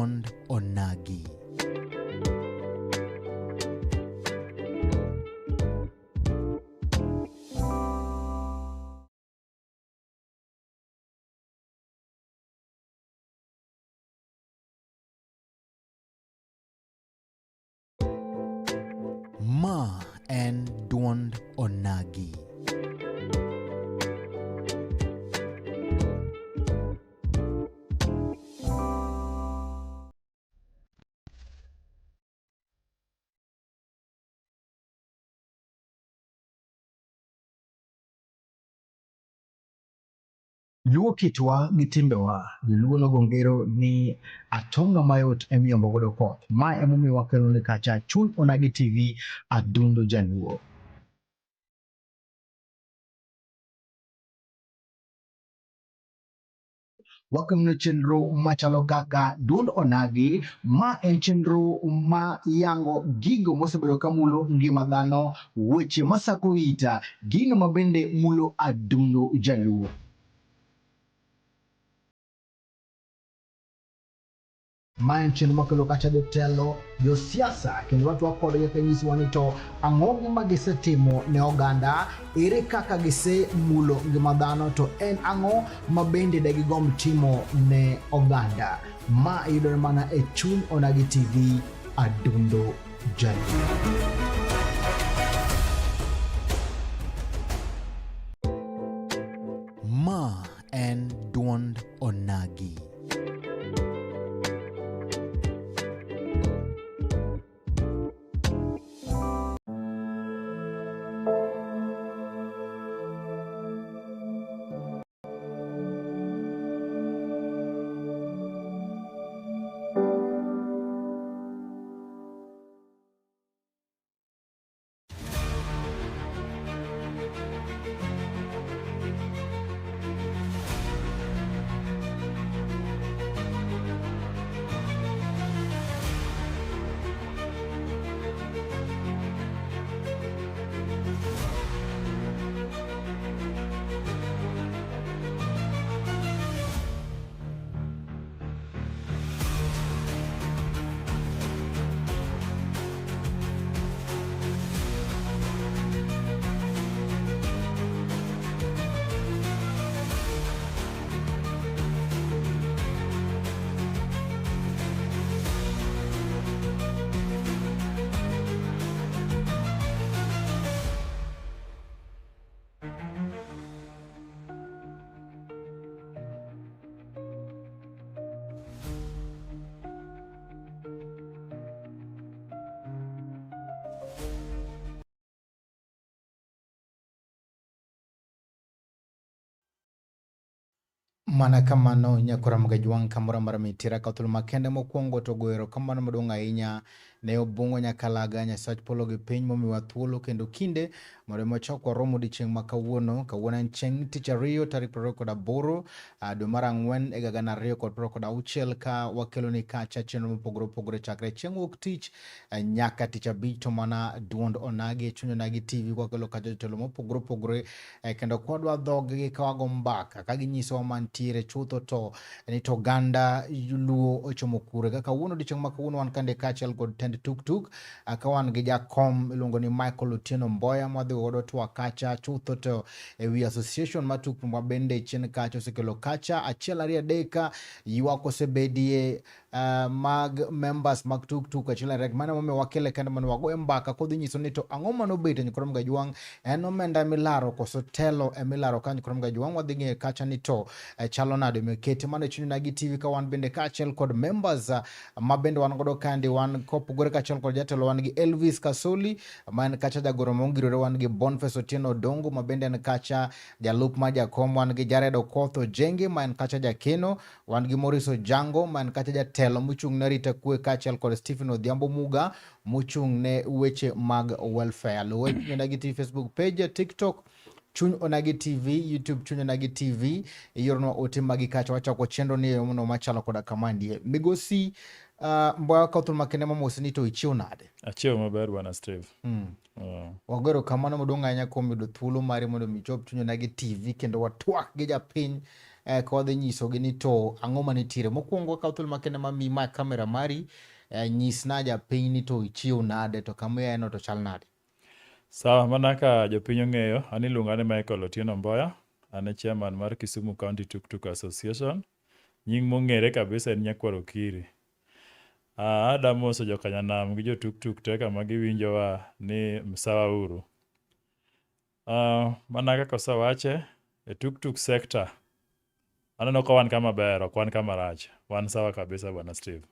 duond onagi. Ma en duond onagi. Luo kitwa gi timbewa, Luo nogo ngero ni atonga mayot emiyombo godo koth. Ma emomiyo wakelo ni kacha Chuny Onagi TV Adundo Jaluo. Wakelonu chenro machalo kaka Duond Onagi, ma en chenro ma yango gigo mosebedo ka mulo ngima dhano, weche masako ita, gino ma bende mulo adundo Jaluo. Ma en chenro makelo kacha jotelo, josiasa kendo watwak kodgi ka nyisowa ni to ang'o ma gisetimo ne oganda, ere kaka gisemulo ngima dhano to en ang'o ma bende de gigomb timo ne oganda. Ma yudore mana e Chuny Onagi TV, Adundo Jaluo. Ma en duond Onagi. Mana kamano nyakora Mgajwang' kamoro amora mitira ka thuolo makende mokwongo to goyo erokamano maduong' ahinya ne Obong'o Nyakalaga Nyasach polo gi piny momiwa thuolo kendo kinde mondo ema wachak warom odiechieng' ma kawuono. Kawuono en chieng' tich ariyo tarik 28 dwe mar ang'wen higa 2026 ka wakeloni kacha chenro mopogore opogore chakre chieng' wuok tich nyaka tich abich to mana duond Onagi e chuny Onagi TV kwakelo kacha jotelo mopogore opogore kendo kwadwa dhoggi ka wago mbaka ka ginyisowa mantiere chutho to ni to oganda Luo ochomo kure. Kaka kawuono odiechieng' ma kawuono wan kande kaachiel kod tend tuktuk ka wan gi jakom iluongo ni Michael Otieno Mboya mwadhi godo twak kacha chutho to e wi association mar tuktuk ma bende chien kacha osekelo kacha achiel ariyo adek ywak osebedie mag members mag tuktuk achiel ariyo mano momiyo wakele kendo mondo wagoye mbaka kodhi nyiso ni to ang'o mane obet e Nyikwa Gajwang' en omenda milaro koso telo emilaro ka Nyikwa Gajwang' wadhi ng'eyo kacha ni to chalo nade omiyo kete mano e chuny Onagi TV ka wan bende kaachiel kod members ma bende wan godo kandi wan kopogore kaachiel kod jatelo wan gi Elvis Kasoli ma en kacha jagoro mongirore wan gi Boniface Otieno Odongo ma bende en kacha jalup ma jakom wan gi Jared Okoth Ojenge ma en kacha jakeno wan gi Maurice Ojango ma en kacha jatelo mochung' ne arita kwe kaachiel kod Stephen Odhiambo Muga mochung' ne weche mag welfare. Luwe Chuny Onagi TV Facebook page, TikTok Chuny Onagi TV, YouTube Chuny Onagi TV, iornwa ote magi kacha wachako chenro ni e yono machalo koda kamandie. Migosi Mboya Kothul makende mamosi ni to ichiew nade? Achiew maber bwana Steve. Wagero kamano maduong' ahinya kuom yudo thuolo mari mondo mi ichop Chuny Onagi TV kendo watwak gi japiny. ka wadhi nyisogi ni to ang'o manitiere. Mokwongo akawo thuolo makende ma miyi ma kamera mari, nyisna japiny ni to ichiew nade to kama iyaeno to chal nade. Sawa, mana ka jopiny ong'eyo, an iluonga ni Michael Otieno Mboya, an e chairman mar Kisumu County Tuk Tuk Association. Nying mong'ere kabisa en Nyakwar Okiri. Ada moso jokanyanam gi jo tuk tuk te kama giwinjowa ni msawa uru. Mana kaka osewache, e tuk tuk sector, aneno ka wan kama ber, ok wan kama rach. Wan sawa kabisa bwana Steve.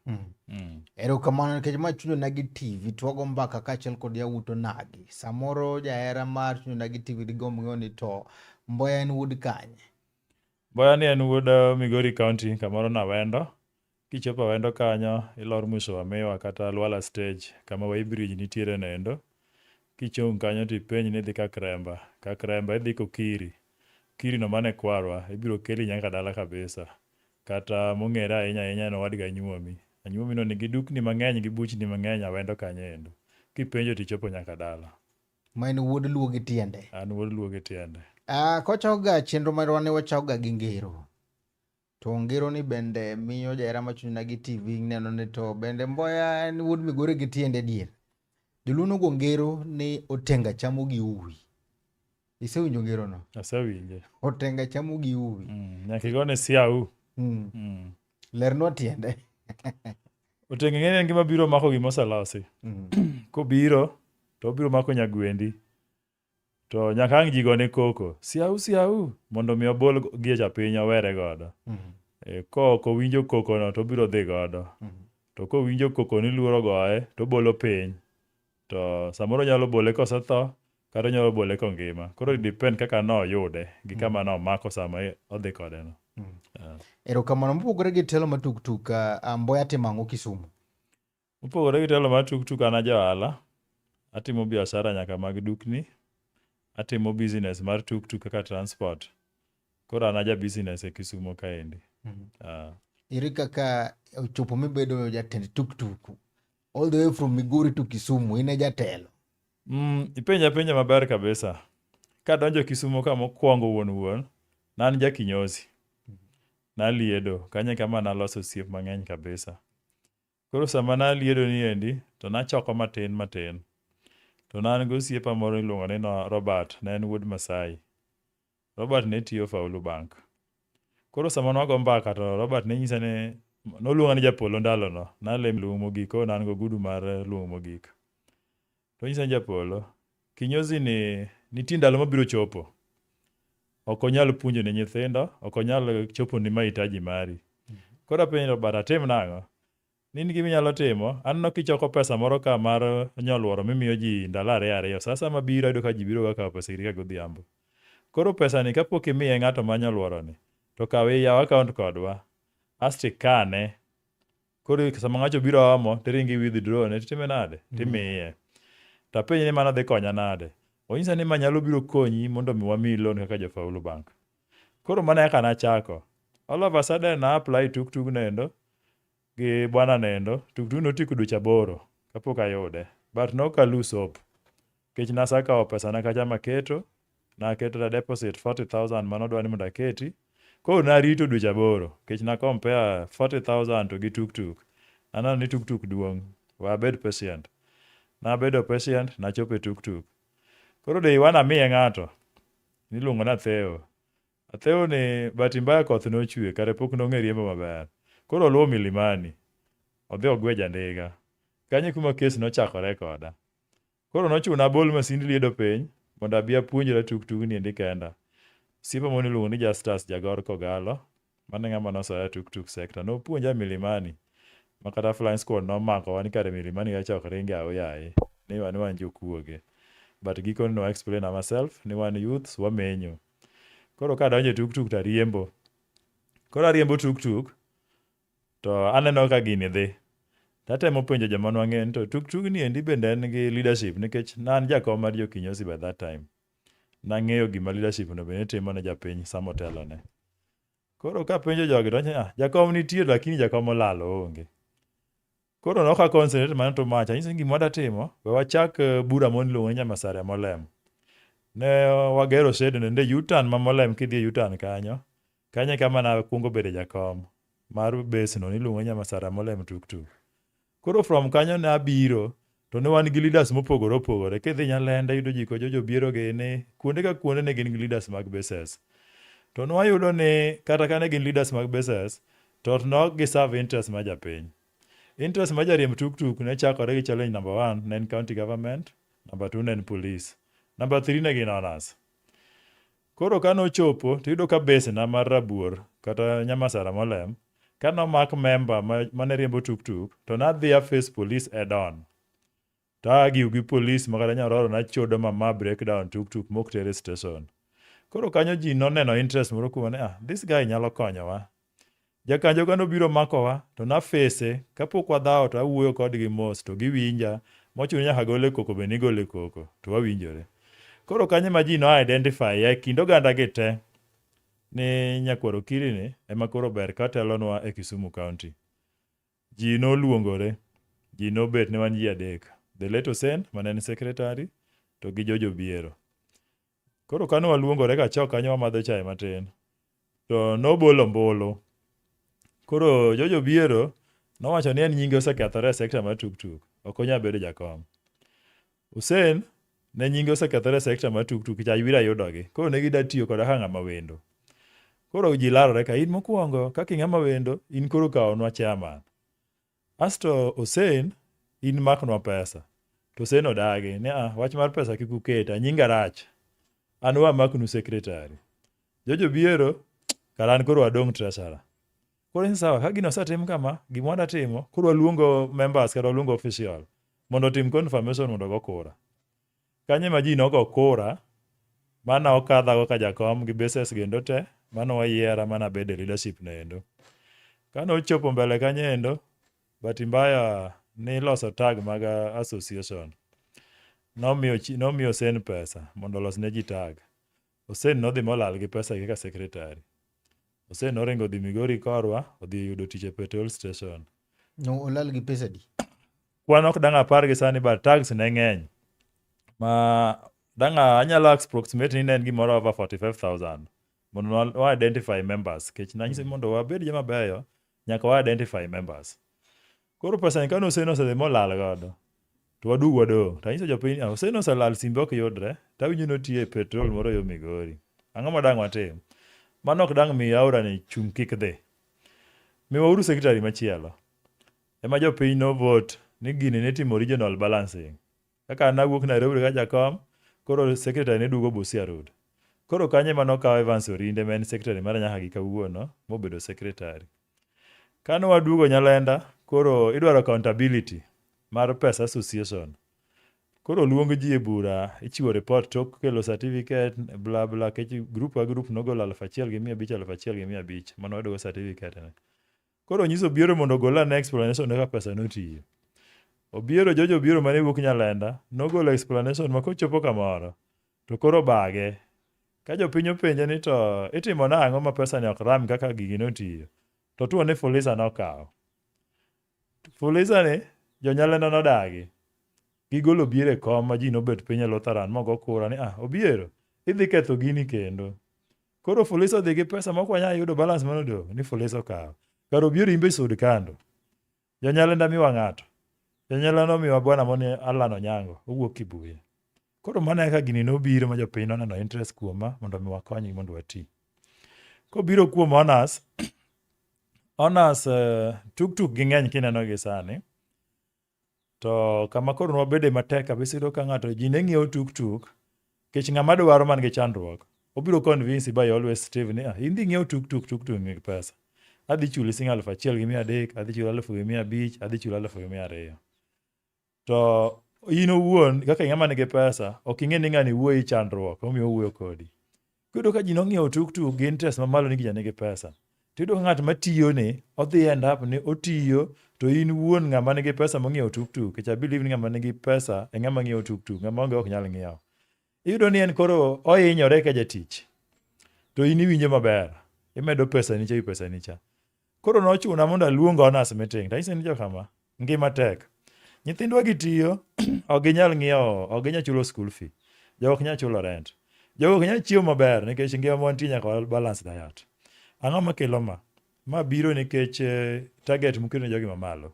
Erokamano nikech ma Chuny Onagi TV to wago mbaka kaachiel kod yawuot onagi. Samoro jahera mar Chuny Onagi TV digomb ng'eyo ni to Mboya en wuod kanye? Mboya ni en wuod Migori County, kamoro Nawendo. Kichopo Awendo kanyo, ilor Mwisho wa Miwa kata Lwala Stage, kama Weigh Bridge nitiere noendo. Kichung' kanyo tipenj ni idhi Kakremba. Kakremba idhi Kokiri. Okiri no mane kwarwa, ibiro keli nyaka dala kabisa. Kata mong'ere ahinya ahinya en owadgi Anyuomi. Anyuomi no nigi dukni mang'eny gi buchni mang'eny Awendo kanyo endo. Kipenjo tichopo nyaka dala. Ma en wuod Luo gi tiende. An wuod Luo gi tiende. Kochakga chenro marwa ne wachakga gi ngero. To ngero ni bende miyo jahera ma Chuny Onagi TV neno ni to bende Mboya en wuod Migori gi tiende dier. Joluo nogo ngero ni otenga chamo gi uwi. Isewinjo ngero no? Asewinje. Otenga chamo gi uwi. Nyaka igone siau. Lernwa tiende. Otenga ing'e ni en gima biro mako gima oselosi. Kobiro, to obiro mako nyagwendi. To nyaka ang' ji gone koko, siau siau, mondo mi obol gie cha piny owere godo. Ka ok owinjo koko no to obiro dhi godo. To kowinjo koko ni luoro goye, to obolo piny. To samoro onyalo bole kosetho, kata onyalo bole kongima. Koro it depend kaka noyude gi kama nomako sama odhi kode no. Erokamano. Mopogore gi telo mar tuk tuk, Mboya timo ang'o Kisumu? Mopogore gi telo mar tuk tuk an aja ohala. Atimo biashara nyaka mag dukni. Atimo business mar tuk tuk kaka transport. Koro an aja business e Kisumo kaendi. Ere kaka ochopo mibedo jatend tuk tuk? All the way from Migori to Kisumu, in e jatelo. Ipenja penjo maber kabisa. Kadonjo Kisumo ka mokwongo wuon wuon, ne an ja kinyozi. Naliedo, kanyo e kama naloso osiep mang'eny kabisa. Koro sama naliedo ni endi, to nachoko matin matin. To ne an gi osiepa moro iluongo ni Robert, ne en wuod Masai. Robert ne tiyo Faulu Bank. Koro sama nwago mbaka to Robert ne nyisa ni, noluonga ni japolo ndalono, nalemo luong mogik, koro ne an gogudu mar luong mogik. To onyisa ni japolo, kinyozi ni nitie ndalo mabiro chopo. Ok onyal puonjo ne nyithindo, ok onyal chopo ni mahitaji mari. Koro apenjo Robert, atim nang'o? Ni in gima inyalo timo, aneno kichoko pesa moro ka mar nyoluoro mimiyo ji ndalo ariyo ariyo. Sa asaya mabiro ayudo ka ji biro ga kawo pesa iri ka godhiambo. Koro pesa ni kapok imiye ng'ato ma nyoluoro ni, to kawe iyaw account kodwa, asto ikane. Koro sama ng'acho biro omo, tiringo i withdraw ne, titime nade? Timiye. To apenje ni mano dhi konya nade? Onyisa ni ma nyalo biro konyi mondo mi wamiyi loan kaka jo Faulu Bank. Koro mano e kaka nachako. All of a sudden na apply tuk tuk nendo gi bwana nendo. Tuk tuk notieko dweche 8 kapok ayude. But nok a lose hope. Nikech nasekawo pesa na kacha maketo, naketo na deposit 40,000 manodwa ni mondo aketi. Koro narito dweche 8 nikech na compare 40,000 to gi tuk tuk. Aneno ni tuk tuk duong', we abed patient. Nabedo patient, nachopo e tuk tuk. Koro day one amiye ng'ato, niluongo ni Atheo. Atheo ni bahati mbaya koth nochwe, kare pok nong'e riembo maber. Koro oluwo milimani, odhi ogweja ndiga. Kanyo e kuma kes nochakore koda. Koro nochuna abol masind liedo piny, mondo abi apuonjra tuk tuk ni endi kenda. Osiepa moro niluongo ni Justus Jagor Kogalo, mano e ng'ama nosoya tuk tuk sector. Nopuonja milimani, ma kata flying squad nomakowa ni kare milimani kacha ok ringe aoyaye, ni wan wan jokuoge. But gikone no explain myself ni wan youths wamenyo. Koro kadonjo e tuk tuk to ariembo. Koro ariembo tuk tuk, to aneno ka gini dhi. Tatemo penjo joma nwang'eyo ni to tuk tuk ni endi bende en gi leadership nikech ne an jakom mar jo kinyozi by that time. Nang'eyo gima leadership no bende timo ne japiny sama otelone. Koro kapenjo jogi to wacho ni ah, jakom nitie lakini jakom olal oonge. Koro nok a concentrate mano too much. Anyise ni gima wadwa timo, we wachak bura moro miluongo ni Nyamasaria Molem. Ne wagero shed no e U-turn ma Molem kidhi e U-turn kanyo. Kanyo e kama nakwongo bedo jakom mar base no niluongo ni Nyamasara Molem Tuktuk. Koro from kanyo nabiro to ne wan gi leaders mopogore opogore. Kidhi Nyalenda iyudo ji kod Jojo gini, kuonde ka kuonde ne gin gi leaders mag bases. To nwayudo ni kata ka ne gin leaders mag bases, to ne ok gi serve interest mar japiny. Interest mar jariemb tuktuk ne chakore gi challenge number one ne en county government, number two ne en police, number three ne gin owners. Koro ka nochopo tiyudo ka base na mar Rabuor kata Nyamasara Molem, ka nomak member mane riembo tuktuk to nadhi a face police head on. To a argue gi police ma kata nyororo nachodo ma ma break down tuktuk mok tere station. Koro kanyo ji noneno interest moro kuoma ni ah, this guy nyalo konyowa. Jakanjo ka nobiro makowa to nafese kapok wadhawo to awuoyo kodgi mos to giwinja mochuno nyaka gole koko be nigole koko to wawinjore. Koro kanyo ema ji no identify e kind oganda gi te ni nyakwar Okiri ni ema koro ber ka telonwa e Kisumu County. Ji noluongore, ji nobet ne wan ji adek. The late Osen mane en secretary to gi George Obiero. Koro kane waluongore kachok kanyo wamadho chae matin to nobolo ombulu. Koro George Obiero nowacho ni en nyinge osekethore e sekta mar tuktuk, ok onyal bedo jakom. Hussein ne nyinge osekethore e sekta mar tuktuk nikech Aywira yudogi. Koro ne gida tiyo koda kaka ng'ama wendo. Koro ji larore ka in mokwongo kaka ing'ama wendo in koro kawonwa chairman. Asto Hussein in maknwa pesa. To Hussein odagi ni ah, wach mar pesa kik uketa, nyinga rach. An we amaknu secretary. George Obiero kara an koro adong' treasurer. Koro ni sawa, ka gino osetim kama, gima wadwa timo, koro waluongo members kata waluongo official mondo otim confirmation mondo ogo kura. Kanyo ema ji nogo kura, mana okadhago ka jakom gi bases gendo te, mano wayiera mana abedo e leadership no endo. Kane ochopo mbele kanyo endo, bahati mbaya niloso tag mag association. Nomiyo Hussein pesa mondo olos ne ji tag. Hussein nodhi molal gi pesa gi kaka secretary. Hussein noringo odhi Migori korwa, odhi yudo tich e petrol station. No olal gi pesa di? Kwan ok dang' apar gi sani but tags ne ng'eny. Ma dang' anyalo approximate ni ne en gimoro over 45,000 mondo wa identify members. Kech nanyisi mondo wabed joma beyo, nyaka wa identify members. Koro pesa ni kane Hussein osedhi molal godo, to waduog wadong'. To anyiso jopiny ni Hussein oselal simbe ok yudre, to awinjo ni otiyo e petrol moro yo Migori. Ang'o ma dang' watim? Mano ok dang' mi aora ni chung' kik dhi. Miwauru secretary machielo. Ema jopiny no vote ni gini nitimo regional balancing. Kaka an nawuok Nairobi ka jakom, koro secretary ne duogo Busia Road. Koro kanyo ema nokawo Evans Orinde ma en secretary mara nyaka gi kawuono mobedo secretary. Kane waduogo Nyalenda, koro idwaro accountability mar pesa association. Koro luong ji e bura, ichiwo report tok kelo certificate bla bla, kech group ka group nogolo 1,500, 1,500 mane wayudogo certificate ne. Koro nyiso Obiero mondo ogol ane explanation kaka pesa notiyo. Obiero, George Obiero mane wuok Nyalenda, nogolo explanation ma kochopo kamoro, to koro bage. Ka jopiny openje ni to itimo nang'o ma pesa ni ok ram kaka gigi notiyo, to tuo ni Fuliza nokawo. Fuliza ni, jo Nyalenda nodagi. Gigolo Obiero e kom ma ji nobet piny e Lutheran mogo kura ni ah, Obiero, idhi ketho gini kendo. Koro Fuliza odhi gi pesa mok wanyal yudo balance mane odong' ni Fuliza okawo. Kar Obiero imbe sud kando. Jonyalenda miwa ng'ato. Jonyalenda nomiwa bwana moni Alan Onyango, owuok Kibuye. Koro mano eka gini nobiro ma jopiny noneno interest kuoma mondo mi wakonygi mondo wati. Kobiro kuom honors, honors tuktuk ging'eny kineno gi sani. To kama koro nwabede matek kabisa iyudo ka ng'ato ji ne ng'iewo tuktuk nikech ng'ama dwaro man gi chandruok obiro convince by always Steve ni ah, in dhi ng'iewo tuktuk tuktuk nigi pesa. Adhi chuli siling 1,300, adhi chuli 1,500, adhi chuli 1,200. To in owuon kaka ing'ama nigi pesa ok ing'e ni ng'ani wuoyi chandruok omiyo owuoyo kodi. Iyudo ka ji nong'iewo tuktuk gi interest mamalo ni gija nigi pesa. To iyudo ka ng'at matiyo ni odhi end up ni otiyo to in wuon ng'ama nigi pesa mong'iewo tuktuk nikech I believe ni ng'ama nigi pesa e ng'ama ng'iewo tuktuk ng'ama onge ok nyal ng'iewo. Iyudo ni en koro ohinyore ka jatich to in iwinjo maber imedo pesa ni cha ewi pesa ni cha. Koro nochuna mondo aluong owners meeting to anyise ni jokama ngima tek. Nyithindwa gitiyo ok ginyal ng'iewo ok ginyal chulo school fee. Jogo ok nyal chulo rent. Jogo ok nyal chiemo maber nikech ngima ma wantie nyaka wa balance diet. Ang'o makelo ma? Ma biro nikech target muketo ne jogi mamalo.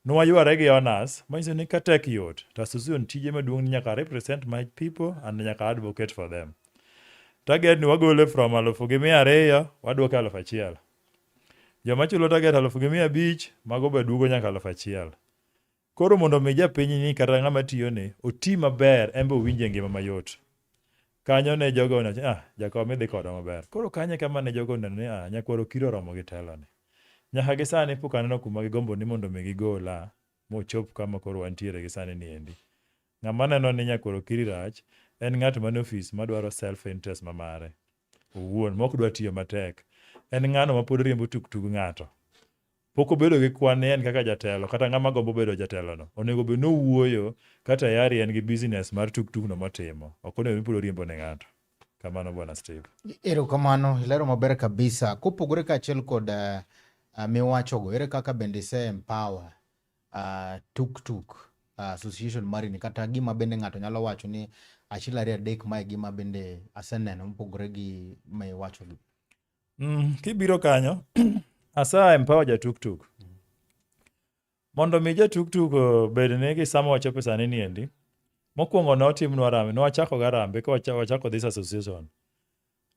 Nwayware gi owners, manyiso ni ka tek yot, to association tije maduong' ni nyaka represent my people and nyaka advocate for them. Target ni wagole from 2,200, waduoke 1,000. Joma chulo target 1,500, mago be duogo nyaka 1,000. Koro mondo mi japiny ni kata ng'ama tiyo ni oti maber, en be owinj e ngima mayot. Kanyo ne jogo owacho, ah, jakom idhi kodwa maber. Koro kanyo e kama ne jogo oneno ni ah, nyakwar Okiro oromo gi telo ni. Nyaka gi sani pok aneno kuma gigombo ni mondo mi gigola mochop kama koro wantiere gi sani ni endi. Ng'ama neno ni nyakwar Okiri rach en ng'at man e ofis madwaro self interest ma mare owuon mok dwa tiyo matek. En ng'ano mapod riembo tuk tuk ng'ato. Pok obedo gi kwan ni en kaka jatelo kata ng'ama gombo bedo jatelo no. Onego bed ni owuoyo ka tayari en gi business mar tuk tuk no motimo. Ok onego ni pod oriembo ne ng'ato. Kamano Bwana Steve. Erokamano, ilero maber kabisa. Kopogore kaachiel kod miwachogo, ere kaka bende ise empower tuk tuk association mari ni kata gima bende ng'ato nyalo wacho ni achiel ariyo adek mae gima bende aseneno mopogore gi ma iwachogi? Kibiro kanyo, asa empower ja tuk tuk. Mondo mi ja tuk tuk obed ni gi sama wachopo sani ni endi, mokwongo notimnwa harambee, nwachako ga harambee ka wachako this association.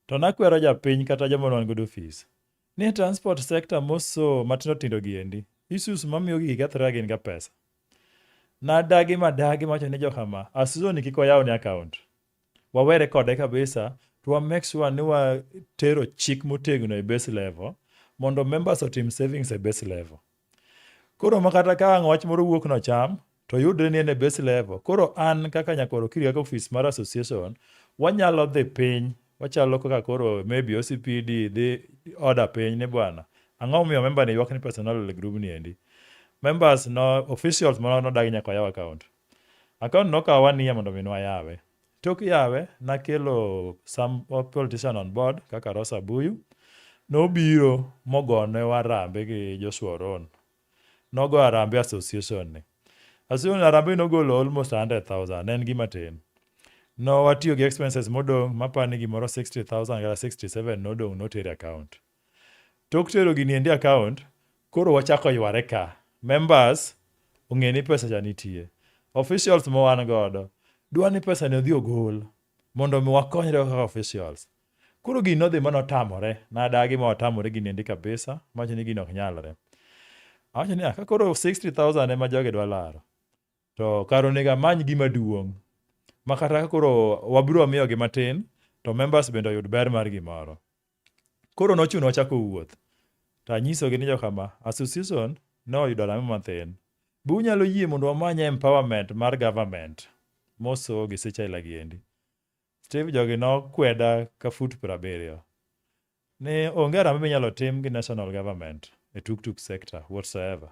To nakwero japiny kata joma ne wan godo ofis, ni transport sector moso matindo tindo gi endi, issues mamiyo gigi kethore gin ga pesa. Nadagi madagi mawacho ni jokama, association ni kik wayaw ne account. Wawere kode kabisa, to wa make sure ni watero chik motegno e base level, mondo members otim savings e base level. Koro ma kata ka ang' wach moro wuok nocham, to yudre ni en e base level. Koro an kaka nyakwar Okiri kaka ofis mar association, wanyalo dhi piny, wachalo kaka koro maybe OCPD dhi order piny ni bwana, ang'o momiyo member ni ywak ni pesa nolal e group ni endi. Members no, officials mano nodagi nyaka wayaw account. Account nokawo one year mondo mi nwayawe. Tok yawe, nakelo some politician on board kaka Rosa Abuyu. Nobiro mogonewa harambee gi Joshua Oron. Nogo harambee association ni. Association harambee nogolo almost 100,000, ne en gima tin. No watiyo gi expenses modong' mapani gimoro 60,000 kata 67 nodong' noter e account. Tok tero gini endi account, koro wachako yware ka. Members ong'e ni pesa cha nitie. Officials ma wan godo dwa ni pesa ni odhi ogol mondo mi wakonyre kaka officials. Koro gini nodhi ma notamore, nadagi ma watamore gini endi kabisa, mawacho ni gini ok nyalre. Awacho ni ka koro 60,000 ema jogi dwa laro, to kar onego amany gima duong' ma kata ka koro wabiro miyogi matin, to members bende oyud ber mar gimoro. Koro nochuno wachako wuoth. To anyisogi ni jokama, association ne oyudo harambee mathin. Be unyalo yie mondo wamany empowerment mar government moso gi seche aila gi endi. Steve jogi nokweda ka fut 70. Ni onge harambee minyalo tim gi national government e tuk tuk sector whatsoever.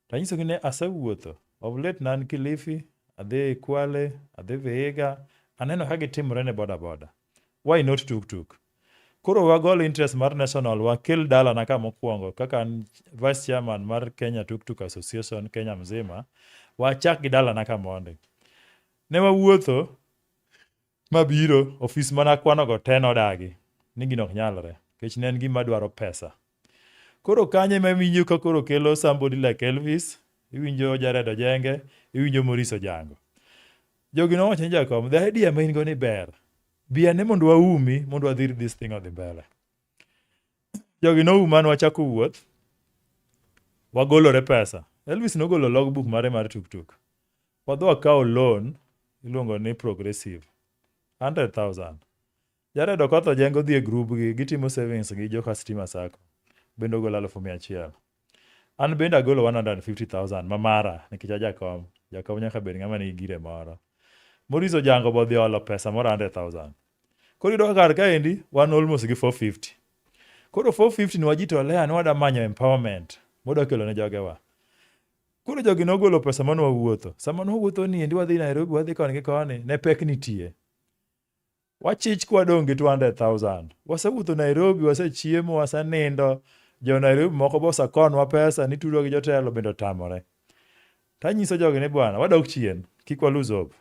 To anyisogi ni asewuotho. Of late ne an Kilifi, adhi Kwale, adhi Vihiga, aneno ka gitimore ne boda boda. Why not tuk tuk? Koro wagol interest mar national wakel dalana ka mokwongo kaka an vice chairman mar Kenya Tuk Tuk Association Kenya mzima, wachak gi dalana ka mondi. Ne wawuotho mabiro ofis mana kwanogo te nodagi ni gino ok nyalre nikech ne en gima dwaro pesa. Koro kanyo ema iwinjo ka koro kelo somebody like Elvis, iwinjo Jared Ojenge, iwinjo Maurice Ojango. Jogi nowacho ni jakom, the idea ma in go ni ber. Bi ane mondo waumi mondo wadhir this thing odhi mbele. Jogi nouma nwachako wuoth, wagolore pesa. Elvis nogolo logbook mare mar tuk tuk. Wadhi wakawo loan iluongo ni progressive 100,000. Jared Okoth Ojengo dhi e group gi, gitimo savings gi joka Stima Sacco. Bende ogolo 100,000. An bende agolo 150,000 ma mara nikech ajakom. Jakom nyaka bed ng'ama nigi gire moro. Maurice Ojango bo dhi olo pesa moro 100,000. Koro iyudo ka kar kaendi wan almost gi 450. Koro 450 ni wajitolea ni wada manyo empowerment modwa kelo ne jogewa. Koro jogi nogolo pesa mane wawuotho. Sama nwawuotho ni endi wadhi Nairobi, wadhi koni gi koni, ne pek nitie. Wachich kwadong' gi 200,000. Wasewuotho Nairobi, wasechiemo, wasenindo. Jo Nairobi moko be osekonwa pesa ni tudwa gi jotelo bende otamore. Tanyiso jogi ni bwana, wadok chien, kik wa lose hope.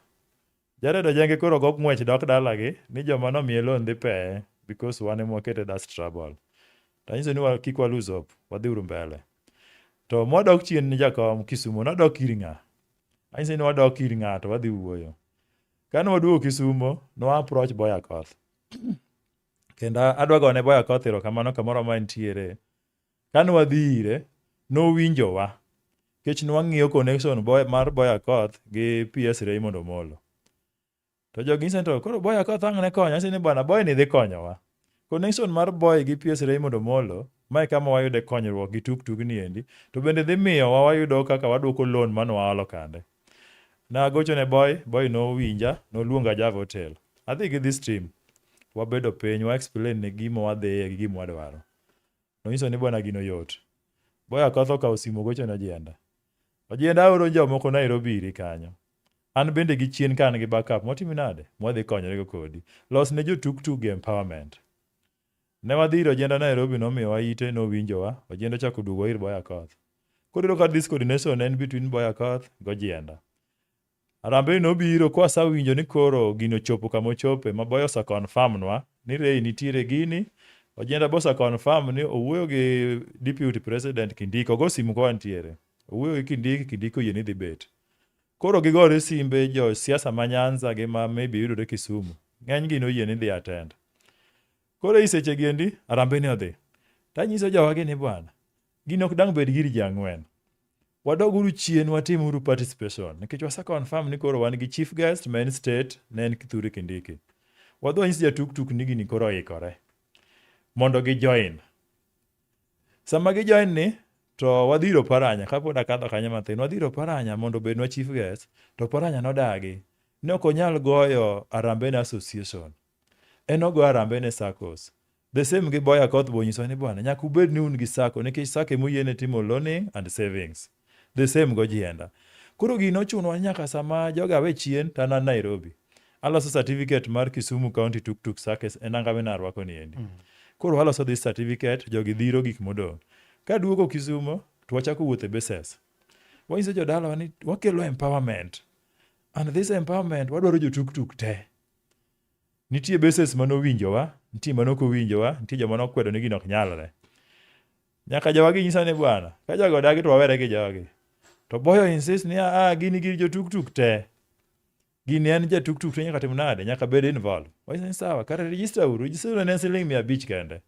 Jared Ojenge koro go ng'wech dok dalagi ni joma nomiye loan dhi peye because wan ema wakete that trouble. To anyiso ni kik wa lose hope, wadhi uru mbele. To mwadok chien ni jakom Kisumo, nadok ir ng'a? Anyise ni wadok ir ng'ato wadhi wuoyo. Kane waduogo Kisumo, nwa approach Boy Akoth. Kendo adwa gone Boy Akoth erokamano kamoro ma entiere. Kane wadhi ire, nowinjowa. Nikech nwang'iyo connection mar Boy Akoth gi PS Raymond Omolo. To jogi nyisa ni to koro Boy Akoth ang' ne konyo. Anyise ni bwana Boy ni dhi konyowa. Connection mar Boy gi PS Raymond Omolo, mae kama wayude konyruok gi tuk tuk ni endi, to bende dhi miyowa wayudo kaka waduoko loan mane waolo kande. Nagocho ne Boy, Boy nowinja, noluonga Java Hotel. Adhi gi this team. Wabedo piny, wa explain ne gima wadhiye gi gima wadwaro. Nonyiso ni bwana gino yot. Boy Akoth okawo simu ogocho ne Ojienda. Ojienda oro jomoko Nairobi iri kanyo. An bende gi chien ka an gi backup mwatimi nade? Mwadhi konyorego kodi. Los ne jo tuk tuk gi empowerment. Ne wadhi ir Ojienda Nairobi nomiyowa ite nowinjowa, Ojienda ochako oduogowa ir Boy Akoth. Koro iyudo ka this coordination en between Boy Akoth gi Ojienda. Harambee nobiro kwasewinjo ni koro gino ochopo kama ochope ma Boy ose confirm nwa ni Ray nitiere gini. Ojienda be ose confirm ni owuoyo gi Deputy President Kindiki, ogo simu ka wantiere. Owuoyo gi Kindiki, Kindiki oyie ni dhi bet. Koro gigore simbe jo siasa ma Nyanza gi ma maybe yudore Kisumu. Ng'eny gi noyie ni dhi attend. Koro ei seche gi endi, Harambee ni odhi. Tanyiso jowagi ni bwana, gini ok dang' bed gir ji ang'wen. Wadoguru chien watimuru participation nikech wase confirm ni koro wan gi chief guest ma en state ne en Kithure Kindiki. Wadhi wanyis ja tuk tuk ni gini koro oikore mondo gi join. Sama gi join ni to wadhi ir Oparanya kapod akadho kanyo mathin wadhi ir Oparanya mondo obednwa chief guest to Oparanya nodagi ni ok onyal goyo Harambee Association. En ogoyo Harambee ne SACCOS. The same gi Boy Akoth bo onyisowa ni bwana nyaka ubed ni un gi SACCO nikech SACCO ema oyiene timo loaning and savings. The same go Ojienda. Koro gini nochunowa nyaka sama joga awe chien to an an Nairobi. Aloso certificate mar Kisumu County Tuk Tuk SACCO e nanga mane arwako ni endi. Koro waloso this certificate, jogi dhiro gik modong'. Kaduogo Kisumo to wachako wuotho e bases. Wanyiso jodalawa ni wakelo empowerment. And this empowerment wadwaro jo tuk tuk te. Nitie bases mane owinjowa, nitie mane ok owinjowa, nitie joma nokwedo ni gino ok nyalre. Nyaka jowagi nyisa ni bwana, ka jogo odagi to wawere gi jogi. To Boyo insist ni ah, gini gir jo tuk tuk te. Gini en ja tuk tuk to nyaka tim nade? Nyaka bed involved. Wanyise ni sawa, kare register uru, register ne en siling 500 kende.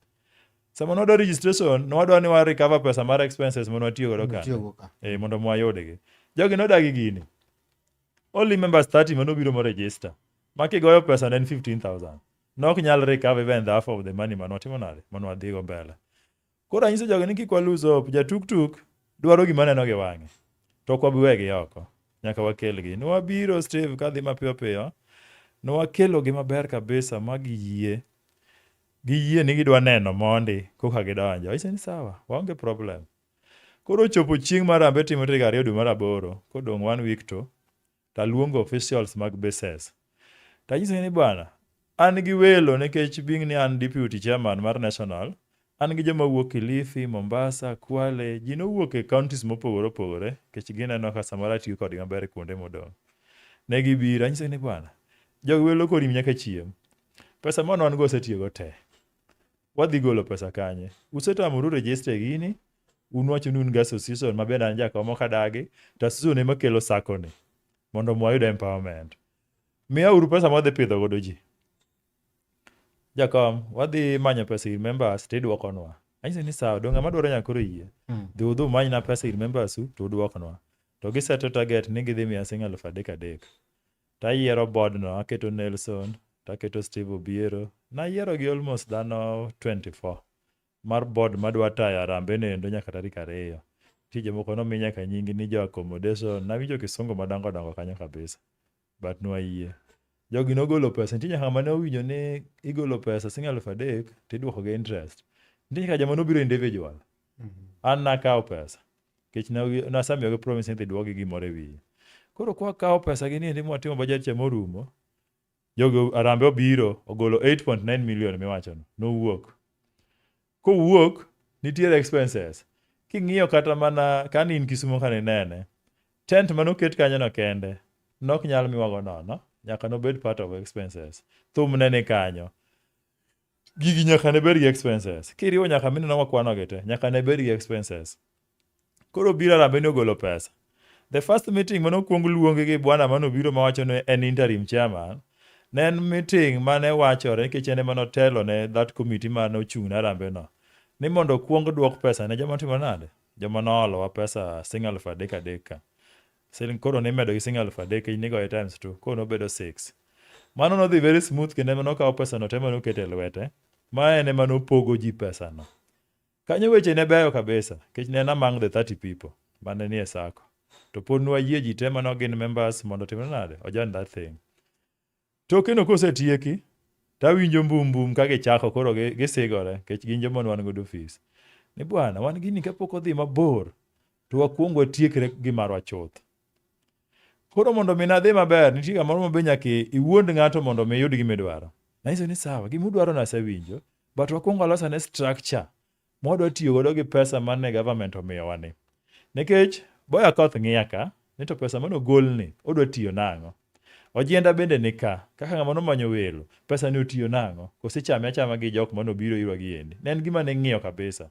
Sama nwadwa registration, nwadwa ni wa recover pesa mar expenses mane watiyo godo ka. Mutiyogo ka. Eh, mondo mwayudgi. Jogi nodagi gini. Only members 30 manobiro mo register. Ma kigoyo pesa ne en 15,000. Nok nyal recover even the half of the money mane watimo nade? Mane wadhigo mbele. Koro anyiso jogi ni kik wa lose hope. Ja tuk tuk dwaro gima neno gi wang'e. To ok wabi wegi oko. Nyaka wakelgi. Nwabiro Steve kadhi mapiyo piyo. Nwakelogi maber kabisa ma giyie. Giyie ni gidwa neno mondi koka gidonjo. Anyise ni sawa, waonge problem. Koro ochopo chieng' mar Harambee timo tarik 2 dwe mar aboro, kodong' one week to, taluongo officials mag bases. Tanyisogi ni bwana, an gi welo nikech being ni an deputy chairman mar national, an gi joma wuok Kilifi, Mombasa, Kwale, ji nowuok e counties mopogore opogore nikech gineno ka samoro atiyo kodgi maber kuonde modong'. Ne gibiro, anyisogi ni bwana, jogi welo korim nyaka chieng'. Pesa mane wan go wasetiyogo te. Wadhi golo pesa kanye? Usetamoru register gini, un wacho ni un gi association ma bende an jakom ok adagi, to association ema kelo sacco ni mondo wayud empowerment. Miya uru pesa mwadhi pidho godo ji. Jakom, wadhi manyo pesa ir members tidwokonwa. Anyise ni sawa, donge ng'ama dwaro nyaka koro yie. Dhi udhi umanyna pesa ir members u to udwoknwa. To giseto target ni gidhi miya siling 3,000 3,000. Tayiero board no, aketo Nelson, taketo Steve Obiero. Nayiero gi almost dhano 24 mar board madwa tayo Harambee nendo nyaka tarik 2. Nitie jomoko nomi nyaka nying ni jo accommodation. Nawinjo kisungu madongo dongo kanyo kabisa. But nwayie. Jogi nogolo pesa. Nitie nyaka ng'ama ne owinjo ni igolo pesa siling 3,000 tiduoko gi interest. Nitie nyaka joma nobiro individual. An nakawo pesa. Nikech nasemiyogi promise ni idhi duok gi gimoro e wiye. Koro kwakawo pesa gi niendi mwatimo budget cha morumo, jogi Harambee obiro ogolo 8.9 million miwachono, nowuok. Kowuok, nitiere expenses. King'iyo kata mana kane in Kisumo kane inene, tent manoket kanyono kende, nok nyal miwago nono, nyaka nobed part of expenses. Thum ne ni kanyo. Gigi nyaka ne bed gi expenses. Kiriwo nyaka mineno wakwanogi te, nyaka ne bed gi expenses. Koro biro Harambee ni ogolo pesa. The first meeting mane okwong luongi gi bwana mane obiro mawacho ni en interim chairman, ne en meeting mane wachore nikech en ema notelo ne that committee mane ochung' ne Harambee no. Ni mondo okwong duok pesa ne joma timo nade? Joma noolowa pesa siling 3,000 3 ka. Siling koro nimedo gi siling 3,000 nigoye times 2, koro nobedo 6. Mano nodhi very smooth kendo ema nokawo pesa no te ema noketo e lwete. Ma en ema nopogo ji pesa no. Kanyo weche ne beyo kabisa, nikech ne en among the 30 people mane nie sacco. To pod nwayie ji te mane gin members mondo otimre nade? O join that thing. Tokeno kosetieki, tawinjo mbum mbum ka gichako koro gisigore, nikech gin joma ne wan godo ofis. Ni bwana, wan gini kapok odhi mabor, to wakwong watiekre gi marwa chuth. Koro mondo mi nadhi maber, nitie kamoro ma be nyaka iwuond ng'ato mondo mi iyud gima idwaro. Nanyiso ni sawa, gima udwaro nasewinjo, but wakwong walos ane structure mwadwa tiyo godo gi pesa mane government omiyowa ni. Nikech Boy Akoth ng'iya ka, ni to pesa mane ogolni, odwa tiyo nang'o? Ojienda bende ni ka, kaka ng'ama nomanyo welo, pesa ni otiyo nang'o? Koso ichame achama gi jok mane obiro irwa gi endi. Ne en gima ne ng'iyo kabisa.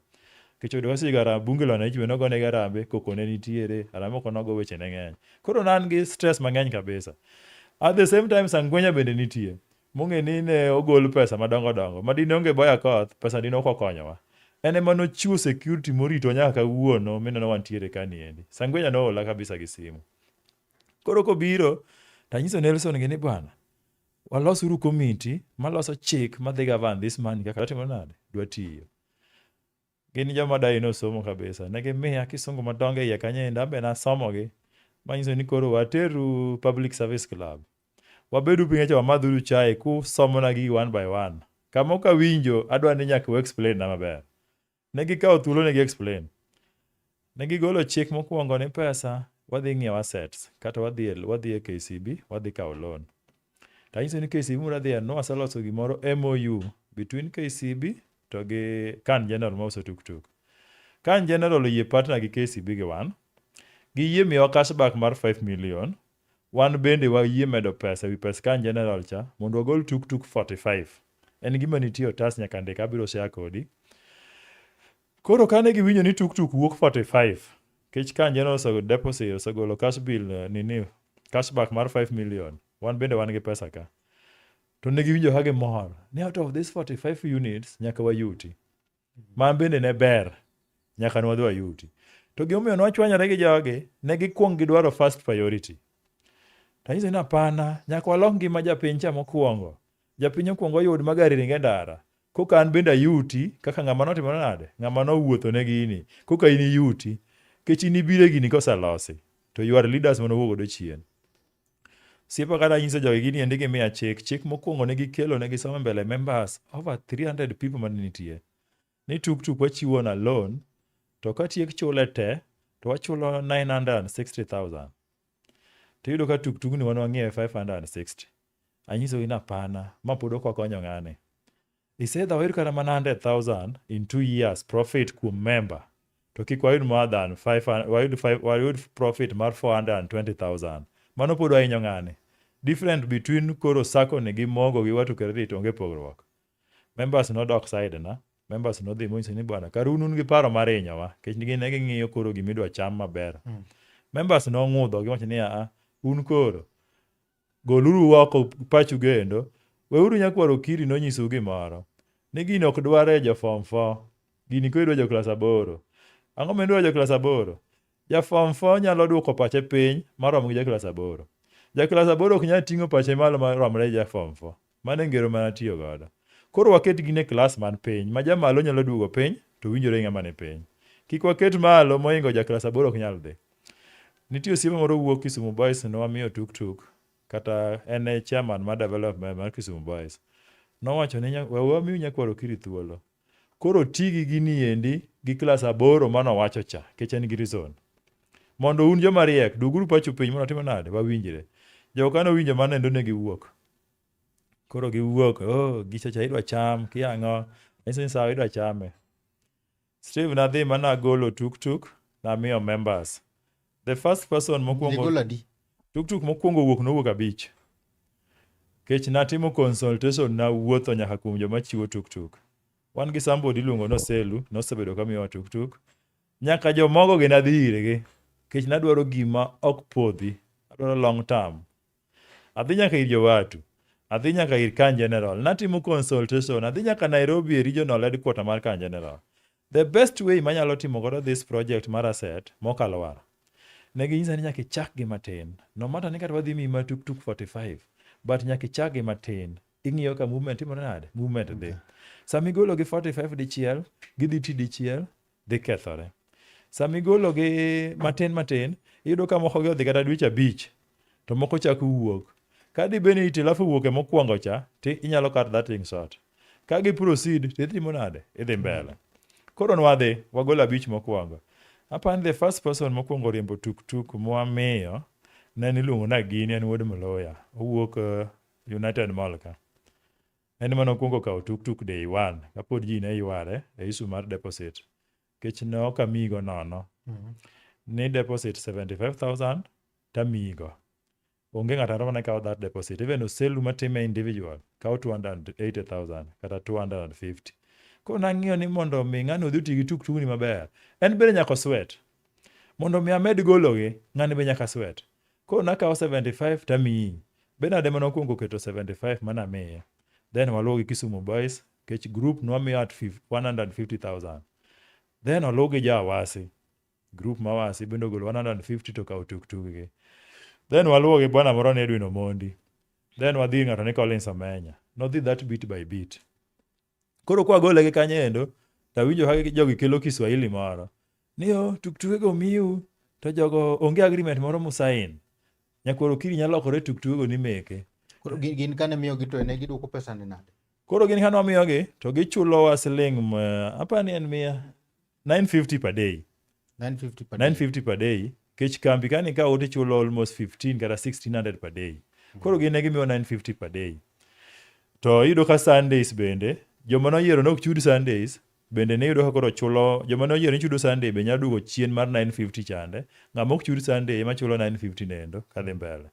Nikech oyudo kaseyudo harambee, bunge la wananchi be nogonegi harambee, koko ne nitiere, harambee moko nogo weche ne ng'eny. Koro ne an gi stress mang'eny kabisa. At the same time, Sangwenya bende nitie. Mong'e ni ne ogol pesa madongo dongo. Ma dine onge Boy Akoth, pesa dine ok okonyowa. En ema nochiwo security moritowa nyaka kawuono mineno wantiere ka niendi. Sangwenya noola kabisa gi simu. Koro kobiro, tanyiso Nelson gi ni bwana, walosuru committee maloso chik madhi govern this money kaka watimo nade, dwa tiyo. Gin joma dai nosomo kabisa. Ne gimiya kisungu madongo e iye kanyo endo, ambe nasomogi. Manyiso ni koro wateru Public Service Club. Wabedu piny acha wamadhuru chai kusomona gigi one by one. Kama ok awinjo, adwa ni nyaka u explain na maber. Ne gikawo thuolo ne gi explain. Ne gigolo chik mokwongo ni pesa wadhi ng'iewo assets kata wadhi e KCB wadhi kawo loan. To anyiso ni KCB mura dhiye no waseloso gimoro MOU between KCB to gi Kan General mauso tuktuk. Kan General oyie partner gi KCB gi wan. Giyie miyowa cashback mar 5 million. Wan bende wayie medo pesa ewi pes Kan General cha mondo wagol tuktuk 45. En gima nitie otas nyaka ndika abiro share kodi. Koro kane giwinjo ni tuktuk wuok 45, kech Kan General osegolo deposit, osegolo cash bill nini, cashback mar 5 million, wan bende wan gi pesa ka. To ne giwinjo ka gimor ni out of this 45 units nyaka wayuti. Ma bende ne ber, nyaka ne wadhi wayuti. To gimomiyo ne wachwanyore gi jogi, ne gikwong gidwaro first priority. To anyiso ni hapana, nyaka walok ngima japiny cha mokwongo. Japiny okwongo oyud ma gari ringe ndara. Koka an bende ayuti kaka ng'ama notimo nade? Ng'ama nowuotho ne gini. Koka in iyuti. Kech in ibiro e gini koselosi. To you are leaders mane owuok godo chien. Siepa kata anyiso jogi gini endi gimiya chik. Chik mokwongo ne gikelo ne gisomo mbele members over 300 people mane nitie. Ni tuktuk wachiwo na loan to katiek chule te to wachulo 960,000. To iyudo ka tuktuk ni wan wang'iewe 560. Anyisogi ni hapana, ma pod ok wakonyo ng'ani. Isedha wayud kata mana 100,000 in 2 years profit kuom member. To kik wayud more than 5, wayud profit mar 420,000. Mano pod wahinyo ng'ani. Different between koro sacco ni gi mogo gi watu credit onge pogruok. Members nodok side na, members nodhi monyiso ni bwana, kar un un gi paro mar hinyowa, nikech gin ne ging'iyo koro gimidwa cham maber. Members nong'udho giwacho ni aa, un koro goluru oko pachu gendo, weuru nyakwar Okiri nonyisou gimoro. Ni gini ok dwar e jo form 4, gini koro idwa jo klas 8. Ang'o ma idwa jo klas 8? Ja form 4 nyalo duoko pache piny marom gi ja klas 8. Ja klas 8 ok nyal ting'o pache malo maromre gi ja form 4. Mano e ngero mane atiyo godo. Koro waket gini e klas man piny, ma jamalo nyalo duogo piny to winjore gi ng'ama ni piny. Kik waket malo mohingo ja klas 8 ok nyal dhi. Nitie osiepa moro wuok Kisumu Boys ne wamiyo tuktuk kata en e chairman mar development mar Kisumu Boys. Nowacho ni we wamiu nyakwar Okiri thuolo. Koro ti gi gini endi gi klas 8 manowacho cha, nikech en gi reason. Mondo un joma riek, duguru pachu piny mondo watim nade, wawinjre. Jogo kane owinjo mano endo ne giwuok. Koro giwuok, oh, gicha cha idwa cham, kia ang'o. Anyiso ni sawa idwa chame. Steve nadhi ma nagolo tuktuk, namiyo members. The first person mokwongo Nigolo adi? tuktuk mokwongo wuok nowuok 5. Kech natimo consultation nawuotho nyaka kuom joma chiwo tuktuk. Wan gi somebody iluongo ni Oselu, nosebedo ka miyowa tuktuk. Nyaka jomogo gi nadhi irgi, nikech nadwaro gima ok podhi, adwaro long term. Adhi nyaka ir Jowatu, adhi nyaka ir Kan General, natimo consultation, adhi nyaka Nairobi e regional headquarter mar Kan General. The best way manyalo timo godo this project mar asset mokalwar, ne ginyisa ni nyaka ichak gi matin. No matter ni kata wadhi miyi ma tuk tuk 45, but nyaka ichak gi matin. Ing'iyo ka movement timore nade? Movement dhi. Sama igolo gi 45 dichiel, gidhi ti dichiel, dhi kethore. Sama igolo gi matin matin, iyudo ka moko gi odhi kata dweche abich, to moko chako wuok. Ka dibed ni hitilafu owuok e mokwongo cha, to inyalo cut that thing short. Ka gi proceed, to itimo nade? Idhi mbele. Koro nwadhi, wagolo abich mokwongo. Apani the first person mokwongo riembo tuktuk mwamiyo, ne en iluongo ni Agini, en wuod Mluya. Owuok United Mall ka. En ema nokwongo kawo tuktuk day one kapod ji ne yware e issue mar deposit. Nikech ne ok amiyigo nono. Ni deposit 75,000 tamiyigo. Onge ng'ato ang'ata mane kawo that deposit. Even Oselu matime individual kawo 280,000 kata 250. Koro nang'iyo ni mondo mi ng'ani odhi oti gi tuktuk ni maber, en bende nyaka oswet. Mondo mi amed gologi, ng'ani be nyaka sweat. Koro nakawo 75 tamiyi. Bernard ema nokwongo keto 75 mane amiye. Then waluwo gi Kisumu Boys, nikech group nwamiyo at 150,000. Then oluw gi jo Awasi. Group ma Awasi bende ogolo 150 to okawo tuktuk gi. Then waluwo gi bwana moro ni Edwin Omondi. Then wadhi ng'ato ni Collins Omenya. Nodhi that bit by bit. Koro kwagole gi kanyo endo, tawinjo ka jogi kelo Kiswahili moro. Ni o tuktukego miu, to jogo onge agreement moro musain. Nyakwar Okiri nyalo lokore tuktukego ni meke. Koro gin kane miyogi to ne giduoko pesa ni nade? Koro gin kane wamiyogi to gichulowa siling' apani ni en mia 950 per day. 950 per day. 950 per day. Kech kambi kani ikawo to ichulo almost 15 kata 1600 per day. Koro gin ne gimiyo 950 per day. To iyudo ka Sundays bende, joma noyiero nok chud Sundays, bende ne iyudo ka koro chulo, joma noyiero ni chudo Sunday be nyalo duogo chien mar 950 chande. Ng'ama ok chud Sunday ema chulo 950 nendo kadhi mbele.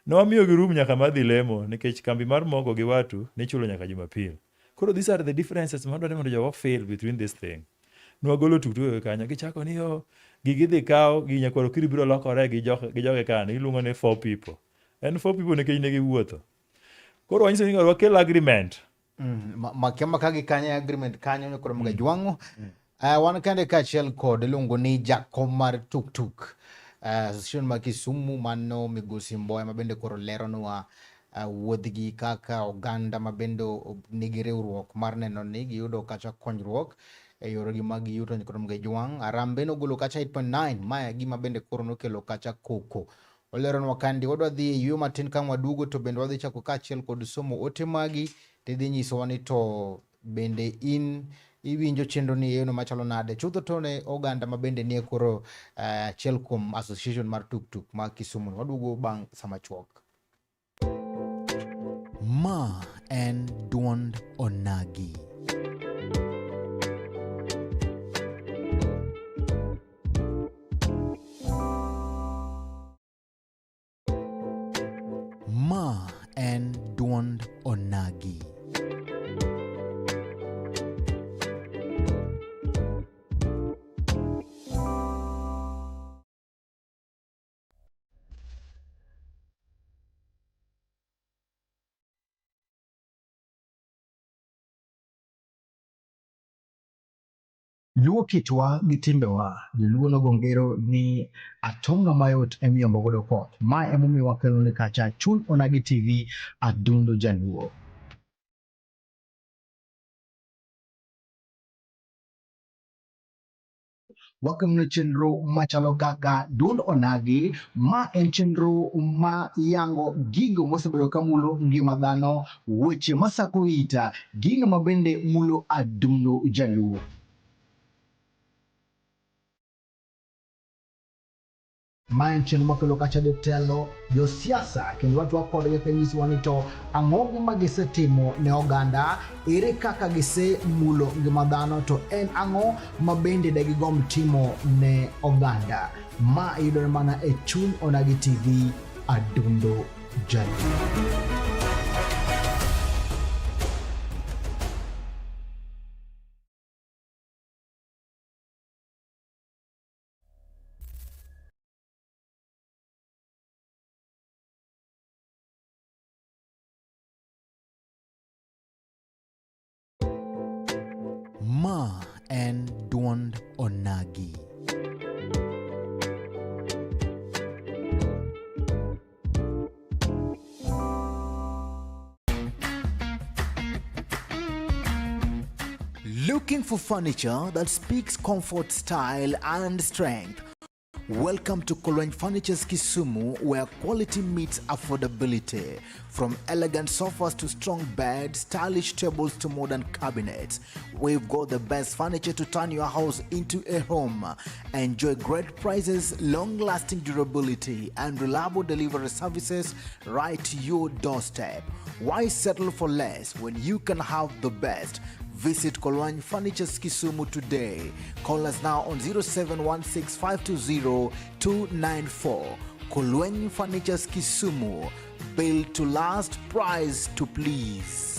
Ne wamiyogi room nyaka mar dhi lemo nikech kambi mar mogo gi watu nichulo nyaka Jumapil. Koro these are the differences ma dwaro ni mondo jowa feel between this thing. Nwagolo tuktuk kanyo gichako ni yo gigi dhi kaw gi nyakwar Okiri biro lokore gi gi joge kani iluongo ni four people. En four people nikech ne giwuotho. Koro wanyiso ni wakel agreement. Makia maka gi kanyo agreement kanyo nyakoro mga jwang'o. Wan kende kaachiel kod iluongo ni jakom mar tuktuk association ma Kisumu mano Migosi Mboya ma bende koro leronwa wuodhgi kaka oganda ma bende nigi riwruok mar neno ni giyudo kacha konyruok e yoregi mag yuto nyikoro mga jwang'. Arambe nogolo kacha 8.9 mae gima bende koro nokelo kacha koko. Oleronwa kandi wadwa dhi e yueyo matin ka waduogo to bende wadhi chako kaachiel kod somo ote magi tidhi nyisowa ni to bende in iwinjo chenro ni e yono machalo nade chutho to ne oganda ma bende nie koro achiel kuom association mar tuktuk ma Kisumu. Waduogo bang' sama chuok. Ma en duond Onagi. Ma en duond Onagi. Luo kitwa gi timbewa, joluo nogo ngero ni atonga mayot emiyombo godo koth. Ma emomiyo wakelo ni kacha Chuny Onagi TV Adundo Jaluo. Wakeloni chenro machalo kaka Duond Onagi, ma en chenro ma yango gigo mosebedo ka mulo ngima dhano, weche masako ita, gino ma bende mulo adundo Jaluo. Ma en chenro makelo kacha jotelo, josiasa kendo watwak kodgi ka nyisowa ni to ang'o ma gisetimo ne oganda, ere kaka gisemulo ngima dhano to en ang'o ma bende de gigomb timo ne oganda. Ma yudore mana e Chuny Onagi TV, Adundo Jaluo. duond Onagi. Looking for furniture that speaks comfort, style, and strength? Welcome to Kolweny Furnitures Kisumu, where quality meets affordability. From elegant sofas to strong beds, stylish tables to modern cabinets, we've got the best furniture to turn your house into a home. Enjoy great prices, long lasting durability, and reliable delivery services right to your doorstep. Why settle for less when you can have the best? Visit Kolwany Furnitures Kisumu today. Call us now on 0716520294. Kolwany Furnitures Kisumu. Built to last, price to please.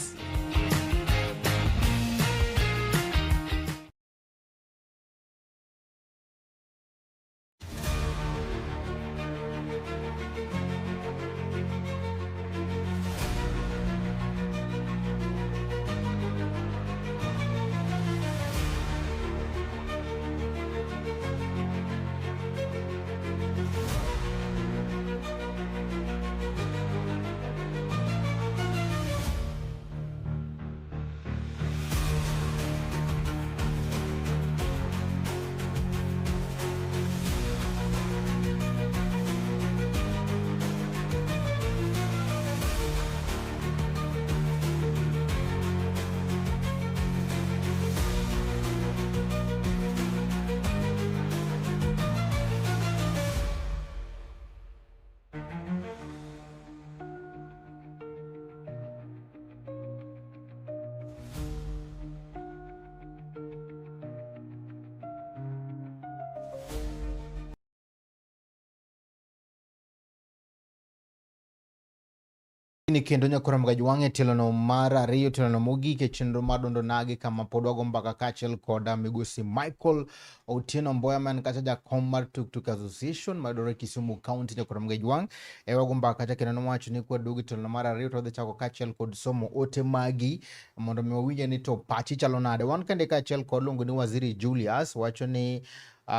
Ni kendo nyakora Mgaji wang'e tielono mar ariyo tielono mogik e chenro mar Duond Onagi kama pod wago mbaka kaachiel koda migosi Michael Otieno Mboya ma en kacha jakom mar Tuk Tuk Association mayudore Kisumu County. Nyakora Mgaji wang' e wago mbaka kacha kendo nowacho ni kwaduogo e tielono mar ariyo to wadhi chako kaachiel kod somo ote magi mondo mi wawinje ni to pachi chalo nade. Wan kende kaachiel kod luongo ni Waziri Julius wacho ni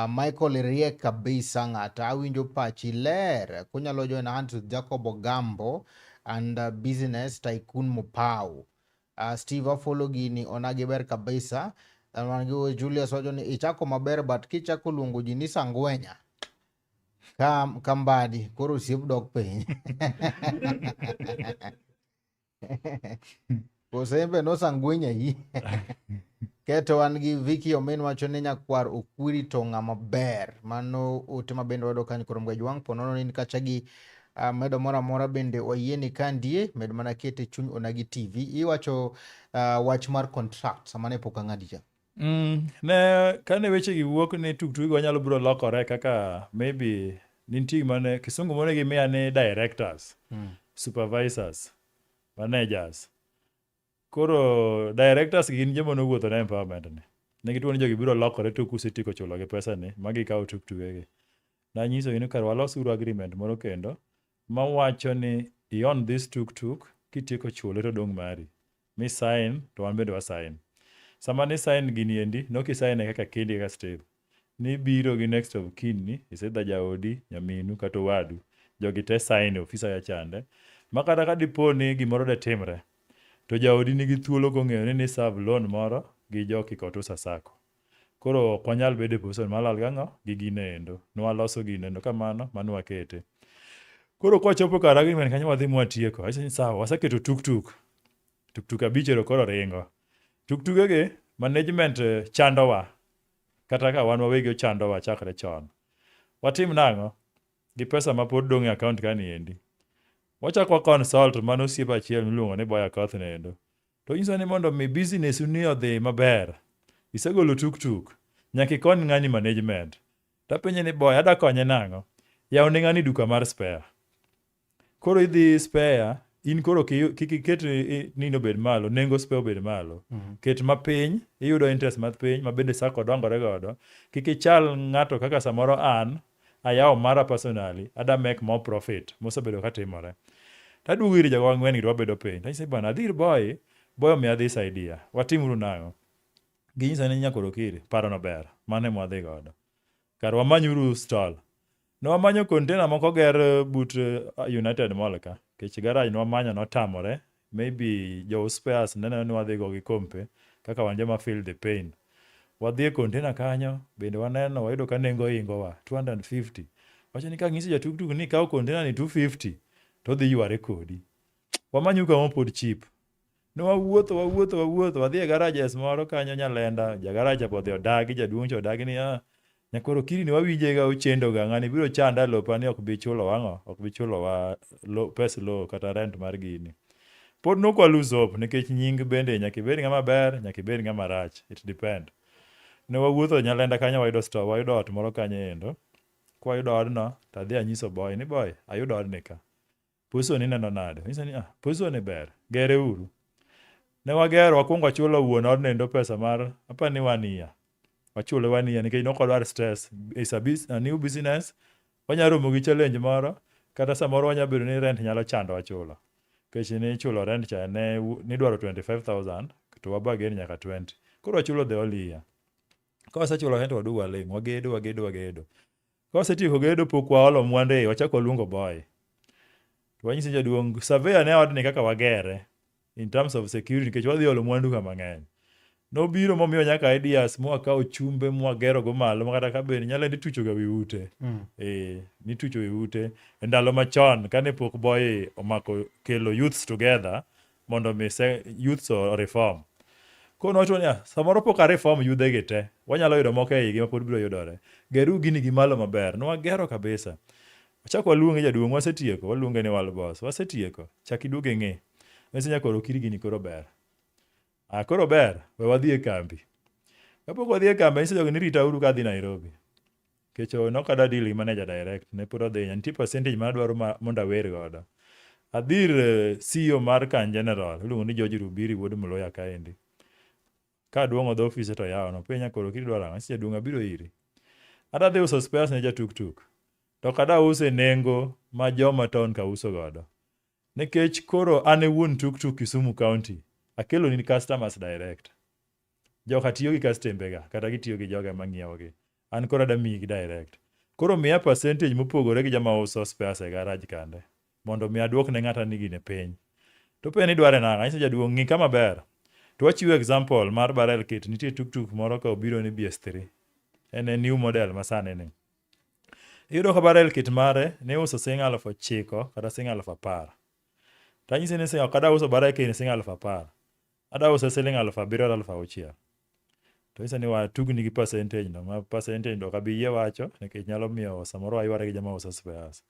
Michael riek kabisa ng'ata awinjo pachi ler kunyalo join hands with Jacob Ogambo and business tycoon Mopao. Steve afollow gini onagi ber kabisa. Wan gi Julius wacho ni ichako maber but kichako luongo ji ni sangwenya ka kambadi koro osiep dok piny. Kosembe no sangwenya yi. Keto wan gi Vicky Omin wacho ni nyakwar Okwiri to ng'ama ber. Mano ote ma bende wayudo kanyo koro Mgaj wang' po nono ni kacha gi medo moro amora bende wayieni ka ndie med mana kete chuny Onagi TV. Iwacho wach mar contract sama ne pok ang'adi cha. Ne kane weche gi wuok ni tuktuk go nyalo biro lokore kaka maybe nitie gima ne kisungu moro gimiya ni directors, supervisors, managers. Koro directors gin joma nowuotho ne empowerment ni. Ne gituo ni jogi biro lokore tok kusetieko chulogi pesa ni ma gikawo tuktukegi. Nanyisogi ni kar walos uru agreement moro kendo mawacho ni i own this tuk-tuk kitieko chule to dong' mari. Mi sign to wan bende wa sign. Sama ni sign gini endi, nok i sign kaka kendi kaka Steve. Nibiro gi next of kin ni, isidha jaodi, nyaminu kata owadu. Jogi te sign e ofisa ya chande. Ma kata ka dipo ni gimoro de timre, to jaodi nigi thuolo kong'eyo ni ni serve loan moro gi jo Kikotusa Sacco. Koro ok wanyal bedo e position mar lal gang'o gi gino endo. Nwaloso gino endo kamano ma nwakete. Koro kwachopo kar agreement kanyo wadhi mwatieko. Awacho ni sawa, waseketo tuk-tuk. Tuk-tuk abich ero koro ringo. Tuk-tukegi management chandowa. Kata ka wan wawegi ochandowa chakre chon. Watim nang'o? Gi pesa ma pod dong' e account ka ni endi. Wachako wa consult mano osiepa achiel miluongo ni Boya Koth ni endo. To onyiso ni mondo mi business ni odhi maber, isegolo tuk-tuk, nyaka ikony ng'ani management. Tapenje ni Boya ada konye nang'o? Yaw ne ng'ani duka mar spare. Koro idhi spare, in koro kik iket nini obed malo, nengo spare obed malo. Ket mapiny, iyudo interest mapiny ma bende sacco dongore godo. Kik ichal ng'ato kaka samoro an, ayawo mara personally, ada make more profit, mosebedo katimore. Taduogo ir jogo ang'wen gi to wabedo piny. Tanyise bwana, adhi ir Boy, Boy omiya this idea. Watimuru nang'o? Ginyisa ni Nyakoro Okiri, parono ber, mano ema wadhi godo. Kar wamanyuru stall. Ne wamanyo container moko ger but United Mall ka. Nikech garage ne wamanyo notamore. Maybe jo spares ne neno ni wadhi go gi kompe kaka wan joma feel the pain. Wadhi e container kanyo, bende waneno wayudo ka nengo ingowa 250. Wacho ni kang'iso ja tuktuk ni ikaw container ni 250 to odhi yware kodi. Wamanyu kama pod cheap. Ne wawuotho wawuotho wawuotho wadhi e garages moro kanyo Nyalenda, ja garage be odhi odagi, jaduong' cha odagi ni ah, Nyakoro Okiri ni wawinje ga ochendo ga ng'ani biro chanda e lopa ni ok bi chulowa ang'o, ok bi chulowa lo, pes lowo kata rent mar gini. Pod nok wa lose hope nikech nying bende nyaka ibed ng'ama ber, nyaka ibed ng'ama rach, it depend. Ne wawuotho Nyalenda kanyo wayudo store, wayudo ot moro kanyo endo. Kwayudo odno, to adhi anyiso boy ni boy, ayudo odni ka. Position ineno nade? Onyisa ni ah, position ni ber, gere uru. Ne wagero, wakwongo wachulo wuon odno endo pesa mar apa ni one year. Wachule one year nikech nok wadwar stress. It's a, a new business. Wanyalo romo gi challenge moro, kata samoro wanyalo bedo ni rent nyalo chandowa chulo. Nikech nichulo rent cha ne nidwaro 25,000 to wabargain nyaka 20. Koro wachulo the whole year. Ka wasechulo rent waduogo waling', wagedo wagedo wagedo. Ka wasetieko gedo pok waolo mwandu e iye, wachako waluongo boy. To wanyise jaduong', survey ane odni kaka wagere in terms of security nikech wadhi olo mwandu ka mang'eny. Nobiro momiyo nyaka ideas mwakawo chumbe mwagero go malo makata ka bed nyalo itucho ga wi ute. Eh, nitucho wi ute. E ndalo machon kane pok boy omako kelo youths together mondo mi youths o reform. Koro nowacho niya, samoro pok a reform yudhe gi te. Wanyalo yudo moko e igi ma pod biro yudore. Geru gini gi malo maber. Nwagero kabisa. Wachako waluonge jaduong', wasetieko. Waluonge ni World Boss. Wasetieko. Chak iduog ing'i. Nyiso nyakoro Okiri gini koro ber. Ah, koro ber, we wadhi e kambi. Kapok wadhi e kambi, anyiso jogi ni ritauru ka adhi Nairobi. Nikech nok adwa deal gi manager direct, ne pod odhi. Nitie percentage ma adwaro mondo awer godo. Adhi ir CEO mar Kan General, iluongo ni George Rubiri wuod Mluya kaendi. Ka aduong'o dho ofise to oyawo, nopenja koro Okiri idwaro ang'o? Anyiso jaduong' abiro iri. Adwa dhi uso spares ne ja tuktuk. To ok adwa use e nengo ma joma town ka uso godo. Nikech koro an e wuon tuktuk Kisumu County, akeloni customers direct. Joka tiyo gi kastembe ga, kata gitiyo gi joga mang'iewo gi. An koro adwa miyi gi direct. Koro miya percentage mopogore gi joma uso spares e garage kande. Mondo mi aduok ne ng'ata ni gini piny. To penjo ni idware nang'o? Anyiso jaduong' ng'i kama ber. To wachiwo example mar barrel kit. Nitie tuktuk moro ka obiro ni BS3. En e new model masani ni. Iyudo ka barrel kit mare ne iuso siling 9,000 kata siling 10,000. To anyisi ni ok adwa uso barrel kit ni siling 10,000. Adwa use siling 7,000 kata 6,000. To nyisa ni watugni gi percentage no, ma percentage no ok abi yie wacho nikech nyalo miyo samoro wayware gi joma uso spares.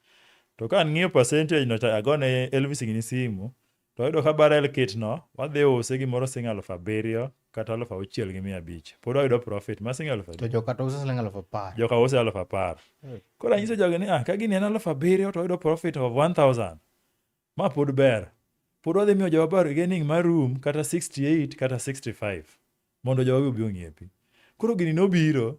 To ka ang'iyo percentage no to agone Elvis gini simu, to ayudo ka barrel kit no wadhi use gimoro siling 7,000 kata 6,500. Pod wayudo profit ma siling 5,000. To joka to uso siling 10,000. Joka use 10,000. Koro anyiso jogi ni ah, ka gini en 7,000 to wayudo profit of 1000. Ma pod ber. Pod wadhi miyo jowa bargaining mar room kata 68 kata 65 mondo jowa obi ong'iepi. Koro gini nobiro,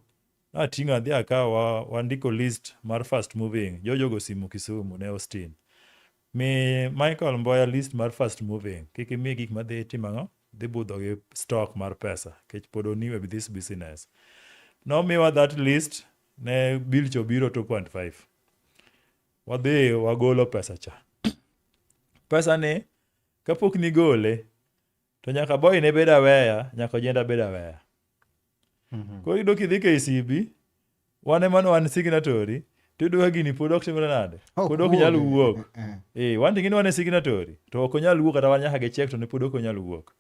nating'o adhi akawo wandiko list mar fast moving. Jojogo simu Kisumu ne Austin. Mi Michael Mboya list mar fast moving. Kik imi gik madhi timo ang'o? Dhi budho gi stock mar pesa. Nikech pod oniwe with this business. Nomiwa that list ne bill cha obiro 2.5. Wadhi wagolo pesa cha. Pesa ni kapok nigole to nyaka boy ne bed aweya, nyaka ojienda bed aweya. Koro iyudo kidhi KCB, wan ema ne wan signatory, to iyudo ka gini pod ok timre nade? Pod ok nyal wuok. Eh, wan to ing'e ni wan e signatory, to ok onyal wuok kata wan nyaka gi check to ne pod ok onyal wuok.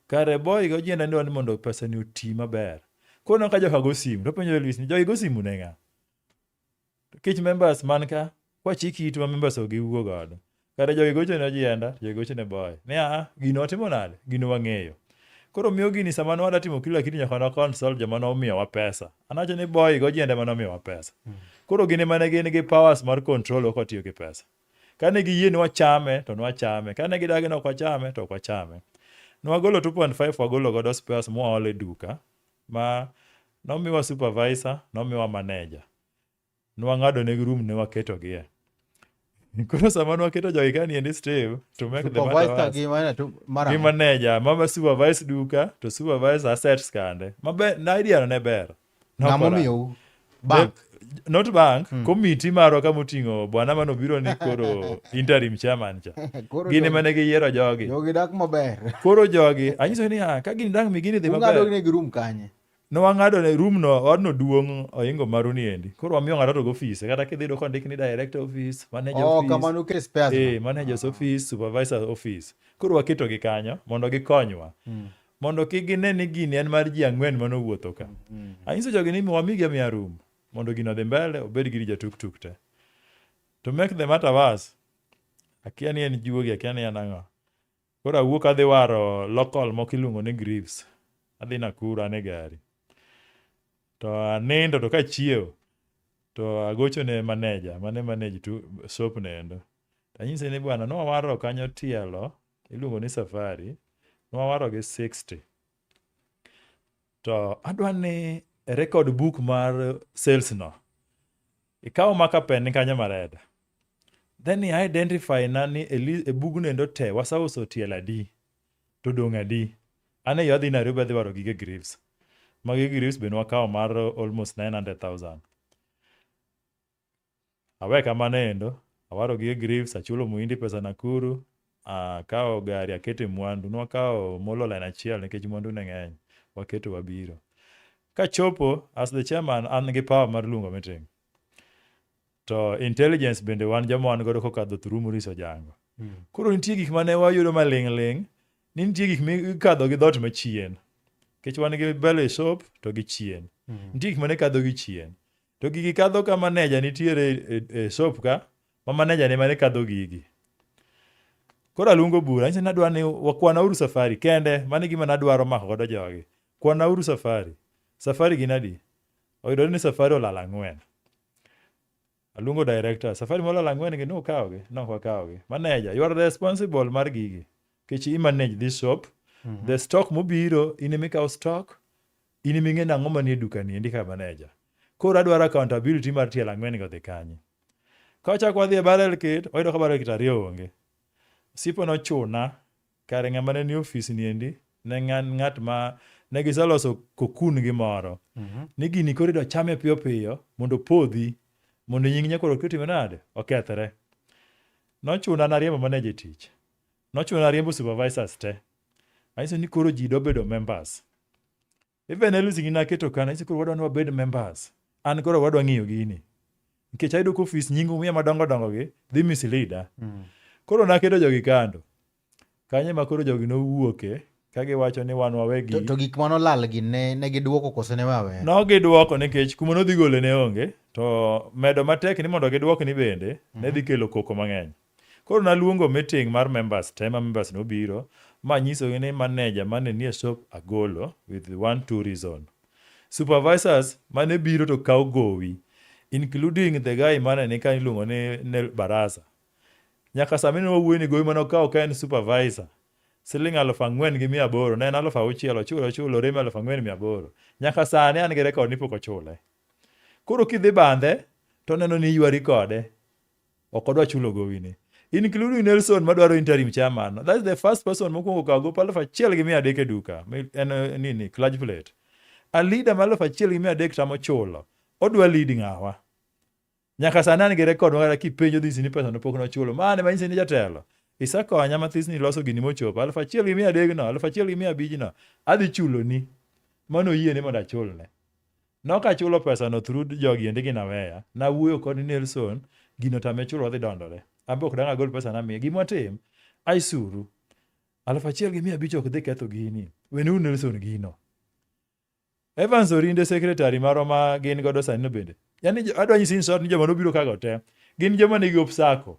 Kare boy gi ojienda ni dwa ni mondo pesa ni oti maber. Koro neno ka joka go simu, to apenjo Elvis ni jogi go simu ne ng'a? Nikech members man ka, kwachiki itwa members ok giwuo godo. Kare jogi gocho ne ojienda, jogi gocho ne boy. Ni a, gino watimo nade? Gino wang'eyo. Koro miyo gini sama ne wadwa timo kila kitu nyaka ne consult joma nomiyowa pesa. An awacho ni boy gi ojienda ema nomiyowa pesa. Koro gin ema ne gin gi powers mar control kaka watiyo gi pesa. Kane giyie ni wachame to nwachame. Kane gidagi ni ok wachame to ok wachame. Nwagolo 2.5 wagolo godo spares mwaolo e duka ma nomiwa supervisor, nomiwa manager. Nwang'ado negi room ne waketogie. Koro sama nwaketo jogi ka niendi Steve, to make the matter Supervisor worse. gi mana to mara Gi manager, mama supervise duka to supervise assets kande. Maber, na idea no ne ber. ng'ama Nokora. omiyou bank. Not bank, committee marwa kama oting'o bwana manobiro ni koro interim chairman cha. Koro Gin jogi- ema ne giyiero jogi. Jogi dak maber. Koro jogi, anyiso ni ah, ka gini dang' mi gini dhi Ung'ado maber. negi room kanye? Ne wang'ado ne room no, odno duong' ohingo maru ni endi. Koro wamiyo ng'ato to go ofise. Kata kidhi yudo kondik ni director office, manager Oh, office. kamano uket spares. Eh, manager's office, supervisor office. Koro waketogi kanyo mondo gikonywa. Mondo kik gine ni gini en mar ji ang'wen manowuotho ka. Anyiso jogi ni wamigi amiya room mondo gino odhi mbele obed gi ja tuk tuk te. To make the matter worse, akia ni en juogi, akia ni en ang'o. Koro awuok adhi waro local moko iluongo ni Greaves. Adhi Nakuru an e gari. To anindo to kachiew to agocho ne manager mane manage tu shop nendo. Anyise ni bwana nwawaro kanyo tielo iluongo ni Safari nwawaro gi 60. To adwa ni e record book mar sales no ikaw maka pen ni kanyo mareda. Then i identify na ni e, e bugno endo te wasauso tielo adi to dong' adi. An e yo adhi Nairobi adhi waro gige Greaves. Magi Greaves be nwakawo mar almost 900,000. Awe kamano endo, awaro gige Greaves, achulo muhindi pesa Nakuru, akawo gari akete mwandu. Nwakawo molo line achiel nikech mwandu ne ng'eny. Waketo wabiro. Kachopo, as the chairman, an gi power mar luongo meeting. To intelligence bende wan joma wan godo kokadho through Maurice Ojango. Koro nitie gik mane wayudo maling' ling' ni nitie gik mikadho gi dhoot machien. Nikech wan gi mbele shop to gi chien. Nitie gik mane kadho gi chien. To gigi kadho ka manager nitiere e shop ka, ma manager ne mane kadho gigi. Koro aluongo bura, anyiso ni adwa ni wakwanauru safari kende, mano e gima nadwaro mako godo jogi. Kwanauru safari. Safari gin adi? Oyudore ni safari olal ang'wen. Aluongo director, safari molal ang'wen gi nukawogi? Nok wakawogi. Manager, you are responsible mar gigi. Nikech i manage this shop. The stock mobiro, in ema ikawo stock, in ema ing'e nang'o manie duka ni endi kaka manager. Koro adwaro accountability mar tielo ang'wen go odhi kanye. Kawachako wadhi e barrel kit, wayudo ka barrel kit ariyo onge. Osipo nochuna, kare ng'ama ne ni ofis ni endi, ne ng'at ma ne giseloso kokun gi moro. Ni gini koro idwa chame piyo piyo mondo opodhi, mondo nying nyakwar Oketho otime nade? Okethre. Nochuna nariembo manager e tich. Nochuna riembo supervisors te. Anyiso ni koro ji dwa bedo members. Even Elsie gi naketo kanyo, anyiso koro wadwa ni wabed members. An koro wadwa ng'iyo gini. Nikech ayudo ka ofis nying umiya madongo dongo gi dhi misleada. Koro naketo jogi kando. Kanyo ema koro jogi nowuoke ka giwacho ni wan wawegi. To gik manolal gi ne giduoko koso ne we aweya? No giduoko nikech kuma nodhi gole ne onge. To medo matek ni mondo giduok ni bende ne dhi kelo koko mang'eny. Koro naluongo meeting mar members te ma members nobiro ma anyisogi ni manager mane nie shop agolo with one two reason. Supervisors mane biro to kawo gowi including the guy mane ni ka iluongo ni Nel Barasa. Nyaka sami ne wawuoyo ni gowi mane okawo ka en supervisor siling 4,800 ne en 6,000 ochulo ochulo orem 4,800. Nyaka sani an gi record ni pok ochule. Koro kidhi bandhe to oneno ni iywari kode. Ok odwa chulo gowini. Including Nelson madwaro interim chairman. That's the first person mokwongo kawo gop 1,300 e duka. En nini, clutch plate. A leader ma 1,300 tamo chulo. Odwa lead ng'awa? Nyaka sani an gi record makata kipenjo dhisi ni pesa no pok nochulo. Mane manyisi ni jatelo. Isekonya mathis ni loso gini mochopo. 1,300 no, 1,500 no. Adhi chuloni. Mano oyiene mondo achulne. Nok achulo pesa no through jogi endi gin aweya. Nawuoyo kod Nelson, gino tame chulo wadhi dondore. An be ok dang' agol pesa namiye. Gima watim, aisuru. 1,500 ok dhi ketho gini. Weneuru Nelson gino. Evans Orinde secretary marwa ma gin godo sani no bende. Yani adwa nyisi in short ni joma nobiro kago te. Gin joma nigi obstacle.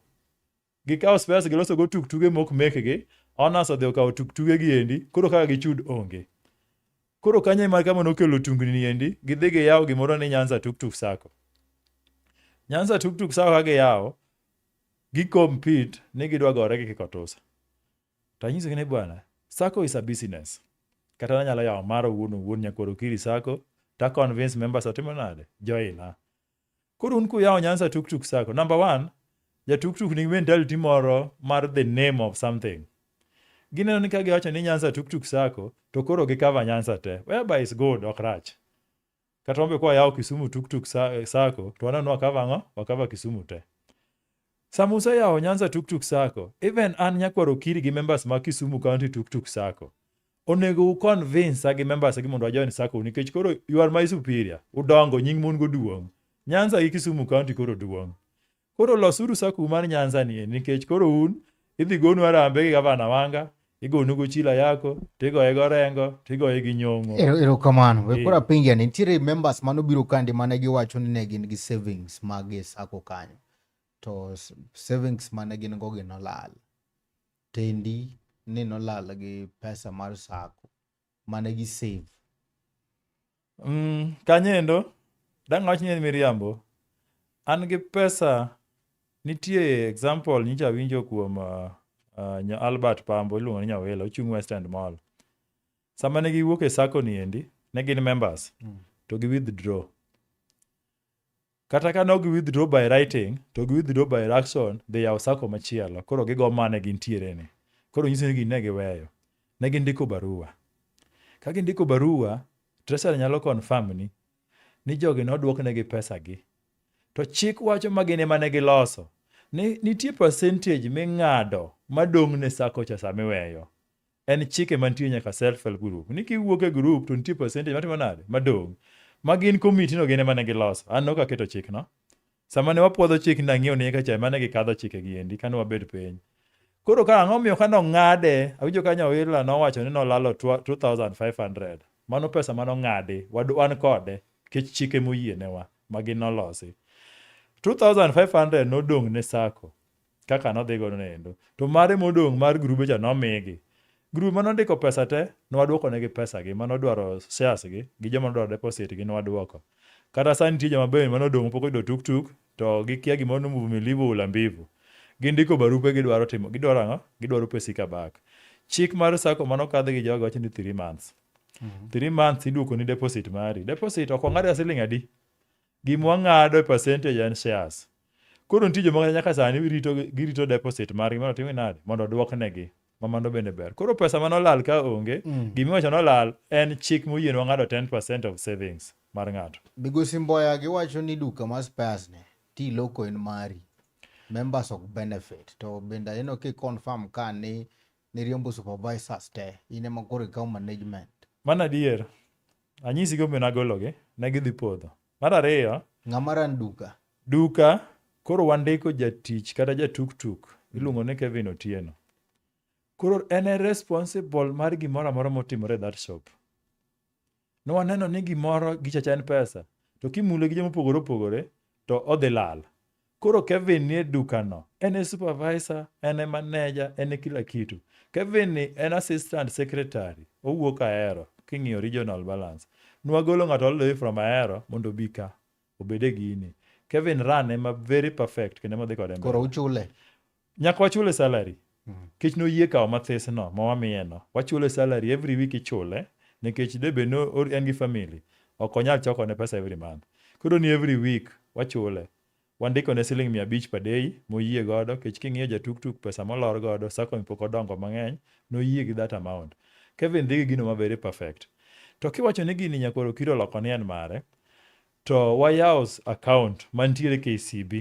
Gikawo spares giloso go tuktuge mok mekgi. Owners odhi okawo tuktuge gi endi, koro kaka gichud onge. Koro kanyo ema kama nokelo tungni ni endi, gidhi giyawo gimoro ni Nyanza Tuktuk Sacco. Nyanza Tuktuk Sacco ka giyawo, gi compete ni gidwa gore gi Kikotusa. To anyisogi ni bwana, Sacco is a business. Kata nanyalo yawo mara owuon owuon Nyakwar Okiri Sacco, ta convince members atimo nade? Join na. Koro un kuyawo Nyanza Tuktuk Sacco, number one, Ja tuktuk nigi mentality moro mar the name of something. Gineno ni ka giwacho ni Nyanza Tuktuk Sacco to koro gi cover Nyanza te. Whereby is good, ok rach. Kata wan be kwa yawo Kisumu Tuktuk Sacco to waneno ni wakava ang'o? Wakava Kisumu te. Sama useyawo Nyanza Tuktuk Sacco, even an Nyakwar Okiri gi members mag Kisumu County Tuktuk Sacco, onego u convince gi members gi mondo wajoin sacco nikech koro you are my superior. Udongo, nying mon go duong'. Nyanza gi Kisumu County koro duong'. Koro losuru sacco mar Nyanza ni nikech koro un idhi gonu arambe gi gavana Wanga, igonu go Chila Yako, tigoye go Orengo, tigoye gi Nyong'o. Erokamano. We koro apenji ni nitiere members manobiro kandi mane giwacho ni ne gin gi savings mag e sacco kanyo. To savings mane gin go gi nolal. Tendi ni nolal gi pesa mar sacco mane gi save. Kanyendo, dang' awach ni en miriambo. An gi pesa, nitie example nyicha awinjo kuom Albert Pambo, iluongo ni Nyawila, ochung' West End Mall. Sama ne giwuok e sacco ni endi, ne gin members, to gi withdraw. Kata ka no gi withdraw by writing, to gi withdraw by action, dhi yawo sacco machielo. Koro gigo mane gintiere ni. Koro nyiso ni gin ne giweyo. Ne gindiko barua. Ka gindiko barua, Treasury nyalo confirm ni ni jogi nodwoknegi pesa gi. To chik wacho ma gin ema ne giloso ni nitie percentage ming'ado madong' ne sacco cha sama iweyo. En chike mantie nyaka self help group. Ni kiwuok e group to nitie percentage matimo nade? Madong'. Ma gin committee no gin ema ne giloso. An nok aketo chik no. Sama ne wapuodho chik nang'iewo ni eka cha ema ne gikadho chike gi endi kane wabet piny. Koro ka ang'o miyo ka nong'ade, awinjo ka Nyawila nowacho ni nolalo 2500. Mano pesa manong'adi, wan kode, nikech chike moyienewa ma gin nolosi. 2500 nodong' ne sacco kaka nodhi godo noendo. To mare modong' mar grube cha nomigi. Grube manondiko pesa te, nwaduoko negi pesa gi, manodwaro shares gi, gi joma nodwaro deposit gi nwaduoko. Kata sani nitie joma be manodong' pok oyudo tuktuk, to gikia gimoro ni mvumilivu hula mbivu. Gindiko barupe gidwaro timo, gidwaro ang'o? Gidwaro pesika back. Chik mar sacco manokadh gi jogi wacho ni 3 months. 3 months iduoko ni deposit mari. Deposit ok wang'ad ga siling adi? Gima wang'ado e percentage en shares. Koro nitie joma nyaka sani rito girito deposit margi mondo otim nade? Mondo oduoknegi. Ma mano bende ber. Koro pesa manolal ka onge, gimiwacho nolal en chik moyienwa ng'ado 10% of savings mar ng'ato. Migosi Mboya giwacho ni duka mar spares ni ti loko en mari. Members ok benefit. To bende aneno ki confirm ka ni niriembo supervisors te. In ema koro ikawo management. Mano adier. Anyisi gimomiyo nagologi, ne gidhi podho. Mar ariyo, Ng'ama ran duka? Duka koro wandiko jatich kata jatuktuk iluongo ni Kevin Otieno. Koro en e responsible mar gimoro amora motimore e that shop. Ne waneno ni gimoro gicha cha en pesa to kimule gi joma opogore opogore to odhi lal. Koro Kevin nie dukano, en e supervisor, en e manager, en e kila kitu. Kevin ni en assistant secretary, owuok Ahero king'iyo regional balance. Nwagolo ng'ato all the way from Ahero mondo obi ka, obed e gini. Kevin run ema very perfect kendo ema dhi kode mbele. Koro uchule? Nyaka wachule salary. Nikech noyie kawo mathis no ma wamiye no. Wachule salary every week ichule nikech de bed ni en gi family ok onyal choko ne pesa every month. Koro ni every week wachule. Wandiko ne siling 500 per day moyie godo nikech king'iyo ja tuktuk pesa molor godo sacco pok odongo mang'eny noyie gi that amount. Kevin dhi gi gino ma very perfect. To kiwacho ni gini nyakwar Okiro oloko ni en mare to wayawo account mantiere KCB.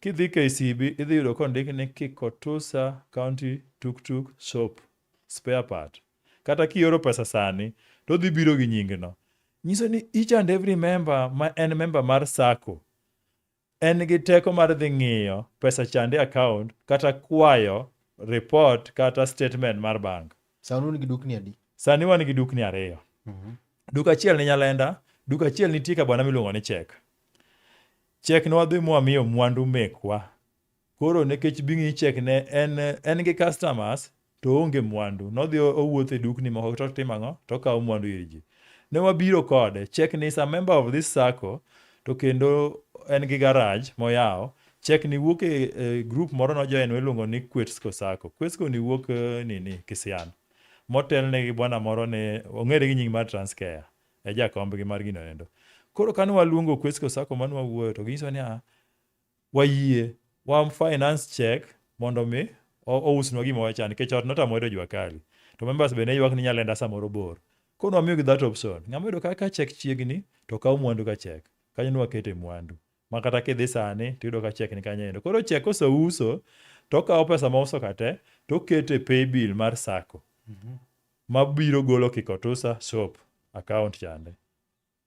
Kidhi KCB idhi yudo kondik ni Kikotusa County Tuktuk Shop spare part. Kata kioro pesa sani to odhi biro gi nyingno. Nyiso ni each and every member ma en member mar sacco en gi teko mar dhi ng'iyo pesa chande account kata kwayo report kata statement mar bank. Sani un gi dukni adi? Sani wan gi dukni ariyo. Duka achiel ni Nyalenda, duka achiel nitie ka bwana miluongo ni Chek. Chek ne wadhi mwamiyo mwandu mekwa. Koro nikech bing'i Chek ne en gi customers to oonge mwandu. Nodhi owuotho e dukni moko to otimo ang'o? To okawo mwandu ir ji. Ne wabiro kode. Chek ni is a member of this sacco to kendo en gi garage moyawo. Chek ni wuok e group moro nojoin miluongo ni Kwetsko Sacco. Kwetsko ni wuok nini Kisian. Motelne gi bwana moro ne ong'ere gi nying mar Transcare. E jakombgi mar gino endo. Koro kane waluongo Kwetsko Sacco mane wawuoyo to ginyisowa ni wayie. Wa finance check mondo mi ousnwa gima wachano nikech ot notamwa yudo jua kali. To members be ne ywak ni Nyalenda samoro bor. Koro wamiyogi that option. Ng'ama oyudo ka ka check chiegni to kaw mwandu ka check. Kanyo ne wakete mwandu. Ma kata kidhi sani tiyudo ka check ni kanyo endo. Koro check koseuso to okawo pesa mouso ka te to oketo e pay bill mar sacco. Mabiro golo Kikotusa shop account chande.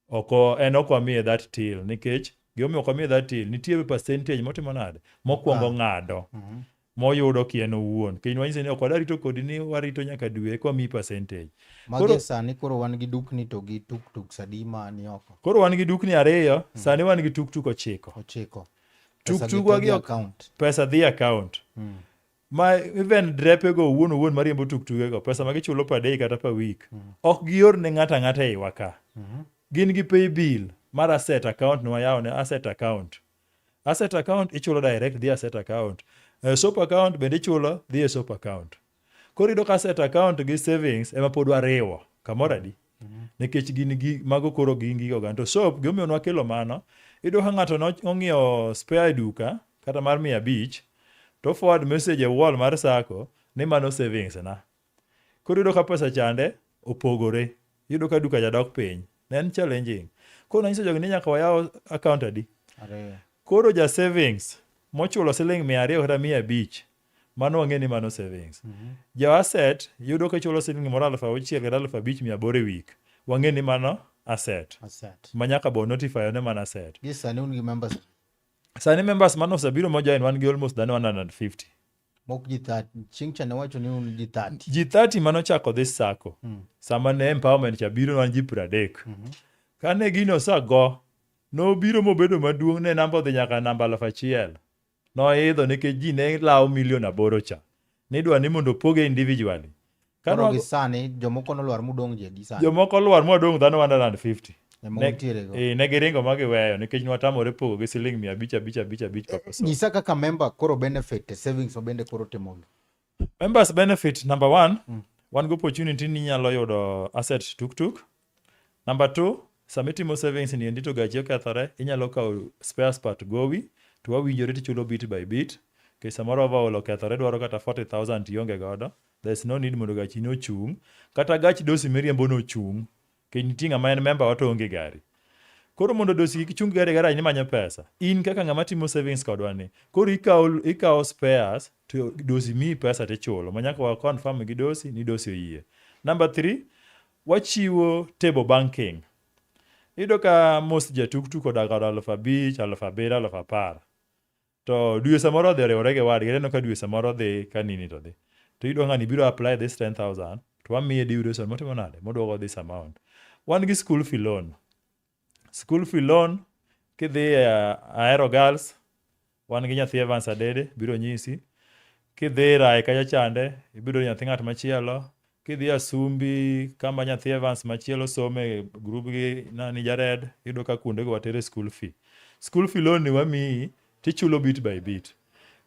Oko en ok wamiye that till nikech gimomiyo ok wamiye that till nitie percentage motimo nade mokwongo ng'ado moyudo kien owuon. Kiny wanyise ni ok wadwa rito kodi ni warito nyaka dwe eka wamiyi percentage. Magi Koro- sani koro wan gi dukni to gi tuktuk sadi ma ni oko Koro wan gi dukni ariyo, sani wan gi tuktuk 9. 9. Tuktuk gi gi ok- account. Pesa dhi account. Ma even drepe go owuon owuon mariembo tuktuge go pesa ma gichulo per day kata per week ok gior ne ng'ato ang'ata eiwa ka. Gin gi pay bill mar asset account nwayawo ne asset account. Asset account ichulo direct dhi asset account. Soap account bende ichulo dhi e soap account. Koro iyudo ka asset account gi savings ema pod wariwo kamoro adi. Nikech gin gi mago koro gin gig oganda. To soap gimomiyo nwakelo mano, iyudo ka ng'ato nong'iewo spare e duka kata mar 500 to forward message e wall mar sacco ni mano savings na. Koro iyudo ka pesa chande opogore. Iyudo ka duka cha dok piny. Ne en challenging. Koro nanyiso jogi ni nyaka wayaw account adi. 2. Koro ja savings mochulo siling 200 kata 500 mano wang'e ni mano savings. Ja asset yudo kichulo siling moro 6,000 kata 5,800 e week. Wang'e ni mano asset. Asset. Ma nyaka bo notify ne mano asset. Gi sani un gi members Sani members mano osebiro mojoin wan gi almost dhano 150. mok ji 30. Chieng' cha ne wacho ni un ji 30. Ji 30 manochako this sacco. Sama ne empowerment cha biro wan ji 30. Kane gino osago, nobiro mobedo maduong' ne namba odhi nyaka namba 1,000. Noidho nikech ji ne lawo milion 8 cha. Nidwa ni mondo opoge individually. Koro gi sani jomoko nolwar mudong' ji adi sani? Jomoko olwar mwadong' dhano 150. Ema untiere go. Ne giringo ma giweyo nikech nwatamore pogo gi siling 500 5 5 5 per person. Nyisa kaka member koro benefit e savings ma bende koro timogi. Members benefit number 1, wan gi opportunity ni inyalo yudo asset tuktuk. Number 2, sama itimo savings ni endi to gachi okethore, inyalo kawo spares part gowi to wawinjore tichulo bit by bit. Nikech samoro overhaul okethore dwaro kata 40,000 tionge godo. There's no need mondo gachi no ochung'. Kata gach dosi miriembo no ochung'. Nikech nitie ng'ama en member wa to onge gari. Koro mondo dosi kik chung gari e garage ni manyo pesa. In kaka ng'ama timo savings kodwa ni, koro ikawo spares to dosi miyi pesa tichulo. Ma nyaka wa confirm gi dosi ni dosi oyie. Number 3, wachiwo table banking. Iyudo ka most ja tuktuk odak od 5,000, 7,000, 10,000. To dwe samoro odhi oriwore gi wadgi, ineno ka dwe samoro dhi ka nini to dhi. To iyudo ng'ani biro apply this 10,000 to wamiye duration motimo nade? Moduogo this amount. Wan gi school fee loan. School fee loan kidhi e Ahero Girls, wan gi nyathi Evans Adede biro nyisi. Kidhi Rae kacha chande, ibiro nyathi ng'at machielo. Kidhi Asumbi kama nyathi Evans machielo some group gi nani Jared, iyudo ka kuondego watere school fee. School fee loan ni wamiyi tichulo bit by bit.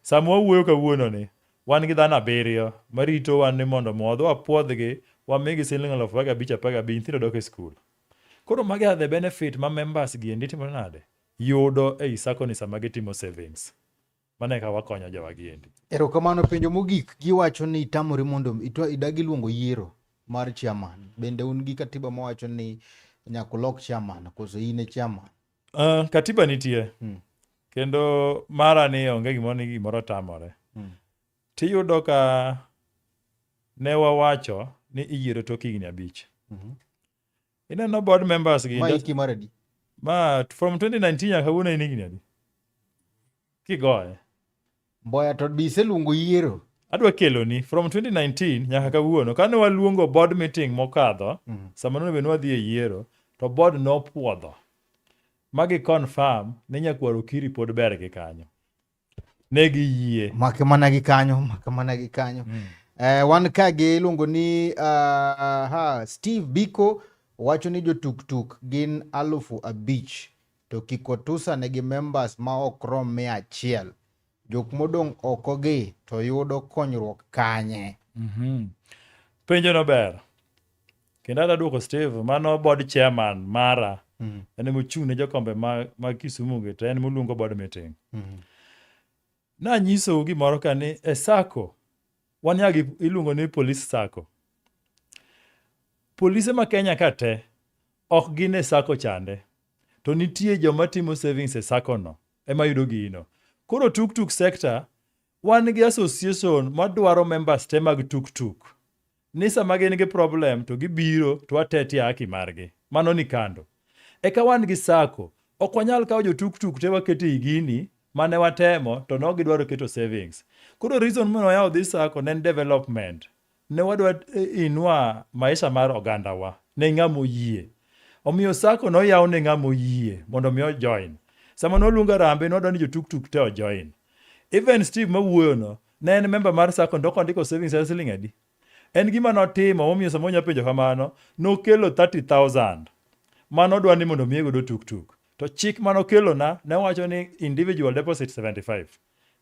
Sama wawuoyo kawuono ni, wan gi dhano 7 marito wan ni mondo mi wadhi wapuodhgi, wamigi siling 15,000 15,000 nyithindo dok e school. Koro magi are the benefit ma members gi endi timo nade? Yudo ei sacco ni sama gitimo savings. Mano e kaka wakonyo jowa gi endi. Erokamano. Penjo mogik, giwacho ni itamori mondo idagi luongo yiero mar chairman. Bende un gi katiba mawacho ni nyaka ulok chairman koso in e chairman? Katiba nitie. Kendo mara ni onge gimoro ni gimoro tamore. Tiyudo ka ne wawacho ni iyiero tok higni 5. Ineno board members gi Ma hiki mar adi? Ma from 2019 nyaka kawuono en higni adi? Kigoye. Mboya to bi iseluongo yiero. Adwa keloni from 2019 nyaka kawuono kane waluongo board meeting mokadho, sama nonego bed ni wadhi e yiero to board nopuodho ma gi confirm ni nyakwar Okiri pod ber gi kanyo. Ne giyie. Make mana gi kanyo, make mana gi kanyo. Wan ka gi iluongo ni Steve Biko wacho ni jotuktuk gin 5,000 to Kikotusa nigi members ma ok rom 100. Jok modong' oko gi to yudo konyruok kanye? Penjo no ber. Kendo adwa duoko Steve, mano board chairman mara. En emochung' ne jokombe mag Kisumu gi to en moluongo board meeting. Nanyisou gimoro ka ni e sacco wan nyaka gi iluongo ni police sacco. Polise ma Kenya ka te ok gin e sacco chande. To nitie joma timo savings e sacco no ema yudo gino. Koro tuk tuk sector wan gi association madwaro members te mag tuk tuk. Ni sama gin gi problem to gibiro to watetia haki margi. Mano ni kando. Eka wan gi sacco. Ok wanyal kawo jo tuk tuk te waketo ei gini mane watemo to ne ok gidwaro keto savings. Koro reason momiyo wayawo this sacco ne en development. Ne wadwa inua maisha mar ogandawa ne ng'ama oyie. Omiyo sacco noyaw ne ng'ama oyie mondo mi ojoin. Sama nwaluongo harambee nwadwa ni jo tuk tuk te ojoin. Even Steve mawuoyono ne en member mar sacco to ok ondiko savings en siling adi? En gima notimo momiyo sama onya penjo kamano, nokelo 30,000 mano odwa ni mondo omiye godo tuk tuk. To chik manokelona ne wacho ni individual deposit 75.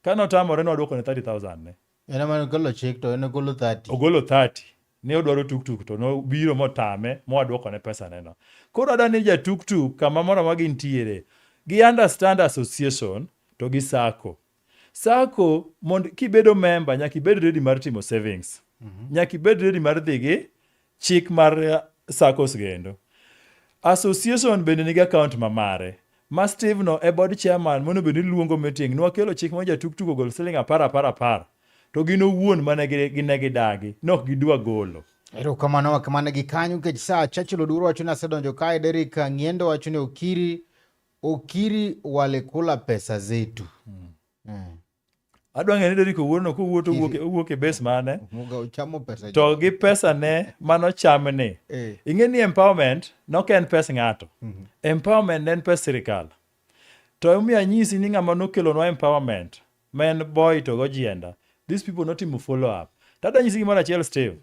Ka notamore nwadwoko ne 30,000 ne. En ema nokelo chik to en ogolo 30. Ogolo 30. Ne odwaro tuk tuk to nobiro motame mwadwoko ne pesa ne no. Koro adwa ni ja tuk tuk kama moro amora gintiere, gi understand association to gi sacco. Sacco mond kibedo member nyaka ibed ready mar timo savings. Nyaka ibed ready mar dhi gi chik mar SACCOs gendo. Association bende nigi account ma mare. Ma Steve no e board chairman monego bed ni luongo meeting. Nwakelo chik ma ja tuk tuk ogol siling apar apar apar. To gin owuon mane gi ne gidagi. Ne ok gidwa golo. Erokamano wakamano gi kanyo nikech saa Churchill Oduro wacho ni asedonjo kae, Derrick Ng'iendo wacho ni Okiri Okiri walikula pesa zetu. Adwa ng'eyo ni Derrick Owuor no kowuok to owuok e base mane. Muga ochamo pesa. To gi pesa ne manocham ni. Ing'e ni empowerment nok en pes ng'ato. Empowerment ne en pes sirikal. To emomiyo anyisi ni ng'ama nokelonwa empowerment ma en Boy to gojienda. These people notimo follow up. To adwa nyisi gimoro achiel Steve.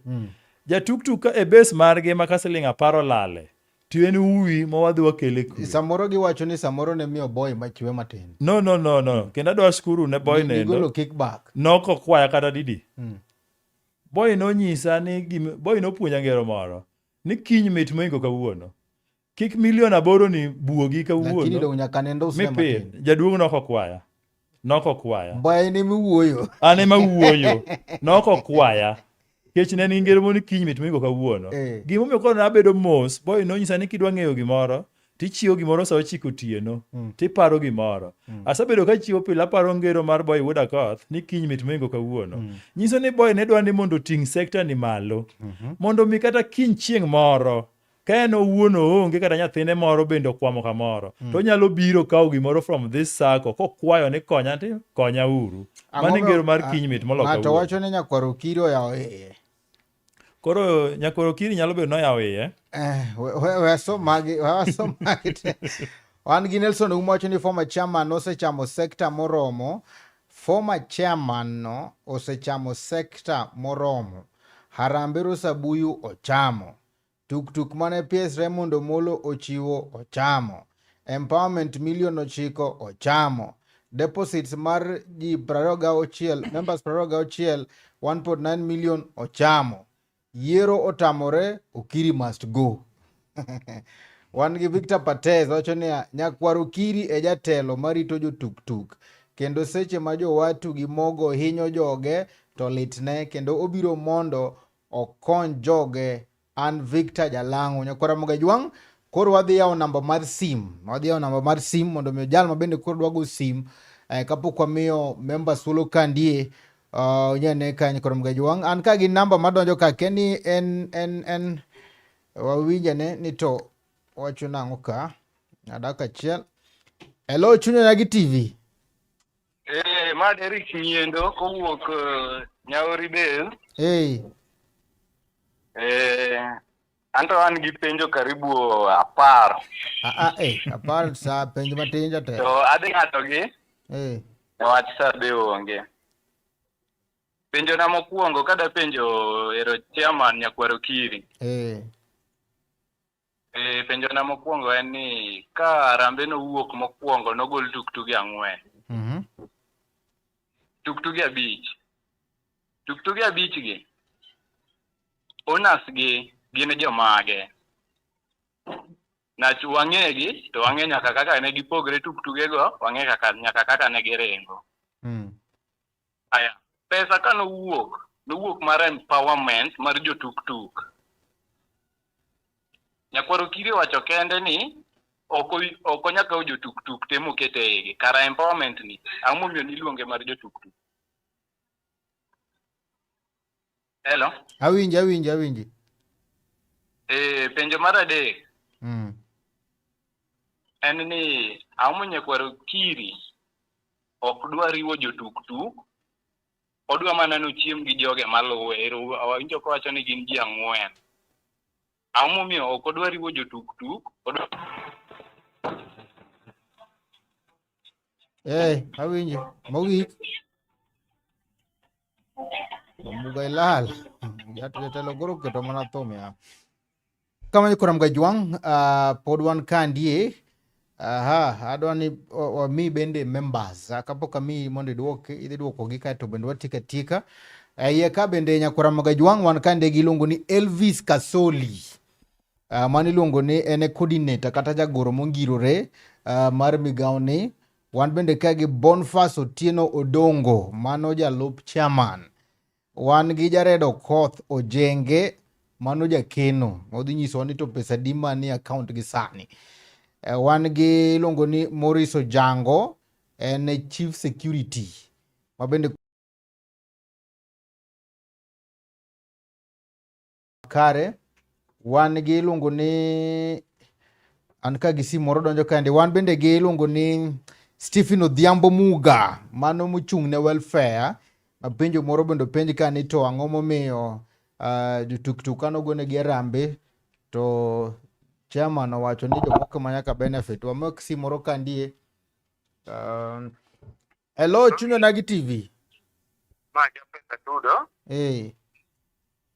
Ja tuk tuk ka e base margi ma ka siling apar olale, to en uwi ma wadhi wakele kwe. Samoro giwacho ni samoro ne miyo Boy machiwe matin. No, no, no, no. Kendo adwa shukuru ne Boy nendo. Gigolo kickback. Nok okwaya kata didi. Boy nonyisa ni gim, Boy nopuonja ngero moro ni kiny mit moingo kawuono. Kik milion aboro ni buogi Lakini kawuono. dong nyaka nendo usne Mipir. matin. Jaduong' nok okwaya. Nok okwaya. Boy ne miwuoyo. An ema wuoyo. Nok okwaya. Kech ne en ngero moro ni kiny mit moingo kawuono. Gimomiyo koro nabedo mos, Boy nonyisa ni kidwa ng'eyo gimoro, tichiwo gimoro sa ochiko otieno, tiparo gimoro. Asebedo kachiwo pile aparo ngero mar Boy wuod Akoth ni kiny mit moingo kawuono. Nyiso ni Boy ne dwa ni mondo oting' sekta ni malo. Mondo mi kata kiny chieng' moro, ka en owuon oonge kata nyathine moro bende okwamo kamoro, to onyalo biro kawo gimoro from this sacco kokwayo ni konya ti konya uru. Mano e ngero mar kiny mit molo Ng'ato kawuono. wacho ni nyakwar Okiri oyawo iye. Koro nyakwar Okiri nyalo bedo noyawo iye. We asom magi, we asom magi te. Wan gi Nelson Ouma wacho ni former chairman osechamo sekta moromo. Former chairman no osechamo sekta moromo. Harambee Rosabuyu ochamo. Tuk tuk mane PS Raymond Omolo ochiwo ochamo. Empowerment milion 9 ochamo. Deposits mar ji 26, members 26, 1.9 million ochamo. Yiero otamore, Okiri must go. Wan gi Victor Patez wacho niya, nyakwar Okiri e jatelo marito jotuk-tuk kendo seche ma jowatu gi mogo hinyo joge to litne kendo obiro mondo okony joge. An Victor Jalang'o nyakwar Ramogi Ajwang'. Koro wadhi yawo namba mar sim, wadhi yawo namba mar sim mondo mi jal ma bende koro dwa go sim kapok wamiyo members thuolo kandie unyane ka nyakwar Ramogi Ajwang'. An ka gi namba madonjo ka kia ni en wawinjane ni to wacho nang'o ka dakika achiel. Hello Chuny Onagi TV. Ma Derrick Nyiendo kowuok Nyaori Base. Anto an gi penjo karibu 10. 10 sa penjo matin jatelo. To adhi ng'ado gi. Wach sa be onge. Penjo na mokwongo kada penjo ero chairman Nyakwar Okiri. Penjo na mokwongo en ni ka Harambee nowuok mokwongo nogol tuktuge 4. Tuktuge 5. Tuktuge 5 gi owners gi gin jomage? Nach wang'e gi to wang'e nyaka kaka ne gipogre tuktuge go, wang'e kaka nyaka kaka ne giringo. Aya, pesa ka nowuok, nowuok mar empowerment mar jo tuktuk. Nyakwar Okiri owacho kende ni ok onya kawo jo tuktuk te moket e igi. Kara empowerment ni, ang'o momiyo niluonge mar jo tuktuk? Hello? Awinji, awinji, awinji. Penjo mar adek. En ni ang'o Nyakwar Okiri ok dwa riwo jo tuktuk, odwa mana nochiem gi joge maluwe. Ero awinjo kowacho ni gin ji ang'wen. Ang'o momiyo ok odwa riwo jo tuktuk? Odwa Awinji. Mogik. Omuga ilal. Jatelo koro oketo mana thum ya. Kamano koro Mgajwang', pod wan kandie. Aha, adwa ni wami bende members. Kapok amiyi mondo iduok, idhi duokogi kaeto bende watieko atieka. Iye ka bende nyakwara Mgajwang' wan kande gi iluongo ni Elvis Kasoli. Mano iluongo ni en e coordinator kata jagoro mongirore mar migawo ni. Wan bende ka gi Boniface Otieno Odongo, mano jalup chairman. Wan gi Jared Okoth Ojenge, mano jakeno. Odhi nyisowa ni to pesa di manie account gi sani. Wan gi iluongo ni Maurice Ojango, en e chief security ma bende kare. Wan gi iluongo ni an ka gi simu moro donjo kaendi. Wan bende gi iluongo ni Stephen Odhiambo Muga, mano mochung' ne welfare. Mapenjo moro bende openj ka ni to ang'o momiyo jotuktuk ka nogonegi harambee to chairman owacho ni jomoko ema nyaka benefit. Wamak simu moro kandie. Hello, Chuny Onagi TV. Ma Japesa Tudo.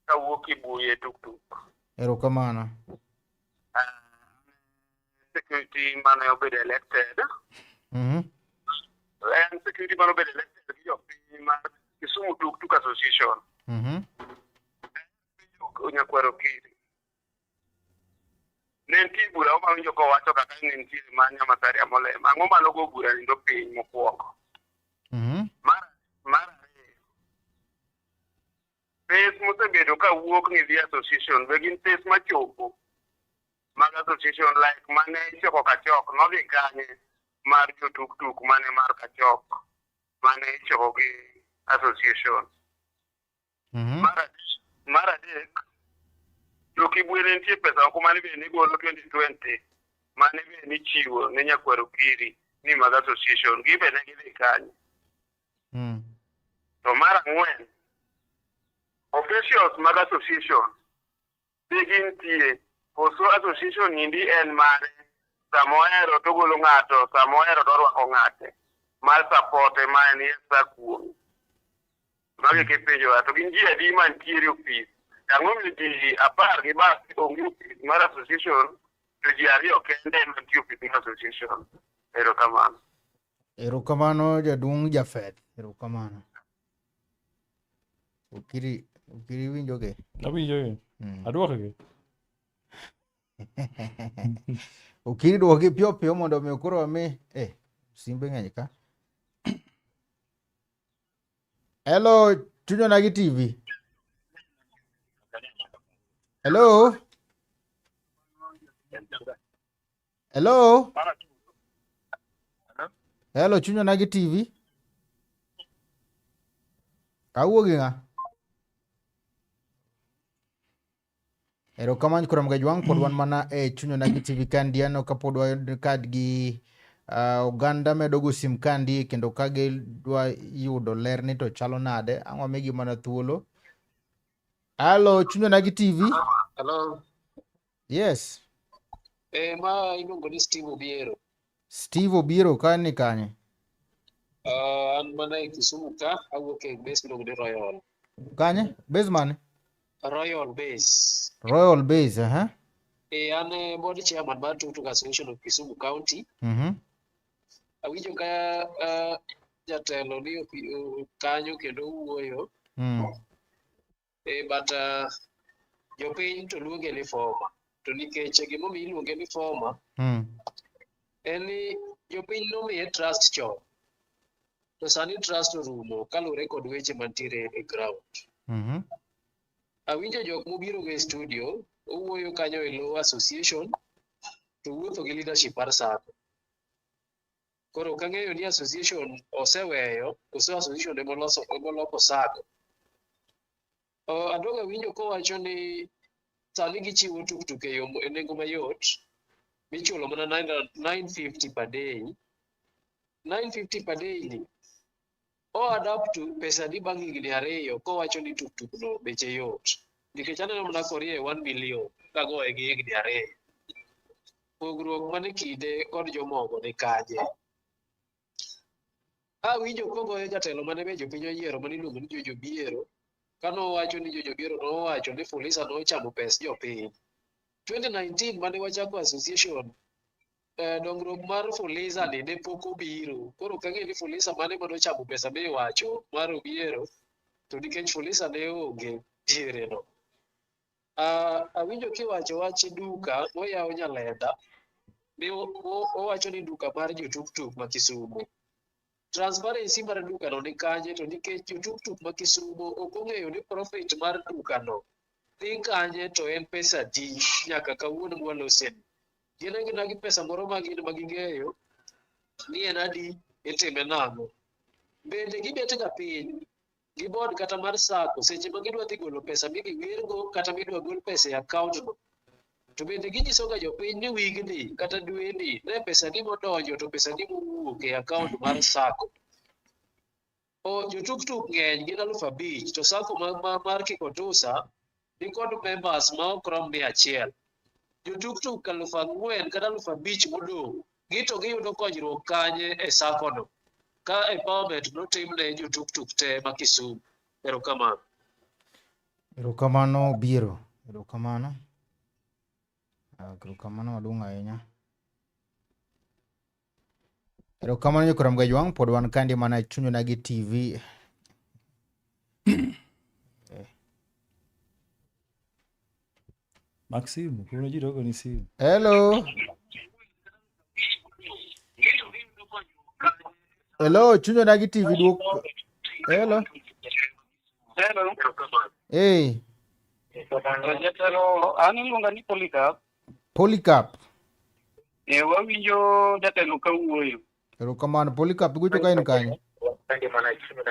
Kawuok Kibuye tuktuk. Erokamano. Security mane obedo elected. En security mane obedo elected gi jopiny mar Kisumu Tuk Tuk Association. Nyakwar Okiri. Ne nitie bura ma winjo kowacho kaka ne nitie mar Nyamasaria Molema. Ang'o mane ogo bura nindo piny mokwongo? Mar ariyo, pes mosebedo ka wuok ni dhi association be gin pes machopo mag association like mane ichoko Kachok nodhi kanye mar jotuktuk mane mar Kachok mane ichoko gi association. Mar adek, jo-Kibwe ne nitie pesa moko mane be nigolo 2020 mane be nichiwo ne Nyakwar Okiri ni mag association gi be ne gidhi kanye. To mar ang'wen, officials mag association be gintie koso association nindi en mare sama ohero to ogolo ng'ato sama ohero to orwako ng'ate mar support ma en yes kuome. Magi kipenjowa to gin ji adi mantiere e ofis? Ang'o miyo ji 10 gi bath onge ofis mar association to ji 2 kende ema nitie ofis mar association? Erokamano. Erokamano jaduong' Jafeth. Erokamano. Okiri, Okiri winjo gi? Awinjo gi. Aduoko gi. Okiri duoki piyo piyo mondo mi koro wami simbe ng'eny ka. Hello, Chuny Onagi TV. Hello. Hello. Hello, Chuny Onagi TV. Awuo gi ng'a? Erokamano kuom Gajwang' pod wan mana e Chuny Onagi TV kandiano kapod wan kad gi oganda medo go sim kandi kendo ka gidwa yudo ler ni to chalo nade ang' wamigi mana thuolo. Hello, Chuny Onagi TV. Hello. Yes. Ma iluongo ni Steve Obiero. Steve Obiero ka ni kanye? An mana e Kisumu ka, awuok e base miluongo ni Royal. Kanye? Base mane? Royal Base. Royal Base, An e board chairman mar Tuk Tuk Association of Kisumu County. Awinjo ka jatelo ni kanyo kendo wuoyo. But jopiny to luonge ni former. To nikech gimomiyo iluonge ni former, en ni jopiny nomiye trust chon. To sani trust orumo kaluwore kod weche mantiere e ground. Awinjo jok mobiro go e studio, owuoyo kanyo e lo association, to wuotho gi leadership mar SACCO. Koro ok ang'eyo ni association oseweyo koso association emoloso emoloko SACCO. Adoga winjo kowacho ni sani gichiwo tuktuk e yo e nengo mayot michulo mana 950 per day. 950 per day ni o add up to pesa adi bang' higni 2 kowacho ni tuktuk no beche yot. Nikech aneno mana korie 1 million kagoye gi higni 2. Pogruok mane kinde kod jomoko ni kanye? Awinjo kogoyo jatelo mane be jopiny oyiero mane iluongo ni Jojo Biero, kanowacho ni Jojo Biero nowacho ni Fuliza nochamo pes jopiny. 2019 mane wachako association, dongruok mar Fuliza ni ne pok obiro. Koro ok ang'eyo ni Fuliza mane manochamo pesa miwacho mar Obiero, to nikech Fuliza ne onge diere no. Awinjo kiwacho wach duka moyaw Nyalenda, ni owacho ni duka mar jotuktuk ma Kisumu. Transparency mar duka no ni kanye to nikech jotuktuk ma Kisumu ok ong'eyo ni profit mar duka no dhi kanye to en pesa di nyaka kawuono mwaloseni. Gin agina gi pesa moro ma gin ma ging'eyo ni en adi itime nang'o. Bende gibet ga piny gi board kata mar SACCO seche ma gidwa dhi golo pesa midhi wirgo kata midwa gol pesa e account no. To bende ginyiso ga jopiny ni wigni kata dweni ne pesa di modonjo to pesa di mowuok e account mar SACCO. O jotuktuk ng'eny gin 5,000 to SACCO mar Kikotusa nikod members ma ok rom 100. Jotuktuk 4,000 kata 5,000 modong' gito giyudo konyruok kanye e SACCO no ka empowerment notimne jotuktuk te ma Kisumu. Erokamano. Erokamano Obiero. Erokamano. Erokamano maduong' ahinya. Erokamano nyikwa Ramogi Ajwang', pod wan kandi mana e Chuny Onagi TV. Mak simu, kuno ji togo ni simu. Hello. Hello, Chuny Onagi TV duok. Hello. Hello. Hey, Jatelo, an iluonga ni Polycarp. Polycarp. Wawinjo jatelo kawuoyo. Erokamano Polycarp, igocho ka in kanye?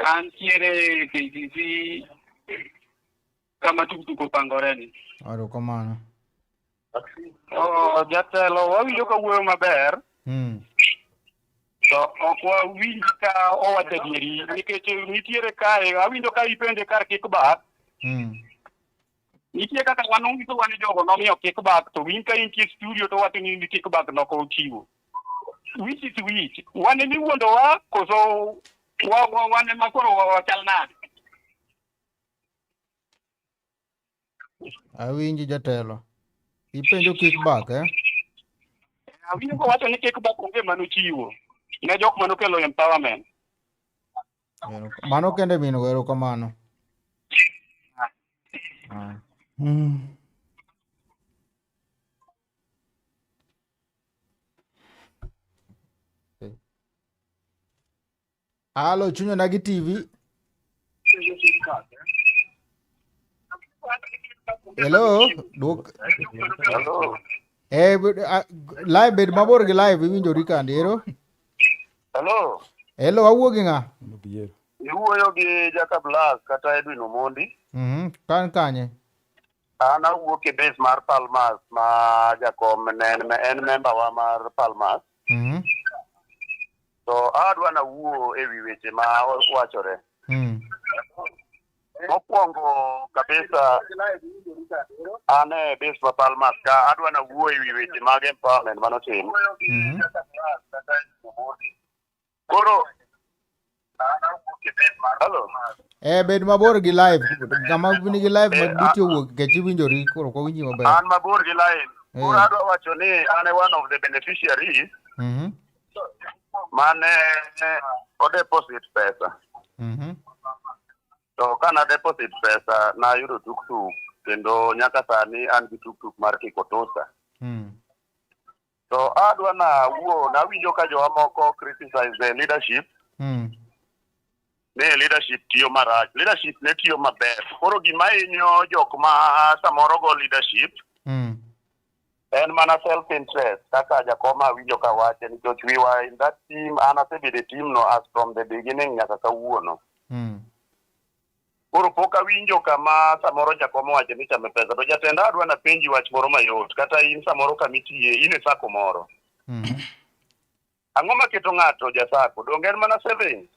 Antiere KCC kama tuktuk opangore ni. Erokamano. Oh, jatelo, wawinjo kawuoyo maber. To ok wawinj ka owacho adieri nikech nitiere kae, awinjo ka ipenje kar kickback. Nitie kaka wan onyisowa ni jogo nomiyo kickback to in ka intie studio to wacho ni kickback nok ochiwo. Which is which? Wan ema iwuondowa koso wan ema koro wachal nade? Awinji jatelo. Ipenjo kickback, eh? Awinjo kowacho ni kickback onge manochiwo ne jok manokelo empowerment. Mano kende min go, erokamano. Halo, Chuny Onagi TV. Hello, duok. Hello. Live bed mabor gi live iwinjori kandi, ero? Hello. Hello, awuo gi ng'a? Iwuoyo gi Jacob Black kata Edwin Omondi. Kan kanye? An awuok e base mar Palmas ma jakom ne en member wa mar Palmas. To adwa nawuo e wi weche ma wachore. Mokwongo kabisa an e base mar Palmas ka adwa nawuo e wi weche mag empowerment manotim. Koro Hello. Bed mabor gi live. Kama nigi live mag buti owuok nikech iwinjori koro ok wawinji maber. An mabor gi live. Koro adwa wacho ni an e one of the beneficiaries mane o deposit pesa. To kana deposit pesa nayudo tuktuk kendo nyaka sani an gi tuktuk mar Kikotosa. To adwa na wuo nawinjo ka jowa moko criticize the leadership. Ni leadership tiyo marach. Leadership ne tiyo maber. Koro gima hinyo jok ma samoro go leadership en mana self interest kaka jakoma awinjo ka wache nikech we were in that team an asebedo e team no as from the beginning nyaka kawuono. Koro pok awinjo kama samoro jakom owacho ni chame pesa to jatenda adwa napenji wach moro mayot kata in samoro kamitiye in e sako moro. Ang'o maketo ng'ato jasako? Donge en mana savings?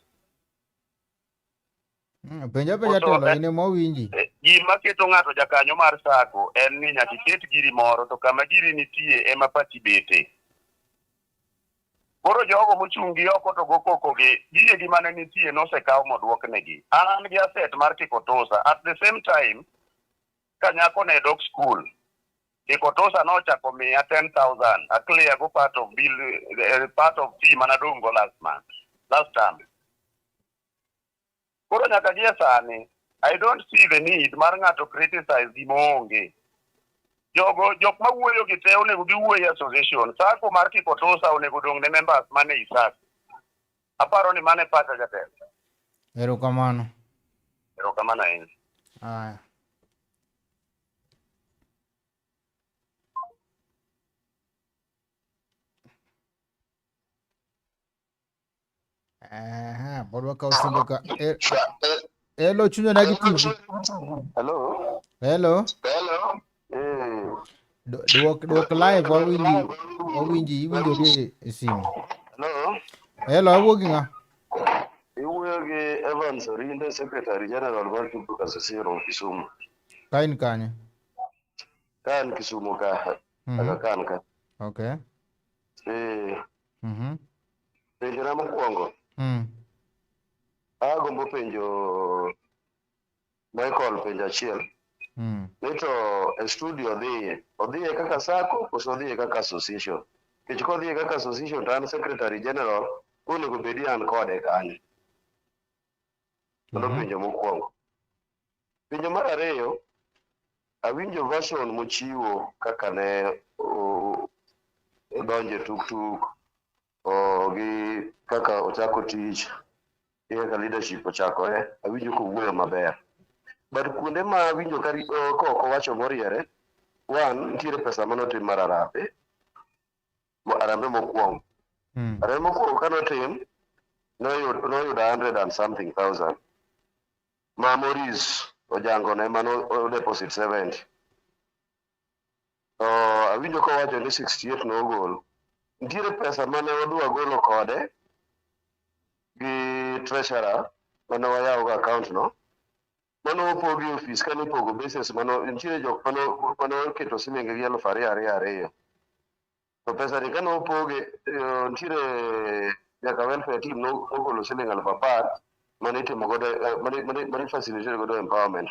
Penja penja Koso, telo in ema owinji. Gima keto ng'ato jakanyo mar sako en ni nyaka iket giri moro to kama giri nitie ema pachi bete. Koro jogo mochung' gi oko to go koko gi gigegi mane nitie nosekaw moduoknegi. An an gi asset mar Kikotosa. At the same time, ka nyako ne dok school, Kikotosa nochako miya 10,000. A clear go part of bill, part of fee manadong' go last month, last term. Koro nyaka gie sani, I don't see the need mar ng'ato criticize gima onge. Jogo jok mawuoyo gi te onego giwuo e association. Sako mar Kikotosa onego dong' ne members mane i sako. Aparo ni mano e pacha jatelo. Erokamano. Erokamano ahinya. Aya. Aha, pod wakawo simbe ka. Hello, chunya nagi TV. Hello. Hello. Hello. Eh. Duok duok live wawinji wawinji iwinjo gi e simu. Hello. Hello, awuo gi ng'a? Iwuoyo gi Evans Orinde, Secretary General mar Tuktuk Association of Kisumu. Ka in kanye? Ka an Kisumu ka, Aga Khan ka. Okay. Eh, penjona mokwongo, agombo penjo Michael penjo achiel. Ni to e studio odhiye, odhiye kaka sako koso odhiye kaka association? Nikech kodhiye kaka association to an Secretary General, onego bed ni an kode kanyo. Mano penjo mokwongo. Penjo mar ariyo, awinjo version mochiwo kaka ne odonjo e tuktuk gi kaka ochako tich gi kaka leadership ochakore, awinjo kowuoyo maber. But kuonde ma awinjo ka ka ok owacho moriere, one, nitiere pesa manotim mar Harambee, Harambee mokwongo. Harambee mokwongo kanotim, noyudo 100 and something thousand. Ma Maurice Ojango ne mano o deposit 70. To awinjo kowacho ni 68 nogol. Nitiere pesa mane wadwa golo kode gi treasurer mane wayawo go account no. Mano opogi e ofis kane ipogo basis mano nitiere jok mane oketo siling gi 2000 ariyo ariyo. To pesa ni kane opoge nitiere nyaka welfare team nogolo siling 10,000 mane itimo godo mane facilitate godo empowerment.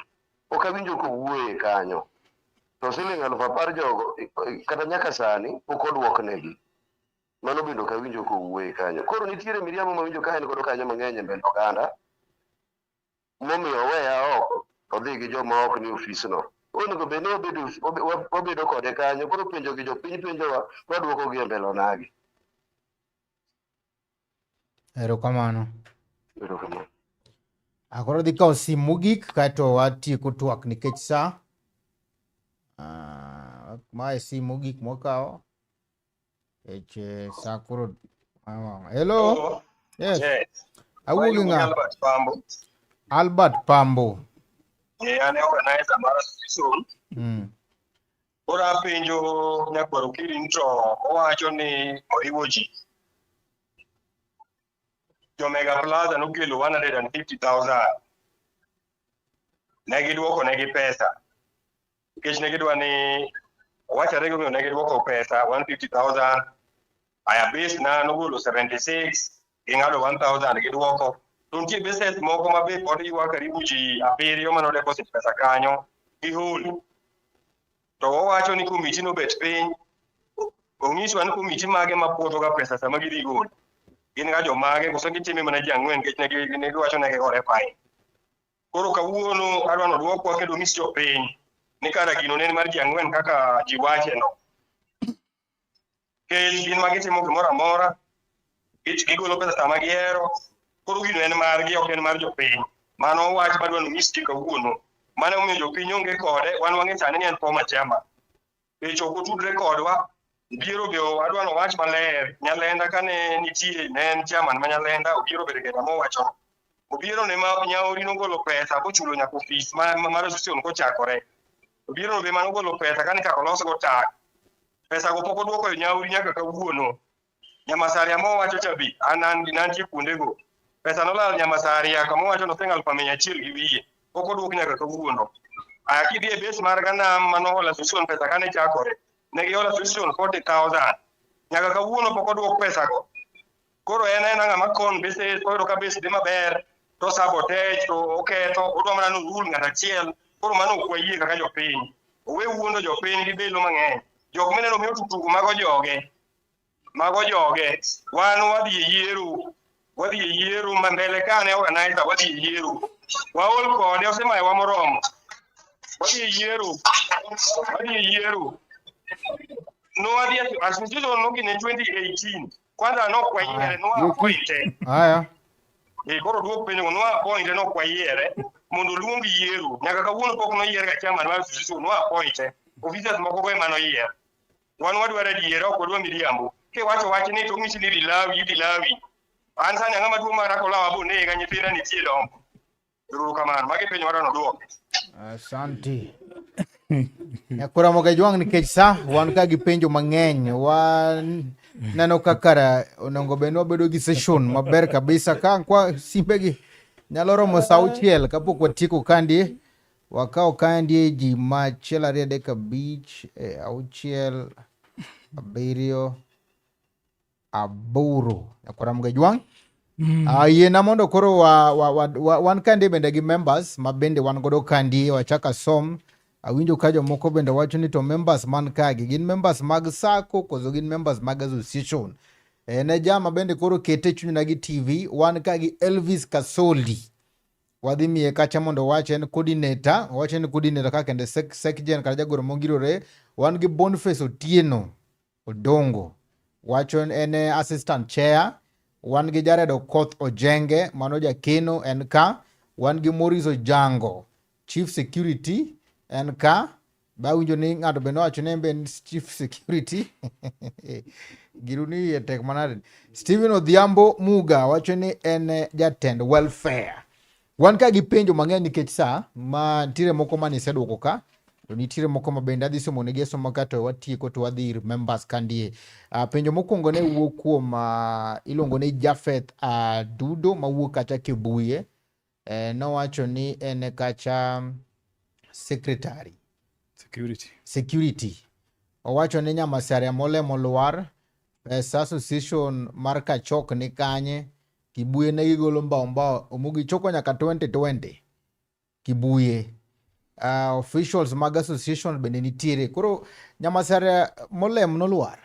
Ok awinjo kowuoye kanyo. To siling 10,000 jogo kata nyaka sani pok oduoknegi. Mano bende ok awinjo kowuoye kanyo. Koro nitiere miriambo mawinjo ka en godo kanyo mang'eny e mbele oganda. Momiyo oweya oko odhi gi joma ok ni ofisno. Onego bed ni wabedo kode kanyo. Koro penjo gi jopiny penjowa, waduoko gi e mbele onagi. Erokamano. Erokamano. Akoro dhi kawo simu mogik kaeto watieko twak nikech sa. Mae simu mogik mwakawo. Nikech sa koro. Hello. Yes. Yes. Awuo gi ng'a? Albert Pambo. Albert Pambo. An e organizer mar association. Koro apenjo nyakwar Okiri ni to owacho ni oriwo ji. Jo Mega Plaza nokelo 150,000. Ne giduoko negi pesa. Nikech ne gidwa ni owachore gimomiyo ne giduoko pesa 150,000. Aya base na nogolo 76, ging'ado 1,000 giduoko. To nitie bases moko ma be pod ywak karibu ji abiriyo mane deposit pesa kanyo gi hold. To owacho ni komiti nobet piny, onyiswa ni komiti mage mapuodho ga pesa sama gidhi golo. Gin ga jomage koso gitime mana ji ang'wen nikech ne giwacho ne gigore fine. Koro kawuono adwa noduokwa kendo onyis jopiny ni kara gino ne en mar ji ang'wen kaka ji wache no. Nikech gin ma gitimo gimoro amora, gigolo pesa sama gihero, Koro gino en margi, ok en mar jopiny. Mano wach madwa nonyis ji kawuono. Mano emomiyo jopiny onge kode, wan wang'e sani ni en former chairman. Nikech ok otudre kodwa, Obiero be adwa nowach maler, Nyalenda kane nitie ne en chairman ma Nyalenda, Obiero bende keta mowachono. Obiero ne ma Nyaori nogolo pesa bochulo nyaka ofis mar association kochakore. Obiero be manogolo pesa kane chako losgo tak. Pesa go pok odwoko e Nyaori nyaka kawuono. Nyamasaria mowacho cha be an an nantie kuondego. Pesa nolal Nyamasaria kama owacho nothing alufu mia achiel gi wiye. Pok odwok nyaka kawuono. Aya kidhi e base mar Ganam manoholo association pesa kane chakore. Ne giholo association 40,000. Nyaka kawuono pok odwok pesa go. Koro en aena ng'ama kon bases, koyudo ka base dhi maber, to sabotage, to oketho, odwa mana ni orul ng'at achiel. Koro mano ok wayie kaka jopiny. Owe wuondo jopiny gi belo mang'eny. Jok mineno miyo tutugo mago joge. Mago joge. Wan wadhi e yiero. Wadhi e yiero ma mbele ka ne organizer wadhi e yiero. Waol kode osemayowa moromo. Wadhi e yiero. Wadhi e yiero. Nowadhi e association nogine 2018. Kwanza nok wayiere, nwa appointe. Haya. Eh, koro duok penjo nwa appointe nok wayiere mondo oluong yiero. Nyaka kawuono pok noyier ga chairman mar association, nwa appointe. Officers moko go ema noyier. Wan wadwaro adiera, ok wadwa miriambo. Kiwacho wach ni to onyisi ni idhi lawi, idhi lawi. An sani ang'ama duong' mara kolawa bonega, nyithinda nitie dongo. Ero kamano, magi penjo madwa nodwoki. Asante. Nyakora Mogajwang' nikech sa wan ka gi penjo mang'eny wan neno ka kara onego bed ni wabedo gi session maber kabisa ka kwa simbegi nyalo romo sa auchiel kapok watieko kandie wakawo kandie ji ma achiel ariyo adek abich auchiel abiriyo aboro nyakwara Mgajwang'. Yiena mondo koro wa, wa, wa, wa, wan kandie bende gi members ma bende wan godo kandie wachak asom. Awinjo ka jomoko bende wacho ni to members man kagi gin members mag SACCO koso gin members mag association. Ne jama bende koro kete chunyna gi TV wan ka gi Elvis Kasoli. Wadhi miye kacha mondo owach en coordinator, owach en coordinator kaka kende sekjen kata jagoro mongirore. Wan gi Boniface Otieno Odongo wacho en assistant chair. Wan gi Jared Okoth Ojenge mano jakeno en ka. Wan gi Maurice Ojango chief security en ka. Ba winjo ni ng'ato be nowacho ni en be en chief security. Giru ni iye tek manade. Stephen Odhiambo Muga wacho ni en jatend welfare. Wan ka gi penjo mang'eny nikech sa ma nitiere moko mane iseduoko ka to nitiere moko ma bende adhi somo negi asoma ka to watieko to wadhi ir members ka ndie. Penjo mokwongo ne wuok kuom iluongo ni Jafeth Adudo mawuok kacha Kibuye. Nowacho ni en kacha secretary. Security. Security. Owacho ni Nyamasaria molemo lwar, pesa association mar Kachok ni kanye, Kibuye ne gigolo mbao mbao, omugi choko nyaka 2020. Kibuye. Officials mag association bende nitiere. Koro Nyamasara molem nolwar.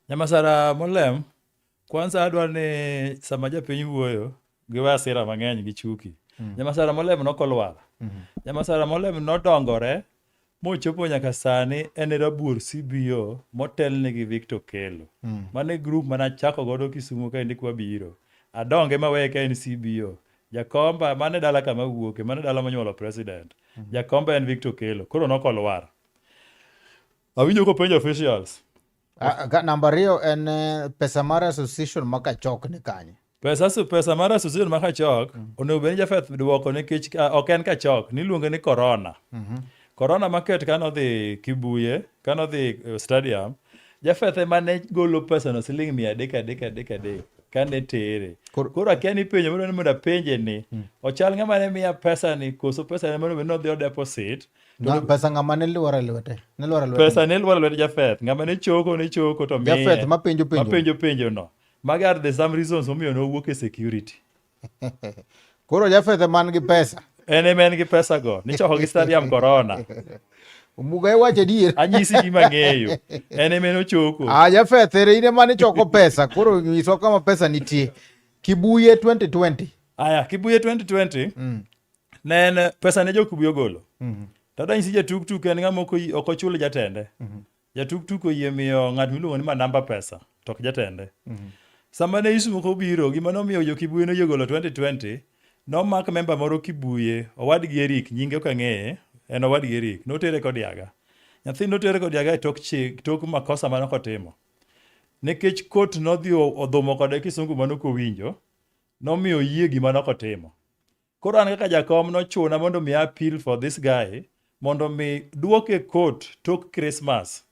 Nyamasara molem, kwanza adwa ni sama japiny wuoyo, giwe hasira mang'eny gi chuki. Nyamasara molem nokolwar. Nyamasara molem nodongore mochopo nyaka sani en e rabuor CBO motelne gi Victor Okello. Mano e group mane achako godo Kisumu kaendi kwabiro. Adonge maweye ka en CBO. Jakomba mano e dala kama awuoke, mano e dala monyuolo president. Jakomba en Victor Okello. Koro nokolwar. Awinjo kopenjo officials. Namba ariyo en pesa mar association ma Kachok ni kanye? Pesa mar association ma Kachok onego bed ni Jafeth duoko nikech ok en Kachok, niluonge ni Corona. Corona market kane odhi Kibuye, kane odhi stadium, Jafeth ema ne golo pesa no siling 300 adek adek adek kane tere. Koro akia ni penjo madwa ni mondo apenje ni, ochal ng'ama ne miya pesa ni koso pesa ne mondo bed ni odhi o deposit. Pesa ng'ama ne lwar e lwete? Ne lwar e lwete. Pesa ne lwar e lwet Jafeth. Ng'ama ne choko ne choko to miye. Jafeth mapenjo penjo. Mapenjo penjo no. Magi are the some reasons momiyo ne owuok e security. Koro Jafeth man gi pesa. En ema en gi pesa go. Nichoko gi stadium corona. Omuga iwacho adier. Anyisi gima ang'eyo. En ema en ochoko. Jafeth, ere in ema nichoko pesa. Koro nyiswa kama pesa nitie. Kibuye 2020. Aya, Kibuye 2020. Ne en pesa ne jo Kibuye ogolo. To adwa nyisi jatuk tuk en ng'ama ok ochul jatende. Jatuk tuk oyie miyo ng'at miluongo ni Manamba pesa to ok jatende. Sama ne issue moko obiro, gima nomiyo jo Kibuye noyie golo 2020, nomak member moro Kibuye, owadgi Eric, nyinge ok ang'eye, en owadgi Eric, notere Kodiaga. Nyathi notere Kodiaga e tok chik, tok makosa mane ok otimo. Nikech court nodhi odhumo kode kisungu mane ok owinjo, nomiyo oyie gima ne ok otimo. Koro an kaka jakom nochuna mondo mi appeal for this guy mondo mi duoke court tok Christmas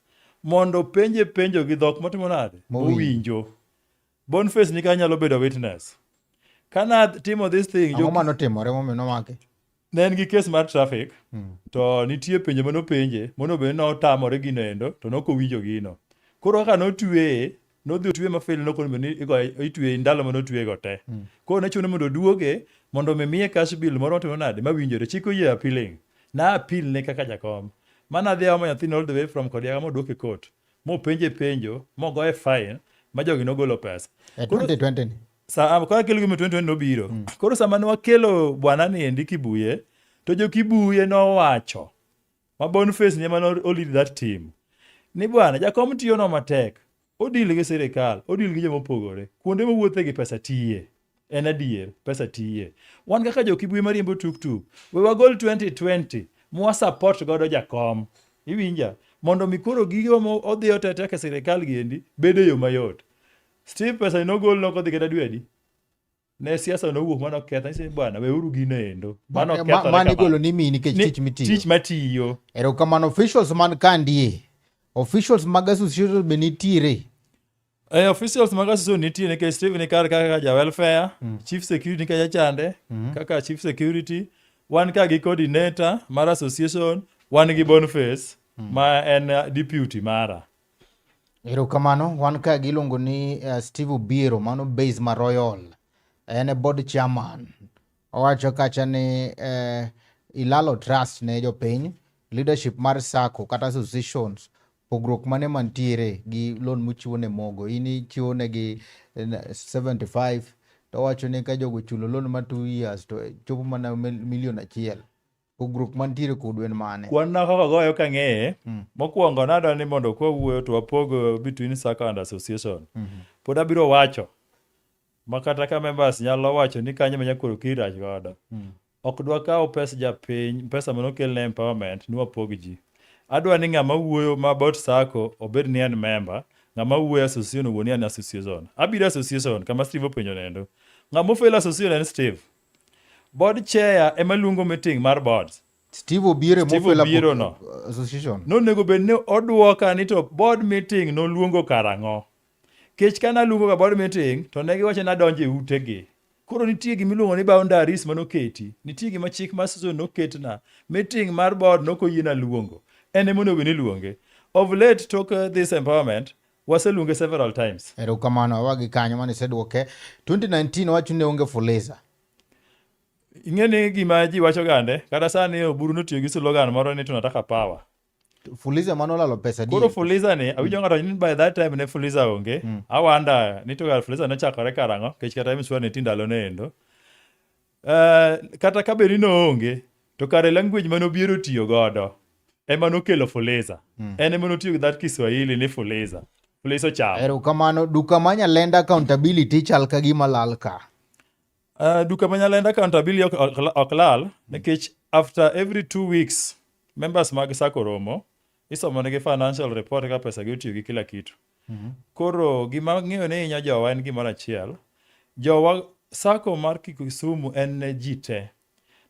mondo penje penjo gi dhok motimo nade mowinjo. Boniface ni nyalo bedo witness. Kana timo this thing, Ang'o manotimore momiyo nomake? Ne en gi case mar traffic to nitie penjo mane openje monego bed ni notamore gino endo to nok owinjo gino. Koro kaka notweye, nodhi otweye mafel nokono bed ni igoye itweye ndalo mane otweye go te. Koro ne chune mondo oduoge mondo mi miye cash bill moro motimo nade mawinjore. Chik oyie appealing. Na appeal ne kaka jakom. Mana adhi aomo nyathino all the way from Kodiaga moduoke court. Mopenje penjo, mogoye fine, ma jogi nogolo pesa. E 2020 ni. Sa koro akelo gima 2020 nobiro. Koro sama ne wakelo bwana ni endi Kibuye, to jo Kibuye nowacho ma Boniface ni ema no lead that team. Ni bwana jakom tiyo no matek. Odil gi sirikal, odil gi joma opogore. Kuonde mowuothe gi pesa tiye. En adier, pesa tiye. Wan kaka jo Kibuye mariembo tuk-tuk, we wagol 2020 mwa support godo jakom. Iwinja? Mondo mi koro gigo ma odhi otete ka sirikal giendi bedo e yo mayot. Steve pesa ni nogol nokodhi kata dwe adi? Ne siasa nowuok mano oketho. Anyise ni bwana weuru gino endo. Mano okethore Mano igolo ni miyi nikech Ni- tich mitiyo. Tich matiyo. Erokamano officials man kandie. Officials mag association be nitiere. Eh, officials mag association nitie nikech Steve ni kar kaka ja welfare, chief security ni kacha chande, kaka chief security, wan ka gi coordinator mar association, wan gi Boniface ma en deputy mara. Erokamano, wan ka gi iluongo ni Steve Obiero, mano base ma Royal. En e board chairman. Owacho kacha ni ilalo trust ne jopiny, leadership mar SACCO kata associations, pogruok mane mantiere gi loan muchiwo ne mogo. In ichiwo negi 75 to owacho ni ka jogo chulo loan ma 2 years to chopo mana milion achiel. Pogruok mantiere kodu en mane? Kwan na kaka goyo kang'eye, mokwongo nadwa ni mondo kwa wuoyo to wapog between SACCO and association. Pod abiro wacho ma kata ka members nyalo wacho ni kanyo ma nyakoro kiri rach godo. Ok dwa kawo pes japiny, pesa manokel ne empowerment ni wapog ji. Adwa ni ng'ama wuoyo ma about SACCO obed ni en member, ng'ama wuoyo association owuo ni en association. Abiro association kama Steve openjo nendo. Ng'ama ofel association en Steve. Board chair ema luongo meeting mar boards. Steve Obiero Steve mofel Obiero no. association. Nonego bed ni oduoka ni to board meeting noluongo karang'o. Kech ka naluongo ga board meeting to ne giwacho ni adonjo e utegi. Koro nitie gima iluongo ni boundaries manoketi. Nitie gima chik mar association noketna. Meeting mar board nokoyiena luongo. En ema onego bed ni iluonge. Of late tok this empowerment, waseluonge several times. Erokamano, awa gi kanyo mane iseduoke. 2019 wacho ni onge Fuliza. Ing'e ni gima ji wacho gande, kata sani Oburu notiyo gi slogan moro ni tunataka power. Fuliza mane olalo pesa di. Koro Fuliza ni, awinjo ng'ato ni by that time ne Fuliza onge. Awanda ni to kar Fuliza nochakore karang'o, nikech kata M-Shwari nitie ndalo ne endo. Kata ka bed ni noonge, to kare language mane Obiero tiyo godo ema nokelo Fuliza. En ema notiyo gi that Kiswahili ni Fuliza. Fuliza ochamo. Erokamano, duka ma Nyalenda accountability chal ka gima lal ka. Duka ma Nyalenda accountability ok lal nikech after every 2 weeks members mag SACCO romo, isomo negi financial report ka pesa gi otiyo gi kila kitu. Koro gima ng'eyo ni hinyo jowa en gimoro achiel. Jowa SACCO mar Kisumu en ne ji te.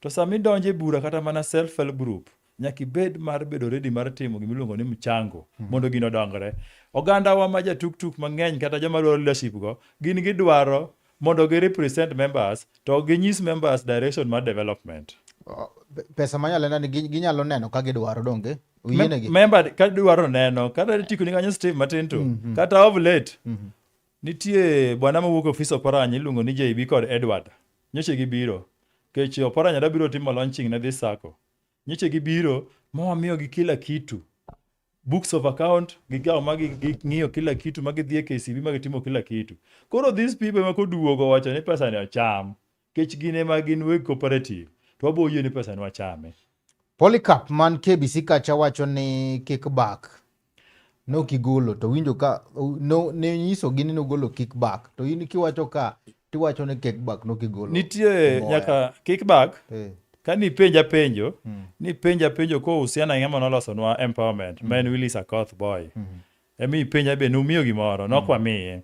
To sama idonjo e bura kata mana self help group, nyaka ibed mar bedo ready mar timo gima iluongo ni mchango mondo gino odongre. Oganda wa ma ja tuk-tuk mang'eny kata joma dwaro leadership go, gin gidwaro mondo gi represent members to ginyis members direction mar development. Pesa ma Nyalenda ni ginyalo neno ka gidwaro donge? Oyienegi? Member ka dwaro neno, kata tiko ni kanyo Steve matin to, kata of late, nitie bwana mawuok e ofis Oparanya iluongo ni JB kod Edward. Nyocha gibiro. Kech Oparanya da biro timo launching ne this SACCO. Nyocha gibiro ma wamiyogi kila kitu. Books of account, gigawo ma ging'iyo kila kitu, ma gidhi e KCB ma gitimo kila kitu. Koro these people ema koduogo wacho ni pesa ni ocham. Kech gin ema gin weg cooperative. To wabo yie ni pesa ni wachame. Polycarp man KBC kacha wacho ni kickback. Nokigolo to winjo ka no, ne nyisogi ni nogolo kickback to in kiwacho ka tiwacho ni kickback nokigolo. Nitie Mboya. nyaka kickback Eh. ka nipenja penjo nipenja penjo kohusiana gi ng'ama nolosonwa empowerment ma en Willis Akoth Boy emi ipenja be numiyo gimoro nok wamiye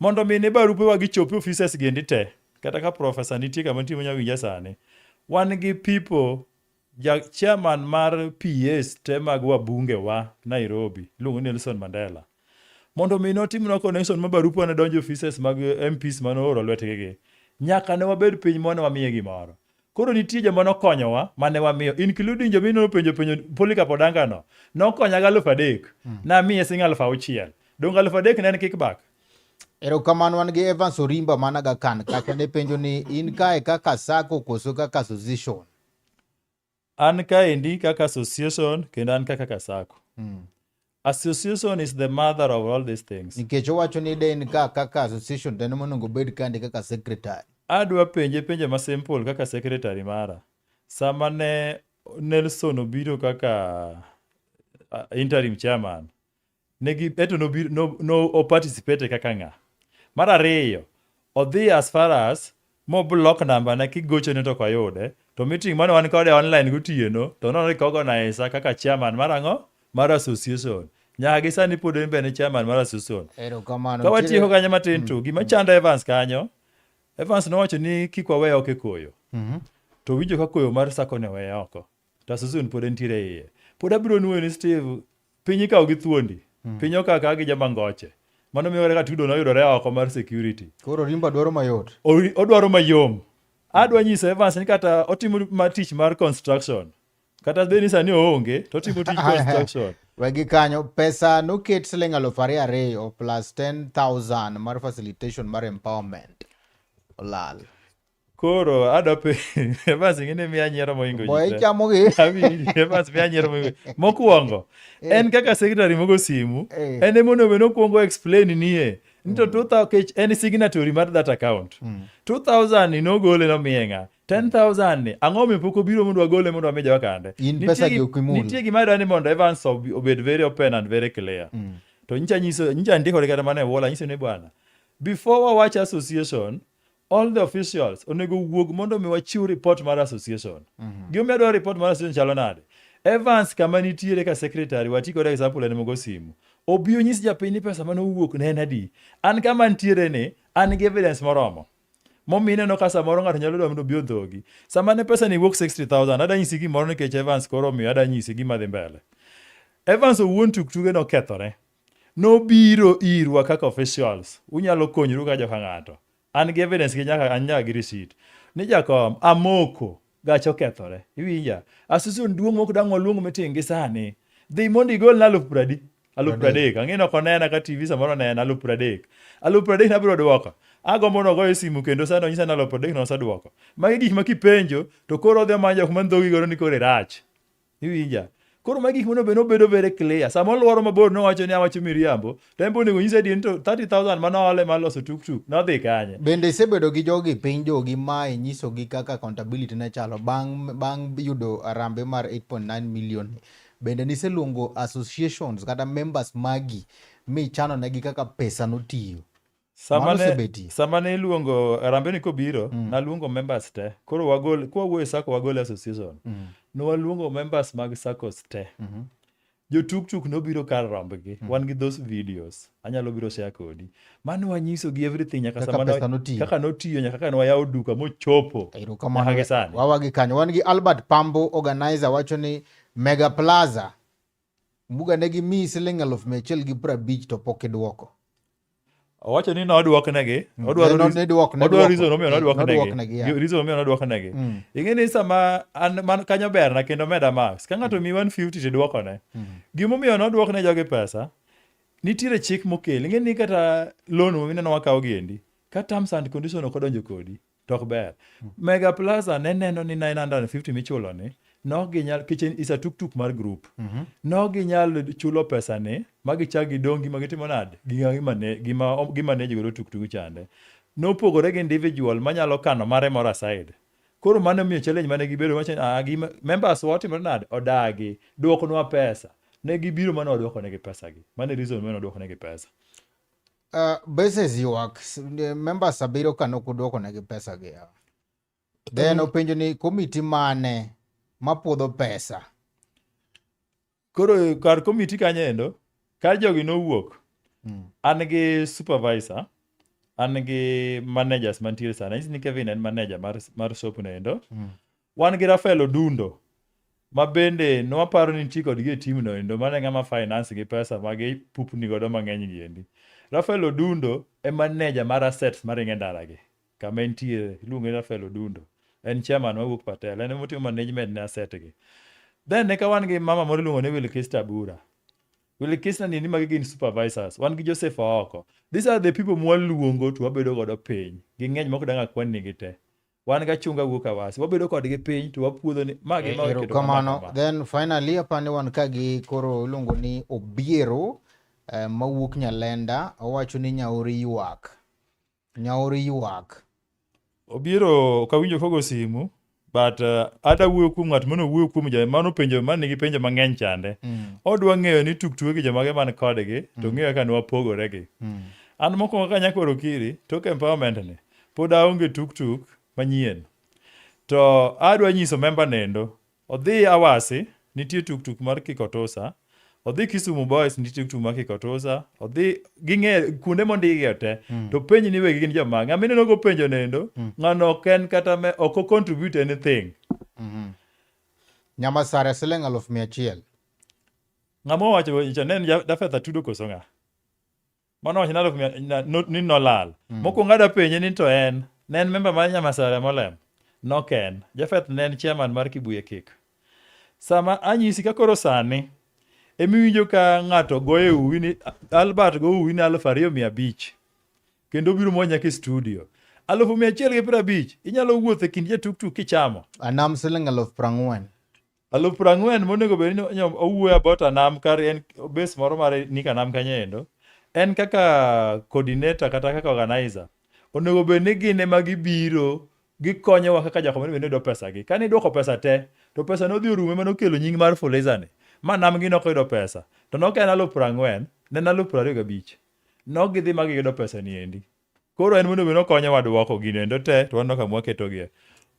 mondo mi ne barupewa gichop e offices gi endi te kata ka profesa nitie kama nitie monya winja sani wan gi people ja chairman mar PAs te mag wabunge wa Nairobi iluongo ni Nelson Mandela mondo mi notimnwa connection ma barupewa ne donjo e offices mag MPs mane ooro lwetgi gi nyaka ne wabed piny mane wamiye gimoro koro nitie joma nokonyowa mane wamiyo including joma nopenjo penjo Polycarp Odanga no nokonya gi 3,000 namiye siling 6,000 donge 3,000 ne en kickback. Erokamano wan gi Evans Orimba mana ga kan kacha ne penjo ni in kae kaka sacco koso kaka association? An kaendi kaka association kendo an ka kaka sacco. Association is the mother of all these things. Nikech owacho ni de en ka kaka association to en ema onego obed kande kaka secretary. Adwa penje penjo ma simple kaka secretary mara. Sama ne Nelson obiro kaka interim chairman, negi eto nobiro no, no o participate kaka ng'a. Mar ariyo, odhi as far as mo block namba ne kigochone to ok oyude. To meeting mane wan kode online gotieno to no recognize kaka chairman mar ang'o? Mar association. Nyaka gi sani pod en bende chairman mar association. Erokamano. Ka watieko kanyo matin to gima chando Evans kanyo, Evans nowacho ni kik wawe oko e koyo. To winjo ka koyo mar sacco ne weye oko. To association pod entiere e iye. Pod abiro nuoyo ni Steve, piny ikawo gi thuondi. Piny okawo akawa gi joma ngoche. Mano miyo kata Tudo noyudore oko mar security. Koro Rimba dwaro mayot. Odwaro mayom. Adwa nyiso Evans ni kata otimo ma tich mar construction. Kata bed ni sani oonge, to otimo tij construction. Wegi kanyo pesa noket siling 2,000 plus 10,000 mar facilitation mar empowerment. Olal. Koro adwa pe Evans ing'e ni miya nyiero mohingo ji Boy te. ichamogi. Awinji, Evans miya nyiero mohingo. Mokwongo, en kaka secretary mogo simu, en ema onego bed ni okwongo explain nie ni to 2000 kech en signatory mar that account. 2000 ni nogole nomiye ng'a? 10,000 ni ang'o omiyo pok obiro mondo wagole mondo wami jowa kande? In Nitie pesa gi ok imul. Nitie gima adwa ni mondo Evans obed very open and very clear. To nyicha nyiso nyicha andikore kata mana e wall anyiso ni bwana before wawach association all the officials onego wuog mondo mi wachiw report mar association. Gimomiyo adwaro report mar association chalo nade? Evans kama nitiere ka secretary wati kode example en mogo simu. Obi onyis japiny ni pesa mane owuok ne en adi. An kama nitiere ni an gi evidence moromo. Momiyo ineno ka samoro ng'ato nyalo dwa mondo obi odhogi. Sama ne pesa ni wuok 60,000 ada nyisi gimoro nikech Evans koro omiyo ada nyisi gima dhi mbele. Evans owuon tuktuge nokethore. Nobiro irwa kaka officials. Unyalo konyoru ka joka ng'ato. An gi evidence gi nyaka an nyaka gi receipt. Ni jakom amoko gacha okethore. Iwinja? Association duong' mok dang' waluong meeting gi sani. Dhi mondo igolna alufu pradi. Alufu pradek. Ang'e ni ok onena ka TV samoro onena alufu pradek. Alufu pradek nabiro duoko. Agombo nogoye simu kendo sani onyisa ni alufu pradek noseduoko. Magi gik ma kipenjo to koro odhi omanyo jok mandhogi godo ni koro irach. Iwinja? Koro magi gik monego bed ni obedo very clear. Sama olworo mabor nowacho ni awacho miriambo, to en be onego onyise adier ni to 30,000 mane oole mar loso tuktuk nodhi kanye? Bende isebedo gi jogi piny jogi ma inyisogi kaka accountability ne chalo bang' bang' yudo arambe mar 8.9 million ni. Bende niseluongo associations kata members magi michano negi kaka pesa notiyo? Sama Mano ne, osebetie. sama ne iluongo Harambee ni kobiro, naluongo members te. Koro wagol, kwawuoyo e sacco wagol e association. Nwaluongo members mag saccos te. Jo tuktuk nobiro kar rombgi. Wan gi those videos. Anyalo biro share kodi. Mano wanyiso gi everything nyaka Kaka sama pesa notiyo. kaka notiyo nyaka kaka nwayawo duka mochopo. Erokamano. Nyaka gi sani. Wawa gi kanyo. Wan gi Albert Pambo organizer wacho ni Mega Plaza Mbuga ne gimiyi siling 150,000 to pok idwoko. Owacho ni nodwoknegi. Odwaro Ne- ne dwok- ne odwaro dwoko. reason momiyo Nodwoknegi, nodwoknegi. yeah. Reason momiyo nodwoknegi. Ing'e ni sama an man kanyo berna kendo meda marks. Ka ng'ato omiyi 150 to idwokone. Gimomiyo nodwokne jogi pesa, nitiere chik mokel. Ing'e ni kata loan mineno wakawo giendi, ka terms and condition ok odonjo kodi, to ok ber. Mega Plaza ne neno ni 950 michulo ni nok ginyal kech is a tuktuk mar group. Nok ginyal chulo pesa ni ma gichak gidong' gima gitimo nade? Gima gimane gima gimanage godo tuktuk chande. Nopogore gi individual manyalo kano mare moro aside. Koro mano omiyo challenge mane gibedo wacho ni ah gima members wa otimore nade? Odagi. Duoknwa pesa. Ne gibiro mane waduoko negi pesa gi. Mano e reason mane waduoko negi pesa. Bases ywak members abiriyo ka nok uduoko negi pesa gi. Then openjo ni komiti mane mapuodho pesa? Koro kar komiti kanyo endo, ka jogi nowuok, an gi supervisor, an gi managers mantiere sani. Anyisi ni Kevin en manager mar shop no endo. Wan gi Rafael Odundo ma bende nwaparo ni nitie kodgi e team no endo, mano e ng'ama finance gi pesa ma gipupni godo mang'eny gi endi. Rafael Odundo e manager mar assets maringo e ndara gi. Kama entie iluonge ni Rafael Odundo. En chairman mawuok Patel, en emotimo management ne asset gi. Then eka wan gi mama moro iluongo ni Wilkista Abura. Wilkista ni magi gin supervisors. Wan gi Joseph Ooko. These are the people mwaluongo to wabedo godo piny. Ging'eny mok dang' akwan nigi te. Wan gi Achunga wuok Awasi. Wabedo kodgi piny to wapuodho ni ma gi ma oketo kama Erokamano. kama. Then finally apani wan ka gi koro iluongo ni Obiero mawuok Nyalenda. Owacho ni nyaori ywak. Nyaori ywak. Obiero ok awinjo kogo simu but ada wuoyo kuom ng'at mane owuoyo kuom ja mano penjo man nigi penjo mang'eny chande. Odwa ng'eyo ni tuktuke gi jomage man kodgi to ng'eyo kaka ne wapogore gi. An mokwongo ka nyakwar Okiri tok empowerment ni pod aonge tuktuk manyien. To adwa nyiso member nendo odhi Awasi nitie tuktuk mar Kikotosa, odhi Kisumu Boys nitie tuktuk mar Kikotosa, odhi ging'e kuonde mondigie te to penj ni wegi gin jomage. Ng'ama ineno kopenjo nendo ng'ano ok en kata me, ok o contribute anything. Nyamasare siling 100,000. Ng'ama owacho cha ne en Jafeth Atudo koso ng'a? Mano wacho ni aluf mia, ni nolal. Mokwongo adwa penje ni to en, ne en member mar Nyamasare Molem? Nok en. Jafeth ne en chairman mar Kibuye Kik. Sama anyisi ka koro sani, emiwinjo ka ng'ato goyo uwi ni, Albert go uwi ni 2,500. Kendo obiro monya nyaka e studio. 150,000, inyalo wuotho e kind jatuktuk kichamo. Anam siling 40,000. 40,000 monego bed ni owuoyo about anam kar en base moro mar Nick Anam kanyo endo. En kaka coordinator kata kaka organizer. Onego bed ni gin ema gibiro gikonyowa kaka jok monego bed ni yudo pesa gi. Kane idwoko pesa te, to pesa nodhi orumo ema nokelo nying mar Fuliza ni. Ma nam gi nok oyudo pesa. To nok en 40,000, ne en 25,000. Nok gidhi ma giyudo pesa ni endi. Koro en monego bed ni okonyowa dwoko gino endo te to waneno kama waketogie.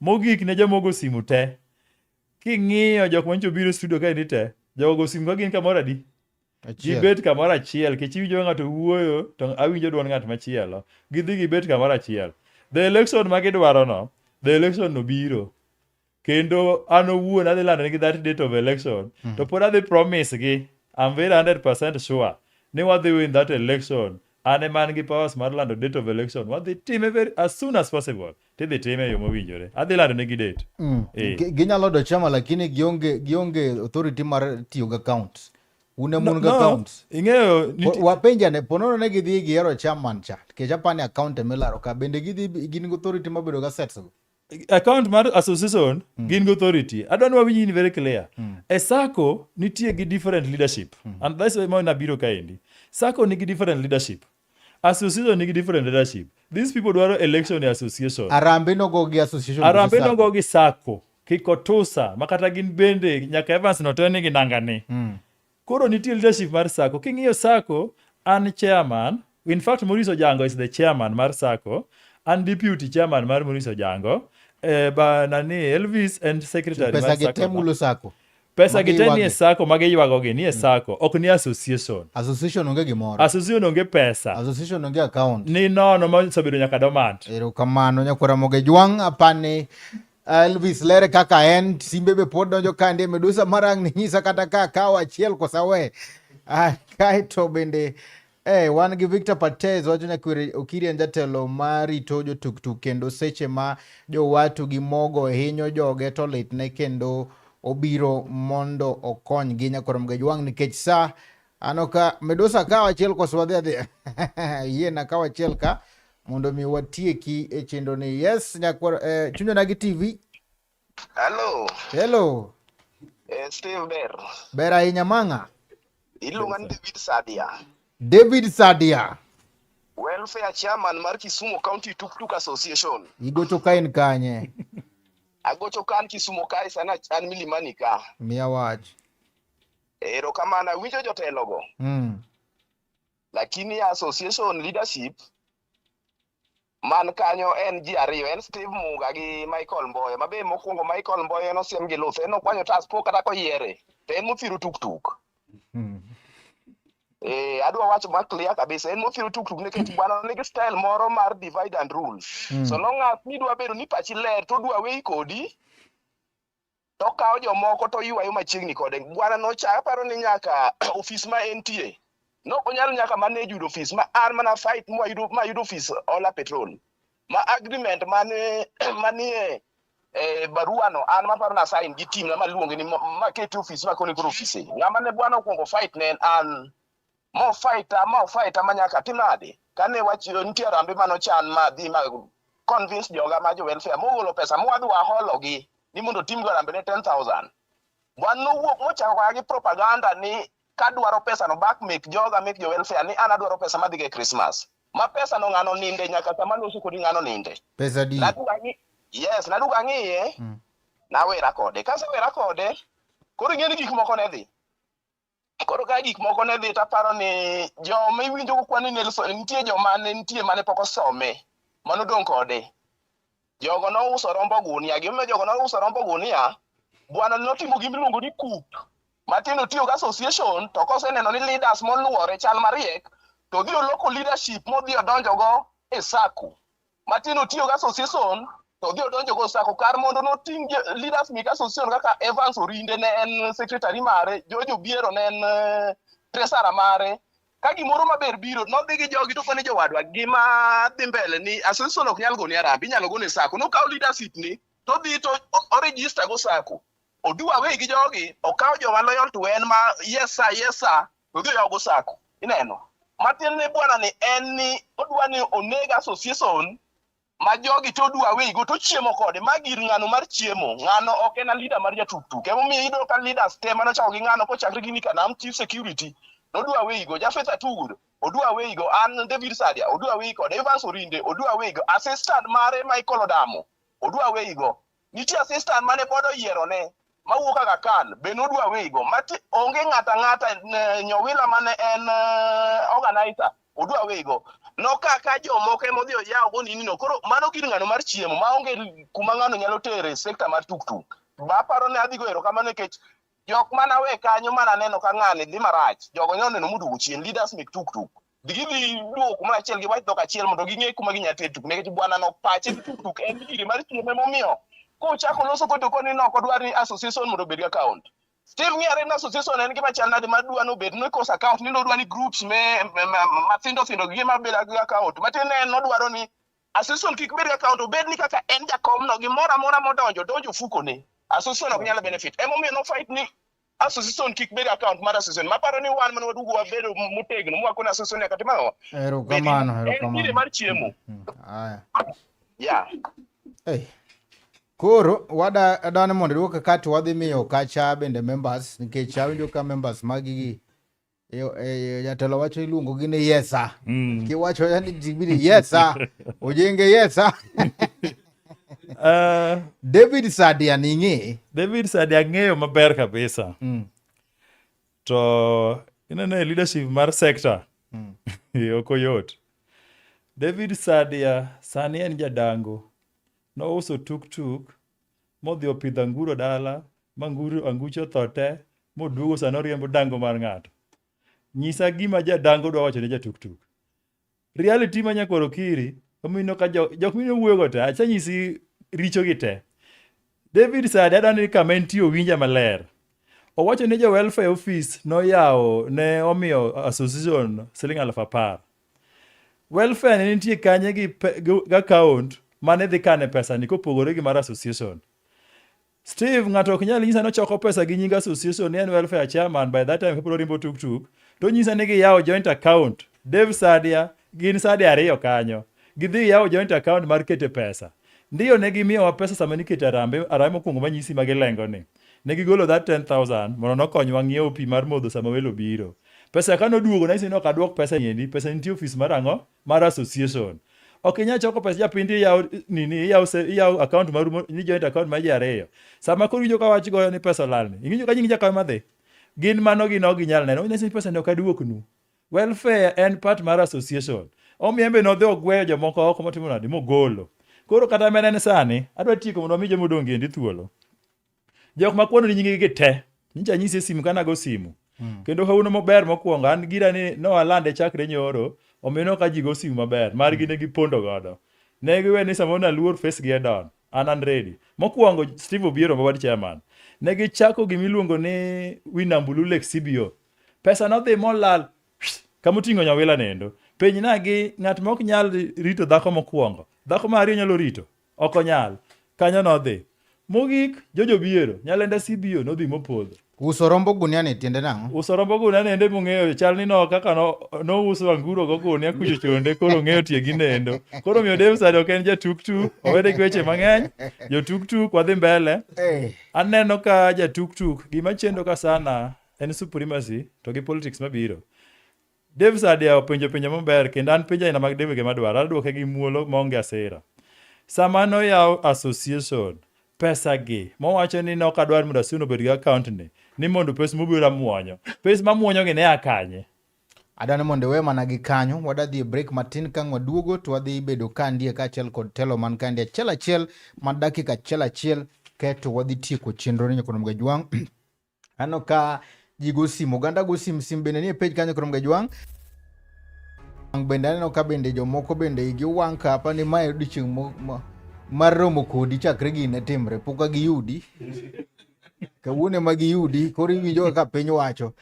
Mogik ne joma ogo simu te, king'iyo jok manyocha obiro e studio kaendi te, jogo go simu ka gin kamoro adi? Gibet kamoro achiel, nikech iwinjo ka ng'ato wuoyo to awinjo duond ng'at machielo. Gidhi gibet kamoro achiel. The election ma gidwaro no, the election no biro. Kendo an owuon adhi lando negi that date of election. To pod adhi promise gi, I'm very 100% sure ni wadhi win that election. An ema an gi powers mar lando date of election. Wadhi time very as soon as possible. Tidhi time e yo mowinjore. Adhi lando negi date. Ginyalo do chama lakini gionge authority mar tiyo gi account. Un ema un gi account. Ing'eyo Wapenjane, ponono ne gidhi giyiero chairman cha, nikech apani account ema ilaro ka, bende gidhi gin gi authority mar bedo gi assets go? Account mar association gin gi authority. Adwa ni wawinj in very clear. E SACCO nitie gi different leadership. And that's why nabiro kaendi. SACCO nigi different leadership. Association nigi different leadership. These people dwaro election e association. Arambe nogo gi association. Arambe nogo gi SACCO. Kikotusa, makata gin bende nyaka Evans note ni gi nangani. Koro nitie leadership mar SACCO. King'iyo SACCO, an chairman. In fact, Maurice Ojango is the chairman mar SACCO. An deputy chairman mar Maurice Ojango. Ba nani Elvis and secretary Pesa mar gi te SACCO. mulo SACCO. Pesa gi te Magiywagi. nie SACCO magiywago gi nie SACCO, ok ni association. Association onge gimoro. Association onge pesa. Association onge account. Ni nono ma osebedo nyaka dormant. Erokamano nyakwara Moge Jwang' apani Elvis lere kaka en simbe be pod donjo kande Medusa marang ni nyisa kata ka kawo achiel kosa we. Kaeto bende wan gi Victor Patez wacho nyakwere Okiri en jatelo marito jotuktuk kendo seche ma jowatu gi mogo hinyo joge to litne kendo obiro mondo okonygi nyakwara Moge Jwang' nikech sa ano ka Medusa kawo achiel koso wadhi adhi yiena kawo achiel ka mondo mi watieki e chenro ni. Yes, nyakwar Chuny Onagi TV. Hello. Hello. Steve Ber. Ber ahinya mang'a. Iluonga ni David Sadia. David Sadia. Welfare chairman mar Kisumu County Tuk Tuk Association. Igocho ka in kanye? Agocho ka an Kisumu kae sana an Milimani ka. Miya wach. Erokamano, awinjo jotelogo. Lakini association leadership man kanyo en ji ariyo, en Steve Muga gi Michael Mboyo. Mabe mokwongo Michael Mboyo en osiem gi luth, en okwanyo tas pok kata koyiere, to en mothiro tuktuk. Eh, adwa wacho ma clear kabisa, en mothiro tuktuk nikech bwana nigi style moro mar divide and rule. So long as nidwa bedo ni pachi ler to odwa weyi kodi, to okawo jomoko to oywayo machiegni kode. Bwana nocha aparo ni nyaka ofis ma entie. Nok onyal nyaka manage yudo ofis ma an mana fight mwayudo mayudo ofis Ola Petrol. Ma agreement mane manie e barua no an maparo na sign gi team na maluonge ni makete ofis makone koro ofise. Ng'ama ne bwana okwongo fight ne en an. Mo fight mo fight ma nyaka tim nade? Kane wach nitie arambe manochan ma dhi ma convince joga ma jo welfare mogolo pesa mwadhi wahologi ni mondo otimgo arambe ne 10,000. Bwana nowuok mochako koda gi propaganda ni kadwaro pesa no back make joga make jo welfare ni an adwaro pesa madhi go e Christmas. Ma pesa no ng'ano ninde nyaka sama loso kodi ng'ano ninde. Pesa di. Naduogo ang'i yes, naduogo ang'iye nawera kode. Kasewera kode, koro ing'e ni gik moko ne dhi. Koro ka gik moko ne dhi taparo ni joma iwinjo go kwan ni Nelson nitie joma ne nitie mane pok osome manodong' kode. Jogo nouso rombo gunia. Gimomiyo jogo nouso rombo gunia, bwana notimo gima iluongo ni coup. Matiende otiyo gi association to koseneno ni leaders moluore chal mariek to odhi oloko leadership modhi odonjogo e sacco. Matiende otiyo gi association to odhi odonjogo e sacco kar mondo noting' leaders mek association kaka Evans Orinde ne en secretary mare, George Obiero ne en treasurer mare. Ka gimoro maber biro, nodhi gi jogi to kone jowadwa gima dhi mbele ni association ok nyal goni harambee, inyalo gone sacco. Nokawo leadership ni to odhi to o register go sacco. Odu away gi jogi, okawo joma loyal to en ma yes sir, yes sir, to odhi oyawo go sacco. Ineno? Matiende ni bwana ni en ni odwa ni oneg association ma jogi to odu away go to chiemo kode. Ma gir ng'ano mar chiemo. Ng'ano ok en a leader mar jatuktuk. Emomiyo iyudo ka leaders te manochako gi ng'ano kochakre gi Nick Anam, chief security, nodu away go. Japheth Atugudo, odu away go. An David Sadia, odu away kode. Evans Orinde, odu away go. Assistant mare Michael Odamo, odu away go. Nitie assistant mane pod oyiero ne mawuok Aga Khan be nodu away go. Mati onge ng'ata ng'ata Nyowila mane en organizer odu away go. Noka ka jomoko ema odhi oyawo go nini no. Koro mano gir ng'ano mar chiemo maonge kuma ng'ano nyalo tere sector mar tuktuk. Ba aparo ni adhi go erokamano nikech jok mana we kanyo mana neno ka ng'ani dhi marach. Jogo nyalo neno moduogo chien leaders mek tuktuk. Gidhi duogo kumoro achiel giwach dhok achiel mondo ging'e kuma ginya tere tuktuk nikech bwana no pache gi tuktuk en gire mar chiemo emomiyo kochako loso kod koni no ok odwar ni association mondo obed gi account. Steve ng'iyare ni association en gima chal nade madwa ni obed ni koso account ni nodwa ni groups me mathindo thindo gi ma bedo gi account. Matin en nodwaro ni association kik bed gi account obed ni kaka en jakom no gimoro amora modonjo donjo ofuko ne. Association ok nyal benefit. Emomiyo no fight ni association kik bed account mar association. Maparo ni wan mane waduogo wabedo motegno mwakone association nyaka tim ang'o? Erokamano, En erokamano. gire mar chiemo. Aya. Yeah. Hey. Koro wada adani mondo iduoke ka to wadhi miyo kacha bende members nikech awinjo ka members magi gi jatelo wacho iluongo gi ni yesa. Kiwacho yani jibiri yesa. Ojenge yesa. David Sadia ni ing'e? David Sadia ang'eyo maber kabisa. To ineno e leadership mar sector ok oyot. David Sadia sani en jadango. Nouso tuktuk modhi opidho anguro dala ma anguche otho te moduogo sani oriembo dango mar ng'ato. Nyisa gima jadango dwa wacho ne jatuktuk. Reality ma nyakwar Okiri omiyo ka jok mineno wuoyogo te asenyisi richogi te. David Sadia adwa ni kama entie owinja maler. Owacho ni jo welfare office noyawo ne omiyo association siling 10,000. Welfare ne nitie kanye gi account mane dhi kane pesa ni kopogore gi mar association. Steve ng'ato ok nyal nyisa ni ochoko pesa gi nying association ni en welfare chairman by that time kapod orimbo tuktuk to nyisa ni giyawo joint account. Dave Sadia gin Sadia ariyo kanyo. Gidhi yawo joint account mar kete pesa. Ndiyo ne gimiyowa pesa sama nikete arambe, arambe mokwongo manyisi ma gilengo ni. Ne gigolo that 10,000 mondo nokonywa ng'iewo pi mar modho sama welo biro. Pesa ka noduogo nanyisi ni ok aduok pesa ni endi, pesa nitie ofis mar ang'o? Mar association. Ok inyal choko pesa japiny iyawo nini, iyawo account maru ni joint account mar ji ariyo. Sama koro iwinjo ka wach goyo ni pesa olalni, iwinjo ka nying jakaw madhi. Gin mano gin ok ginyal neno. Onyiso ni pesa ni ok aduoknu. Welfare en part mar association. Omiyo en be nodhi ogweyo jomoko oko motimo nade mogolo. Koro kata mana en sani, adwa tieko mondo wami joma odong' gi endi thuolo. Jok ma kwano ni nyingegi gi te. Nyicha anyisi e simu ka nago simu. Kendo hauno maber mokwongo an gira ni nowalande chakre nyoro, omiyo no ka ji go simu maber. Margi ne gipondo godo. Ne giwe ni samoro naluor face gi e don. An an ready. Mokwongo Steve Obiero ma ward chairman. Ne gichako gimiluongo ni Winambululek CBO. Pesa nodhi molal kama oting'o nyawila nendo. Penjna gi ng'at ma ok nyal rito dhako mokwongo. Dhako mar ariyo nyalo rito? Ok onyal. Kanyo nodhi. Mogik, Jojo Biero, Nyalenda CBO nodhi mopodho. Uso rombo gunia ni tiende nang'o? Uso rombo gunia nende mong'eyo chal ni no kaka no nouso anguro go gunia kucho chonde koro ong'eyo tie gi nendo. Koro omiyo Dave sani ok en ja tuk tuk, owene gi weche mang'eny. Jo tuk tuk wadhi mbele. Eh. Aneno ka ja tuk tuk gima chendo ka sana en supremacy to gi politics mabiro. Dave Sadia openjo penjo maber kendo an penjo aina mag Dave gi madwaro adwoke gi muolo maonge asira. Sama noyaw association, pesa gi mowacho ni nok adwar mondo Asun obed gi account ni, ni mondo pes mobiro amuonyo. Pes mamuonyo gi ne a kanye? Adwa ni mondo iwe mana gi kanyo, wadwa dhi e break matin ka ang' waduogo to wadhi bedo kandie kaachiel kod telo man kandie achiel achiel ma dakika achiel achiel kaeto wadhi tieko chenro ni nyakwar Mgajwang'. Aneno ka ji go simu, oganda go simu, simu bende nie page kanyo koro Mgajwang'. Bende aneno ka bende jomoko bende igi wang' ka apa ni mae odiochieng' mar romo kodi chakre gini ne timre, pok giyudi. Kawuono ema giyudi, koro iwinjo kaka piny wacho.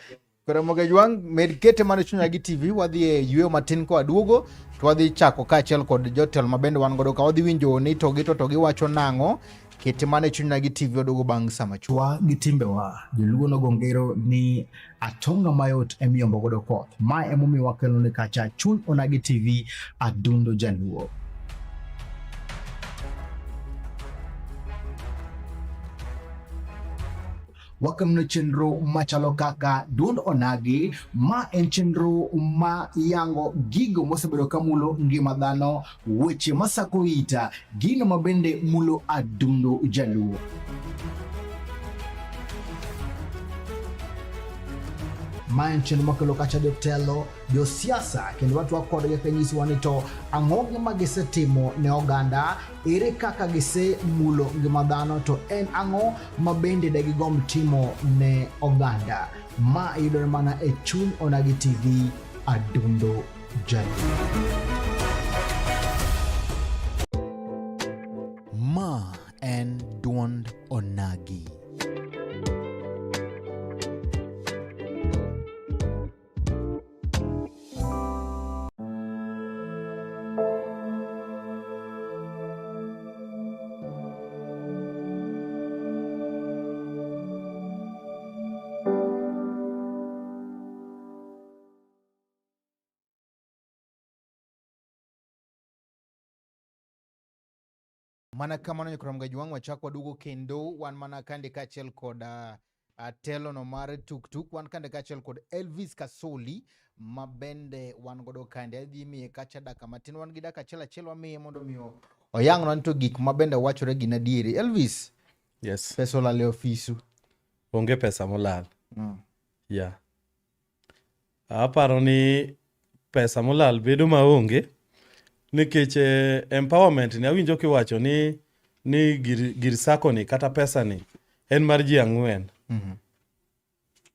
Koro Mgajwang' med kete mana Chunya gi TV, wadhi e yweyo matin ka waduogo to wadhi chako kaachiel kod jotelo ma bende wan godo ka wadhi winjo ni to gi to to giwacho nang'o. Kete mana e Chunya gi TV waduogo bang' sama chuok. Wa gi timbewa, joluo nogo ngero ni atonga mayot emiyombo godo koth. Ma emomiyo wakelo ni kacha Chuny Onagi TV Adundo Jaluo. Wakelone chenro machalo kaka Duond Onagi, ma en chenro ma yango gigo mosebedo ka mulo ngima dhano, weche masako ita, gino ma bende mulo adundo Jaluo. Ma en chenro makelo kacha jotelo, josiasa kendo watwak kodgi ka nyisowa ni to ang'o gima gisetimo ne oganda, ere kaka gisemulo ngima dhano to en ang'o ma bende de gigomb timo ne oganda. Ma yudore mana e Chuny Onagi TV, Adundo Jaluo. Ma en duond Onagi. Mana kamano nyakrom Gajwang' wachak waduogo kendo wan mana kande kaachiel kod uh, telono mar tuktuk wan kande kaachiel kod Elvis Kasoli ma bende wan godo kande adhi miye kacha daka matin wan gi daka achiel achiel wamiye mondo miyo oyangnwa ni to gik ma bende wachore gin adieri Elvis Yes. pesa olal e ofisu Onge pesa molal. Yeah. Aparo ni pesa molal bedo maonge nikech eh, empowerment ni awinjo kiwacho ni ni gir, gir sako ni kata pesa ni en mar ji ang'wen.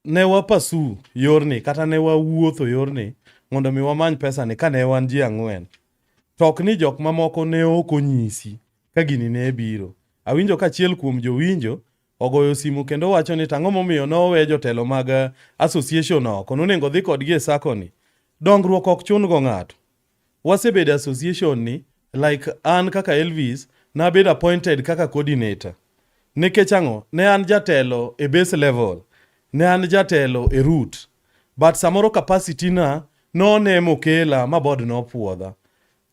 Ne wapasu yorni kata ne wawuotho yorni mondo mi wamany pesa ni ka ne wan ji ang'wen. To ok ni jok mamoko ne ok onyisi ka gini ne biro. Awinjo ka achiel kuom jowinjo ogoyo simu kendo wacho ni tang'o momiyo nowe jotelo mag eh, association oko nonego odhi kodgi e sacco ni dongruok ok chun go ng'ato wasebedo association ni like an kaka Elvis nabedo appointed kaka coordinator nikech ang'o ne an jatelo e base level ne an jatelo e root but samoro capacity na none mokela ma board nopuodha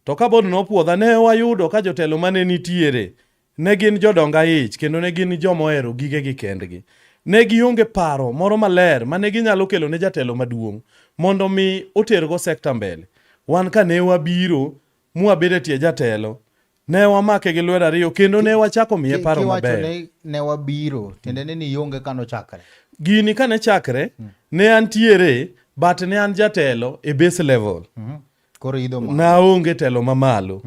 To ka board nopuodha, ne wayudo ka jotelo mane nitiere ne gin jodong aich kendo ne gin joma ohero gigegi kendgi. Ne gionge paro moro maler mane ginyalo kelo ne jatelo maduong' mondo mi otergo sekta mbele. Wan ka ne wabiro mwabedo e tie jatelo, ne wamake gi lwedo ariyo kendo ne wachako miye paro Kiwacho maber. ni ne wabiro tiende ni nionge ka nochakre. Gini kane chakre, ne antiere but ne an jatelo e base level. Koro idho malo. Naonge telo mamalo.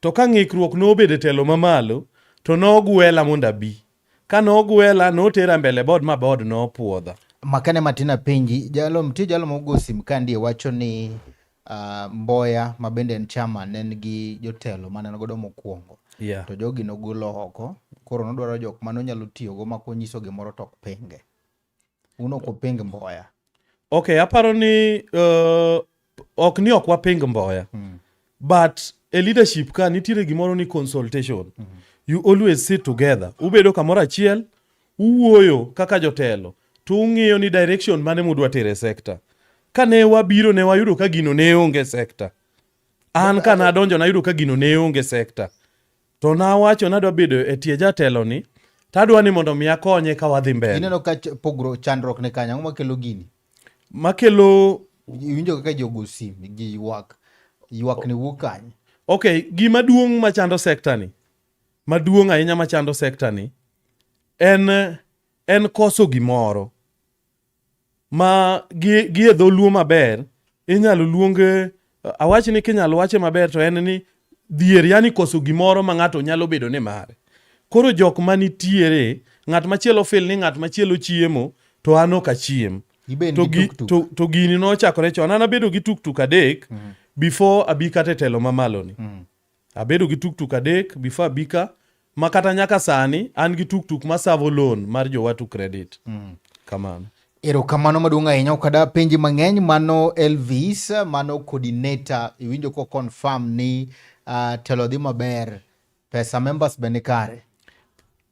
To ka ng'ikruok nobedo e telo mamalo, to nogwela mondo abi. Ka nogwela, notera mbele board ma board nopuodha. Makane matin apenji, jalo mtie jalo mogo sim ka ndie wacho ni uh, Mboya ma bende en chairman ne nigi jotelo mane en godo mokwongo. Yeah. To jogi nogolo oko, koro nodwaro jok mane onyalo tiyogo ma konyiso gimoro to ok pinge. Un ok uping Mboya. Okay, aparo ni uh, ok ni ok waping Mboya. Mm. But e leadership ka nitiere gimoro ni consultation. Mm -hmm. You always sit together. Ubedo kamoro achiel, uwuoyo kaka jotelo to ung'iyo ni direction mane mudwa tere e sector. Kane wabiro ne wayudo ka gino ne onge sector. An ka nadonjo nayudo ka gino ne onge sector. To nawacho nadwa bedo e tie jatelo ni tadwa ni mondo mi akonye ka wadhi mbele. Ineno ka pogruok chandruok ni kanyo, ang'o makelo gini? Makelo Iwinjo kaka ji ogo sim, ji ywak. Ywak ni wuok kanye? Okay, gima duong' machando sector ni, maduong' ahinya machando sector ni en en koso gimoro ma gi, gi e dholuo maber inyalo luong awach ni kinyalo wache maber to en ni dhier yani koso gimoro ma ng'ato nyalo bedo ni mare koro jok manitiere ng'at machielo feel ni ng'at machielo chiemo to an ok achiem to, gi, to, to gini nochakore chon an abedo gi tuktuk adek mm -hmm. before abi kata e telo mamalo ni mm -hmm. Abedo gi tuktuk adek before abika ma kata nyaka sani an gi tuktuk ma savo loan mar jo Watu Credit. Mm. Kamano. Erokamano maduong' ahinya ok ada penji mang'eny mano Elvis mano coordinator iwinjo ko confirm ni uh, telo dhi maber pesa members be ni kare.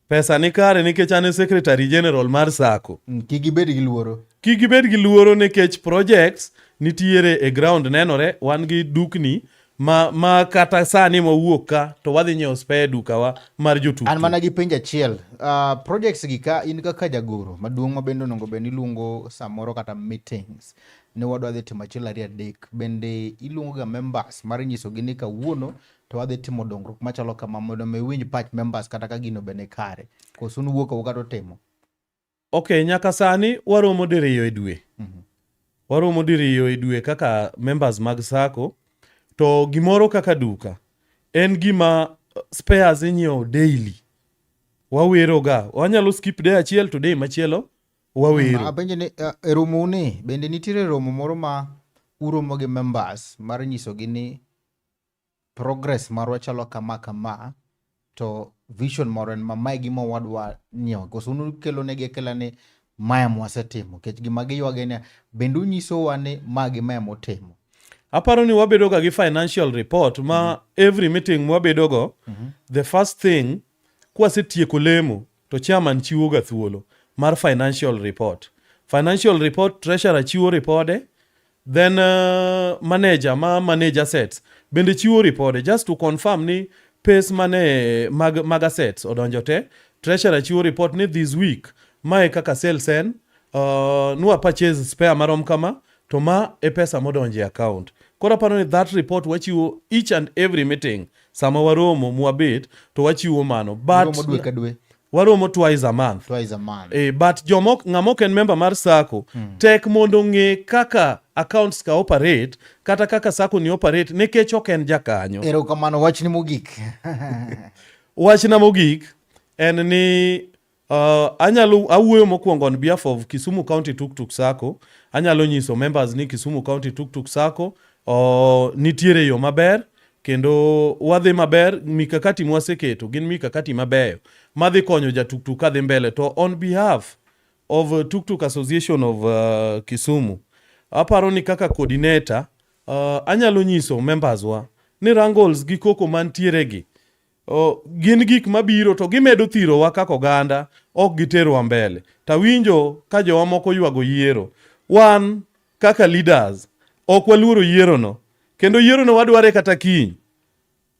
Pesa ni kare nikech an e secretary general mar SACCO. Mm, kik gibed gi luoro. Kik gibed gi luoro nikech projects nitiere e ground nenore, wan gi dukni ma, ma kata sani mwawuok ka to wadhi nyiewo spare dukawa mar jotuk. An mana gi penjo achiel. Uh, projects gi ka in kaka jagoro maduong' ma bende onego bed ni iluongo samoro kata meetings ni wadwa dhi timo achiel ariyo adek bende iluongo ga members mar nyisogi ni kawuono to wadhi timo dongruok machalo kama mondo mi winj pach members kata ka gino be ni kare koso nuwuok awuoka to timo Okay, nyaka sani waromo diriyo e dwe. Mm -hmm. Waromo diriyo e dwe kaka members mag SACCO to gimoro kaka duka en gima eh, spares inyiewo daily. Waweroga, wanyalo skip day achiel to day machielo wawero. Mm, apenjo ni eh, e romo ni bende nitiere romo moro ma uromo gi members mar nyisogi ni progress marwa chalo kama kama to vision moro en ma mae gima wadwa nyiewo koso un ukelo negi akela ni mae mwasetimo nikech gima giywage ni bende unyisowa ni ma gi mae mutimo Aparo ni wabedo ga gi financial report ma mm -hmm. every meeting mwabedogo mm -hmm. the first thing kwasetieko lemo to chairman chiwo ga thuolo mar financial report. Financial report treasurer chiwo ripode Then uh, manager ma manage assets bende chiwo ripode just to confirm ni pes mane mag, mag assets odonjo te. Treasurer chiwo report ni this week mae kaka sales en uh, nwa purchase spare marom kama to ma e pesa modonjo e account. Koro aparo ni that report wachiwo each and every meeting sama waromo mwabet to wachiwo mano but Uromo dwe ka dwe waromo twice a month twice a month eh, but jomok ng'ama ok en member mar sacco mm. tek mondo ong'e kaka accounts ka operate kata kaka sacco ni operate nikech ok en jakanyo erokamano wachni mogik wachna mogik en ni Uh, anyalo awuoyo mokwongo on behalf of Kisumu County Tuk Tuk Sacco. Anyalo nyiso members ni Kisumu County Tuk Tuk Sacco uh, nitiere yo maber kendo wadhi maber. Mikakati mwaseketo gin mikakati mabeyo madhi konyo jatuktuk kadhi mbele. To on behalf of uh, Tuk Tuk Association of uh, Kisumu, aparo ni kaka coordinator uh, anyalo nyiso members wa ni wrangles gi koko mantiere gi O, gin gik mabiro to gimedo thirowa kaka oganda, ok giterwa mbele. Tawinjo ka jowa moko ywago yiero. Wan kaka leaders ok waluoro yierono, kendo yierono wadware kata kiny.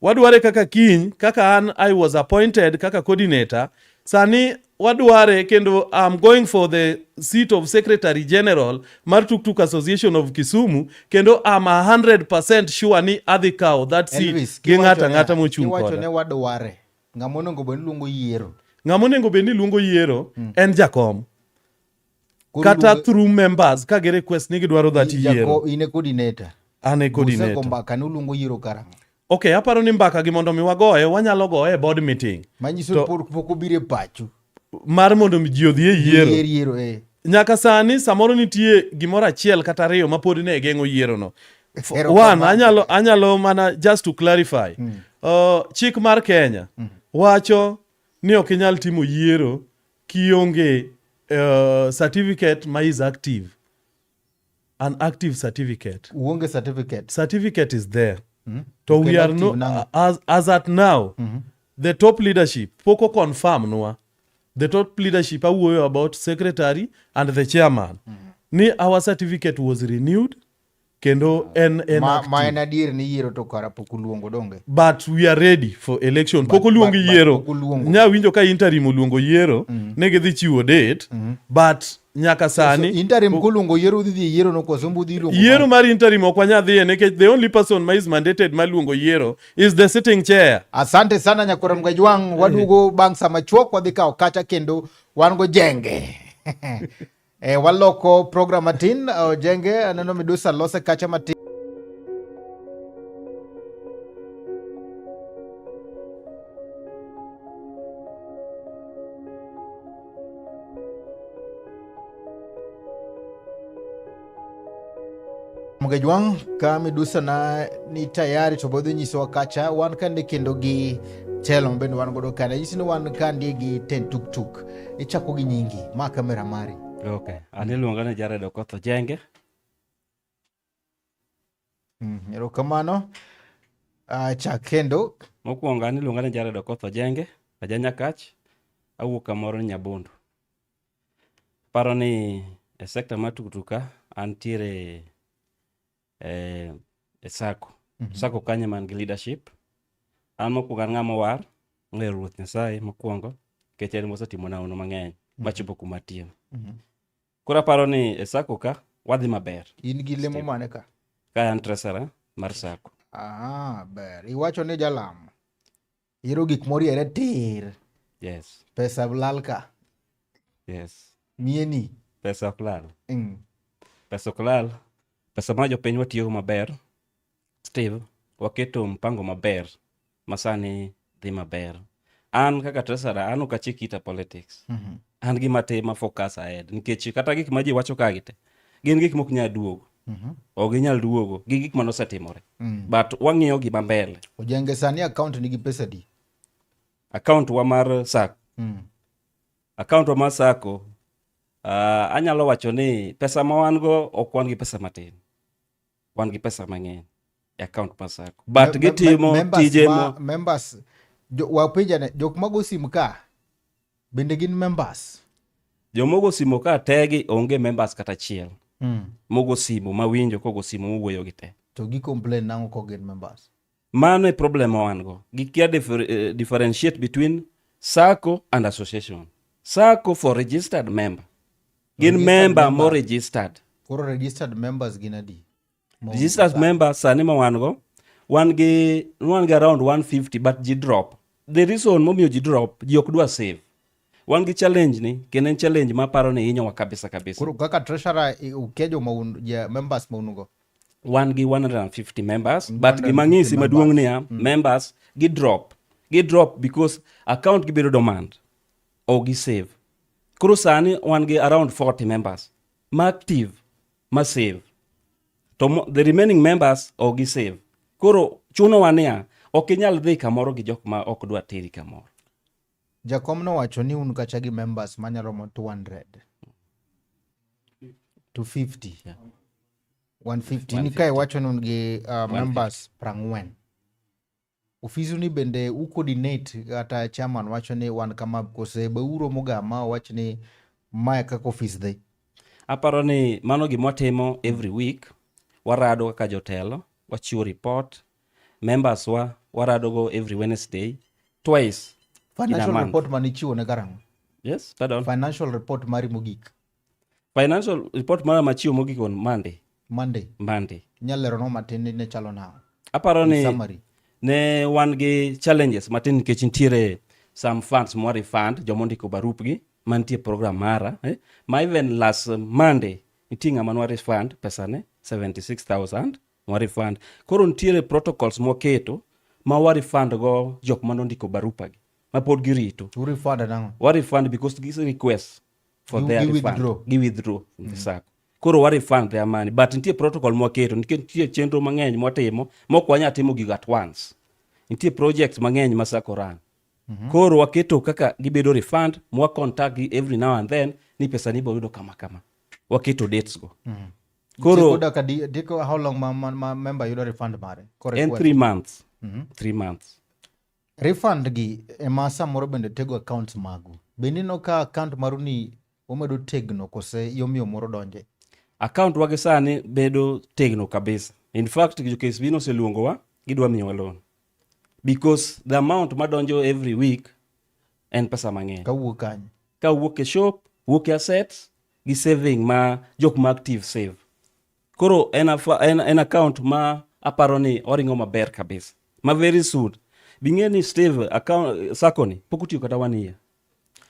Wadware kaka kiny, kaka an I was appointed kaka coordinator, sani wadware kendo I'm going for the seat of Secretary General mar Tuk Tuk Association of Kisumu kendo I'm 100% sure ni adhi kawo that seat Elvis, gi ng'ato kiwacho ang'ata niya- mochung' kiwacho koda. ne wadware ng'ama onego bed ni luongo yiero Ng'ama onego bed ni luongo yiero en jakom. Koro Kata iluonge- through members ka gi request ni gidwaro that Jako, yiero. in e coordinator. An e Usego coordinator. mbaka ni uluongo yiero karang'o? Okay, aparo ni mbaka gi mondo mi wagoye, wanyalo goye e board meeting. Manyiso To- ni pok obiro e pachu. Mar mondo mi ji odhi e yiero. Yier yiero eh. Nyaka sani samoro nitie gimoro achiel kata ariyo ma pod ne geng'o yierono. Erokamano. One, anyalo mana just to clarify. Chik mar Kenya wacho ni ok inyal timo yiero kionge certificate ma is active. An active certificate. Uonge certificate. Certificate is there. To Ok we en are active no, nang'o? as at now, the top leadership pok o confirm nwa. The top leadership awuoyo about secretary and the chairman. Ni our certificate was renewed kendo en Ma active. en adier ni yiero to kara pok uluongo donge. But we are ready for election. Pok oluong But yiero. pok oluongo. Nya winjo ka interim oluongo yiero, ne gidhi chiwo date, but nyaka sani So, interim koluongo yiero udhi dhi e yiero no koso udhi luongo yiero mar interim ok wanyal dhiye nikech the only person ma is mandated mar luongo yiero is the sitting chair. Asante sana Nyakora Mgajwang', waduogo bang' sama chuok wadhi kawo kacha kendo wan go jenge. Waloko program matin, jenge aneno midusa lose kacha matin. Mgajwang', ka midusa na ni tayari to bodhi nyisowa kacha wan kande kendo gi telo mabende wan godo kande nyisi ni wan kande gi ten tuk tuk ichako gi nyingi ma kamera mari. Okay, an iluonga ni Jared Okoth Ojenge. Erokamano. Chak kendo. Mokwongo an iluonga ni Jared Okoth Ojenge, aja Nyakach, awuok kamoro ni Nyabondo. Aparo ni e sekta mar tuktuk ka antiere e sacco. Sacco kanyo man gi leadership. An mokwongo an ng'ama owar, ong'eyo Ruoth Nyasaye mokwongo, nikech en mosetimona hono mang'eny machopo kuma atie. Koro aparo ni e sacco ka wadhi maber. In gi lemo mane ka? Ka an treasurer mar sacco. Ber. Iwacho ni jalamo. Yiero gik moriere tir. Yes. Pesa lal ka. Yes. Mieni. Pesa ok lal. Pesa ok lal. Pesa ma jopiny watiyogo maber. Steve, waketo mpango maber ma sani dhi maber. An kaka treasurer, an ok achik ita politics. An gima atim, a focus ahead. Nikech kata gik ma ji wacho ka gi te, gin gik mok nyal duogo. Ok ginyal duogo gi gik mane osetimore. But wang'iyo gima mbele. Ojenge sani account nigi pesa di? Account wa mar SACCO. Account wa mar SACCO, anyalo wacho ni pesa ma wan go ok wan gi pesa matin. Wan gi pesa mang'eny e account mar SACCO. But gitimo tije mo Members, wapenja ne, jok mago sim ka bende gin members? Jomogo simo ka tegi onge members kata achiel. Mogo simo mawinjo kogo simo mowuoyo gi te. To gi complain nang'o kok gin members? Mano e problem ma wan go. Gikia differentiate between SACCO and association. SACCO for registered member. Gin Registered member member. mo registered. Koro registered members gin adi? Mo Registered SACCO. member sani ma wan go, wan gi around 150 but ji drop. The reason momiyo ji drop, ji ok dwa save. Wan gi challenge ni, kendo en challenge ma aparo ni hinyowa kabisa kabisa. Koro kaka treasurer, ukia joma un, ja members ma un go? Wan gi 150 members, but 150 gima ng'isi members. maduong' niya, members gi drop. Gi drop because account gi bedo dormant. Ok gi save. Koro sani wan gi around 40 members ma active, ma save. To the remaining members ok gi save. Koro chunowa niya, ok inyal dhi kamoro gi jok ma ok dwa teri kamoro. Jakom nowacho ni un kacha gi members manyalo romo 200. 250. Yeah. 150. Ni kae wacho ni un gi 150. members prang'wen. Ofisu ni bende u coordinate kata chairman wacho ni wan kama kose be uromo ga ma wach ni mae kaka ofis dhi? Aparo ni mano gima watimo every week. Warado kaka jotelo, wachiwo report. Members wa warado go every Wednesday, twice in a Financial month. report manichiwo ne karang'o? Yes, pardon. Financial report mari mogik. Financial report mara machiwo mogik on Monday. Monday. Monday. Inyalo leronwa matin ni ne chalo nang'o? Aparo In ni summary. ne wan gi challenges matin nikech nitiere some funds mwa refund joma ondiko barupgi. mantie program mara eh? Ma even last Monday nitie ng'ama nwa refund pesane 76000 nwa refund. Koro nitiere protocols mwaketo ma wa refund go jok manondiko barupa gi ma pod girito. U refund nang'o? Wa refund because gise request for their Gi refund. withdraw. Gi withdraw from the sacco. Koro wa refund their money but nitie protocol mwaketo nikech nitie chenro mang'eny mwatimo mok wanyal timo gigo at once. Nitie projects mang'eny ma sacco run. Koro waketo kaka gibedo refund mwa contact gi every now and then ni pesa ni ibo yudo kama kama. Waketo dates go. Koro Tieko dakika di, tieko how long ma member yudo refund mare? Ko en request. 3 months. 3 months. Refund gi ema samoro bende tego accounts magu. Bende ineno ka account maru ni omedo tegno kose yomyom moro donje? Account wagi sani bedo tegno kabisa. In fact, jo KCB noseluongowa, gidwa miyowa loan. Because the amount madonjo every week en pesa mang'eny. Kawuok kanye? Kawuok e shop, wuok e assets, gi saving ma jok ma active save. Koro en account ma aparo ni oringo maber kabisa. Ma very soon. Bing'e ni Steve, account, sacco ni, pok otiyo kata 1 year.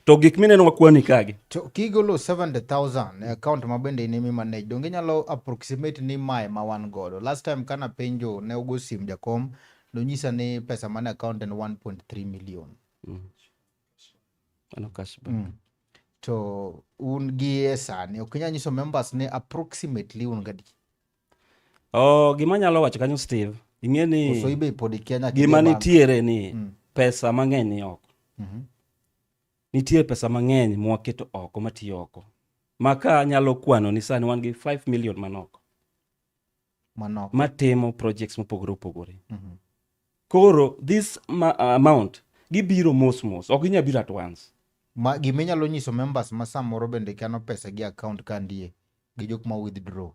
To gik mineno wakwani kagi. To kigolo 70,000 e account ma bende in ema manage, donge inyalo approximate ni mae ma wan godo. Last time kana penjo ne ogo sim jakom, nonyisa ni pesa mane account en 1.3 million. Mano cash back. To un gi e sani, ok inyal nyiso members ni approximately un gadi? Oh, gima anyalo wacho kanyo Steve, ing'e ni Koso ibe pod ikia nyaka idhi gima e bank? nitiere ni pesa mang'eny ni oko. Nitie pesa mang'eny mwaketo oko matiyo oko. Ma ka anyalo kwano ni sani wan gi 5 million manoko. Manoko. Matimo projects mopogore opogore. Koro this amount gibiro mos mos, ok ginyal biro at once. Ma gima inyalo nyiso members ma samoro bende kano pesa gi account ka ndie gi jok ma withdraw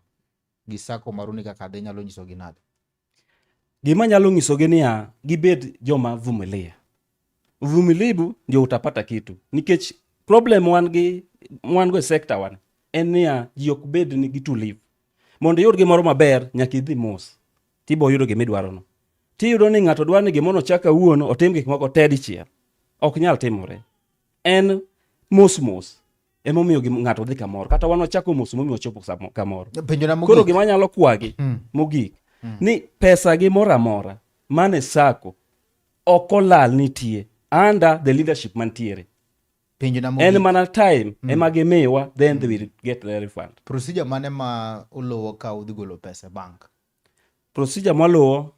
gi sacco maru ni kaka dhi nyalo nyiso gi nade? Gima nyalo nyisogi niya, gibed joma vumilia. Uvumilivu ndio utapata kitu. Nikech problem wan gi wan go e sector wan en niya ji ok bed ni gi tulivu. Mondo iyud gimoro maber nyaka idhi mos. Tibo yudo gima idwarono. Tiyudo ni ng'ato dwaro ni gimoro ochak kawuono otim gik moko te dichiel. Ok nyal timore. En mos mos emomiyo ng'ato dhi kamoro. Kata wan wachako mos momiyo wachopo kamoro. Penjona mogik. Koro gima anyalo kwagi mogik ni pesa gi moro amora mane sacco ok olal nitie under the leadership mantiere. Penjona En mogik. mana time ema gimiwa then they will get their refund. Procedure mane ma uluwo ka udhi golo pesa e bank? Procedure mwaluwo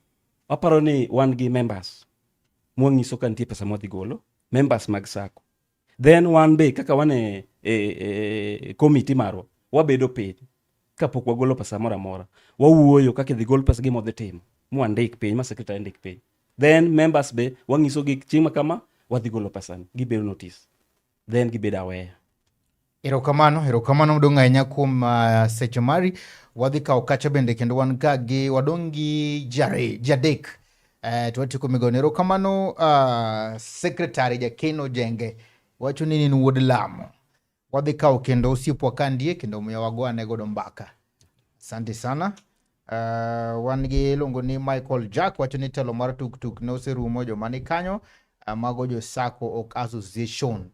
waparo ni wan gi members mwanyiso ka nitie pesa mwadhi golo, members mag sacco. Then wan be kaka wan e committee marwa wabedo piny kapok wagolo pesa moro amora. Wawuoyo kaka idhi gol pesa gima wadhi timo. Mwandik piny, ma secretary ndik piny. Then members be wanyiso gi chieng' ma kama wadhi golo pesa ni. Gibedo notice. Then gibedo aware. Erokamano, erokamano maduong' ahinya kuom seche mari. Wadhi kawo kacha bende kendo wan ka gi wadong' gi jadek. To watieko migawoni. Erokamano secretary Jakeno Jenge. Wacho ni in wuod Lamo. Wadhi kawo kendo osiepwa ka ndie kendo miyo wago ane godo mbaka. Asante sana. Wan gi iluongo ni Michael Jack wacho ni telo mar tuktuk ne oserumo joma ni kanyo. Mago jo Sacco ok association.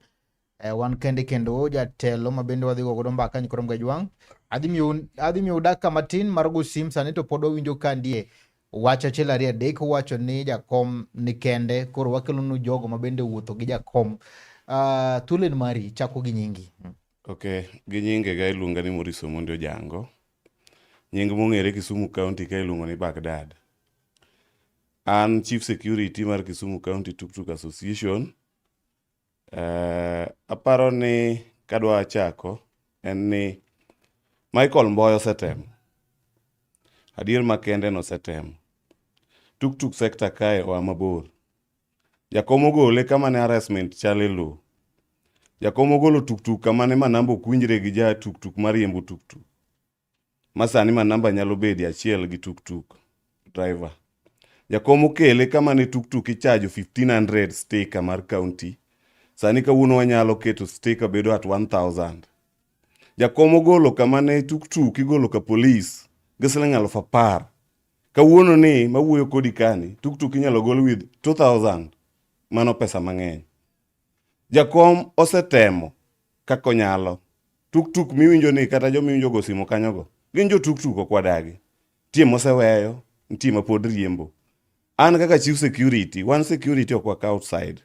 Wan kende kendo jatelo ma bende wadhi go godo mbaka nyikoro Mgajwang'. Adhi miyou dakika matin mar go sim sani to pod wawinjo ka ndie wach achiel ariyo adek wacho ni jakom ni kende koro wakelonu jogo ma bende wuotho gi jakom. Thuolo en mari, chako gi nyingi. Okay, gi nyingega iluonga ni Maurice Omondi Ojango. Nying mong'ere Kisumu County ka iluongo ni Baghdad. An Chief Security mar Kisumu County Tuk Tuk Association. Aparo ni kadwa chako en ni Michael Mboya osetemo. Adier makende no osetemo. Tuk tuk sector kae oa mabor. Jakom ogole kama ne harassment chal e lowo. Jakom ogolo tuk tuk kama ne manamba ok winjre gi ja tuk tuk mariembo tuk tuk. Ma sani manamba nyalo bedo achiel gi tuk tuk driver. Jakom okele kama ne tuk tuk ichajo 1500 sticker mar county. Sani kawuono wanyalo keto sticker bedo at 1000. Jakom ogolo kama ne tuk tuk igolo ka polis gi siling 10,000. Kawuono ni mawuoyo kodi kani, tuk tuk inyalo gol with 2000. Mano pesa mang'eny. Jakom osetemo. kaka onyalo. Tuktuk miwinjo ni kata joma iwinjo go simo kanyogo gin jo tuktuk ok wadagi. Nitie moseweyo, nitie mapod riembo. An kaka chief security, wan security ok wakaw outside.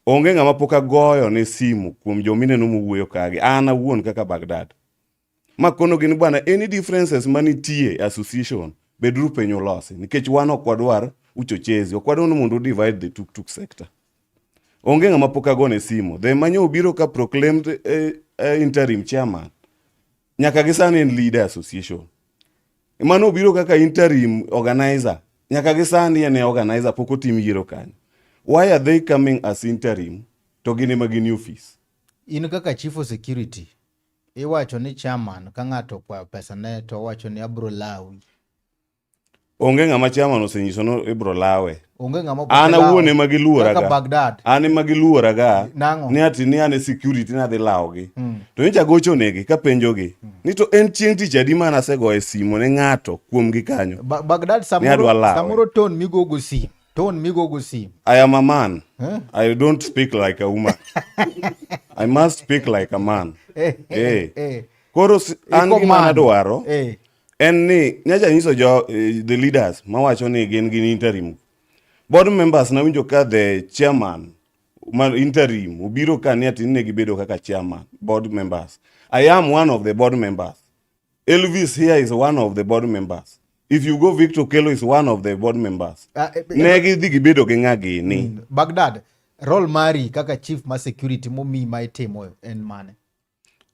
Onge ng'ama pok agoyo ne simu kuom joma ineno mowuoyo kagi. An awuon kaka Baghdad. Ma kono gin bwana any differences manitie e association beduru piny ulosi nikech wan ok wadwar uchochezi, ok wadwar ni mondo u divide the tuktuk sector. Onge ng'ama pok agone simu. The manyo obiro ka proclaimed interim chairman. Nyaka gi sani en leader association. Mano obiro kaka interim organizer. Nyaka gi sani en e organizer pok otim yiero kanyo. Why are they coming as interim to gin ema gin e office? In kaka chief of security, iwacho ni chairman ka ng'ato okwayo pesa ne to owacho ni abro lawi. Onge ng'ama chairman osenyiso ni ibro lawe. Onge ng'ama An awuon ema giluora Kaka ga. Baghdad. An ema giluora ga. Nang'o? Ni ati ni an e security nadhi lawogi. To nyocha agocho negi kapenjogi. Ni to en chieng' tich adi mane asegoyo simu ne ng'ato kuomgi kanyo. Baghdad Ni samoro, adwa lawe. samoro tone migogo sim. Tone migogo sim. I am a man. I don't speak like a woman. I must speak like a man. Eh. Koro an Iko gima man. nadwaro en ni nyacha nyiso jo the leaders mawacho ni gin gin interim board members nawinjo ka the chairman mar interim obiro ka ni ati ne gibedo kaka chairman board members. I am one of the board members. Elvis here is one of the board members. If you go Victor Kelo is one of the board members. Ne gidhi gibedo gi ng'a gini. Baghdad, role mari kaka chief ma security momiyi ma itimo en mane?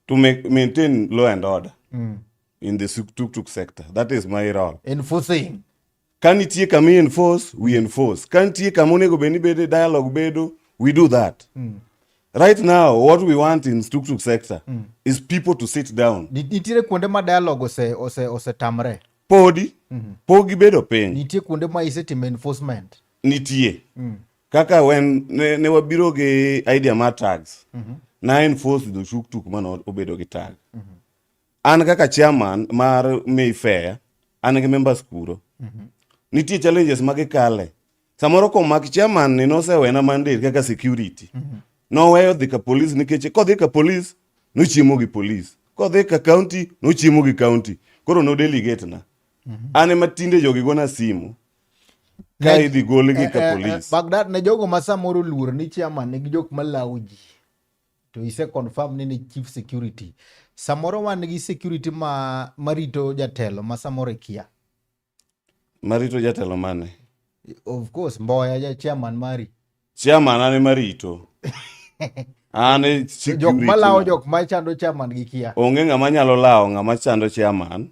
To maintain law and order in the tuk-tuk sector. That is my role. Enforcing. Ka nitie kama i enforce, we enforce. Ka nitie kama onego bed ni bede dialogue bedo, we do that. Right now, what we want in tuk-tuk sector is people to sit down. Nitiere kuonde ma dialogue osetamre. Podi, pok gibedo piny. Nitie kuonde ma isetimo enforcement. Nitie. Kaka when ne wabiro gi idea mar tags, na enforce the tuk-tuk mane obedo gi tag. An kaka chairman mar Mayfair, an gi members kuro. Nitie challenges ma gikale. Samoro komak chairman ni nosewena mandate kaka security. Noweyo dhi ka police nikech kodhi ka police nochiemo gi police. Kodhi ka county nochiemo gi county. Koro no delegate na. An ema tinde jogi gona simu. Ka idhi golgi ka police. Baghdad ne jogo ma samoro luor ni chairman nigi jok malawo ji. To ise confirm ni ni chief security. Samoro wan gi security ma marito jatelo ma samoro ikia. Marito jatelo mane? Of course, Mboya ja chairman mari. Chairman an ema rito. An e security. Jok malawo jok ma chando chairman gi kia. Onge ng'ama nyalo lawo ng'ama chando chairman.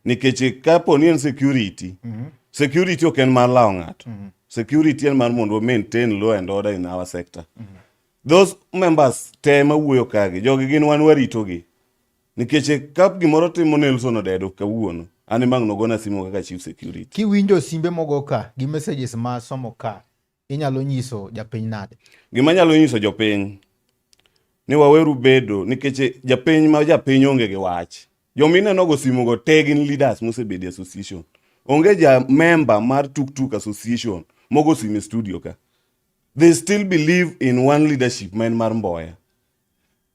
Nikech kapo ni en security, security ok en mar lawo ng'ato. Security en mar mondo maintain law and order in our sector. Those members te mawuoyo kagi, jogi gin wan waritogi. Nikech ka gimoro timo Nelson Odedo kawuono, an ema ang' nogona simu kaka chief security. Kiwinjo simbe mogo ka gi messages ma somo ka, inyalo nyiso japiny nade? Gima anyalo nyiso jopiny ni waweru bedo nikech japiny ma japiny onge gi wach. Joma ineno go simu go te gin leaders mosebedo e association. Onge ja member mar Tuktuk association mogo simu e studio ka. They still believe in one leadership ma en mar Mboya.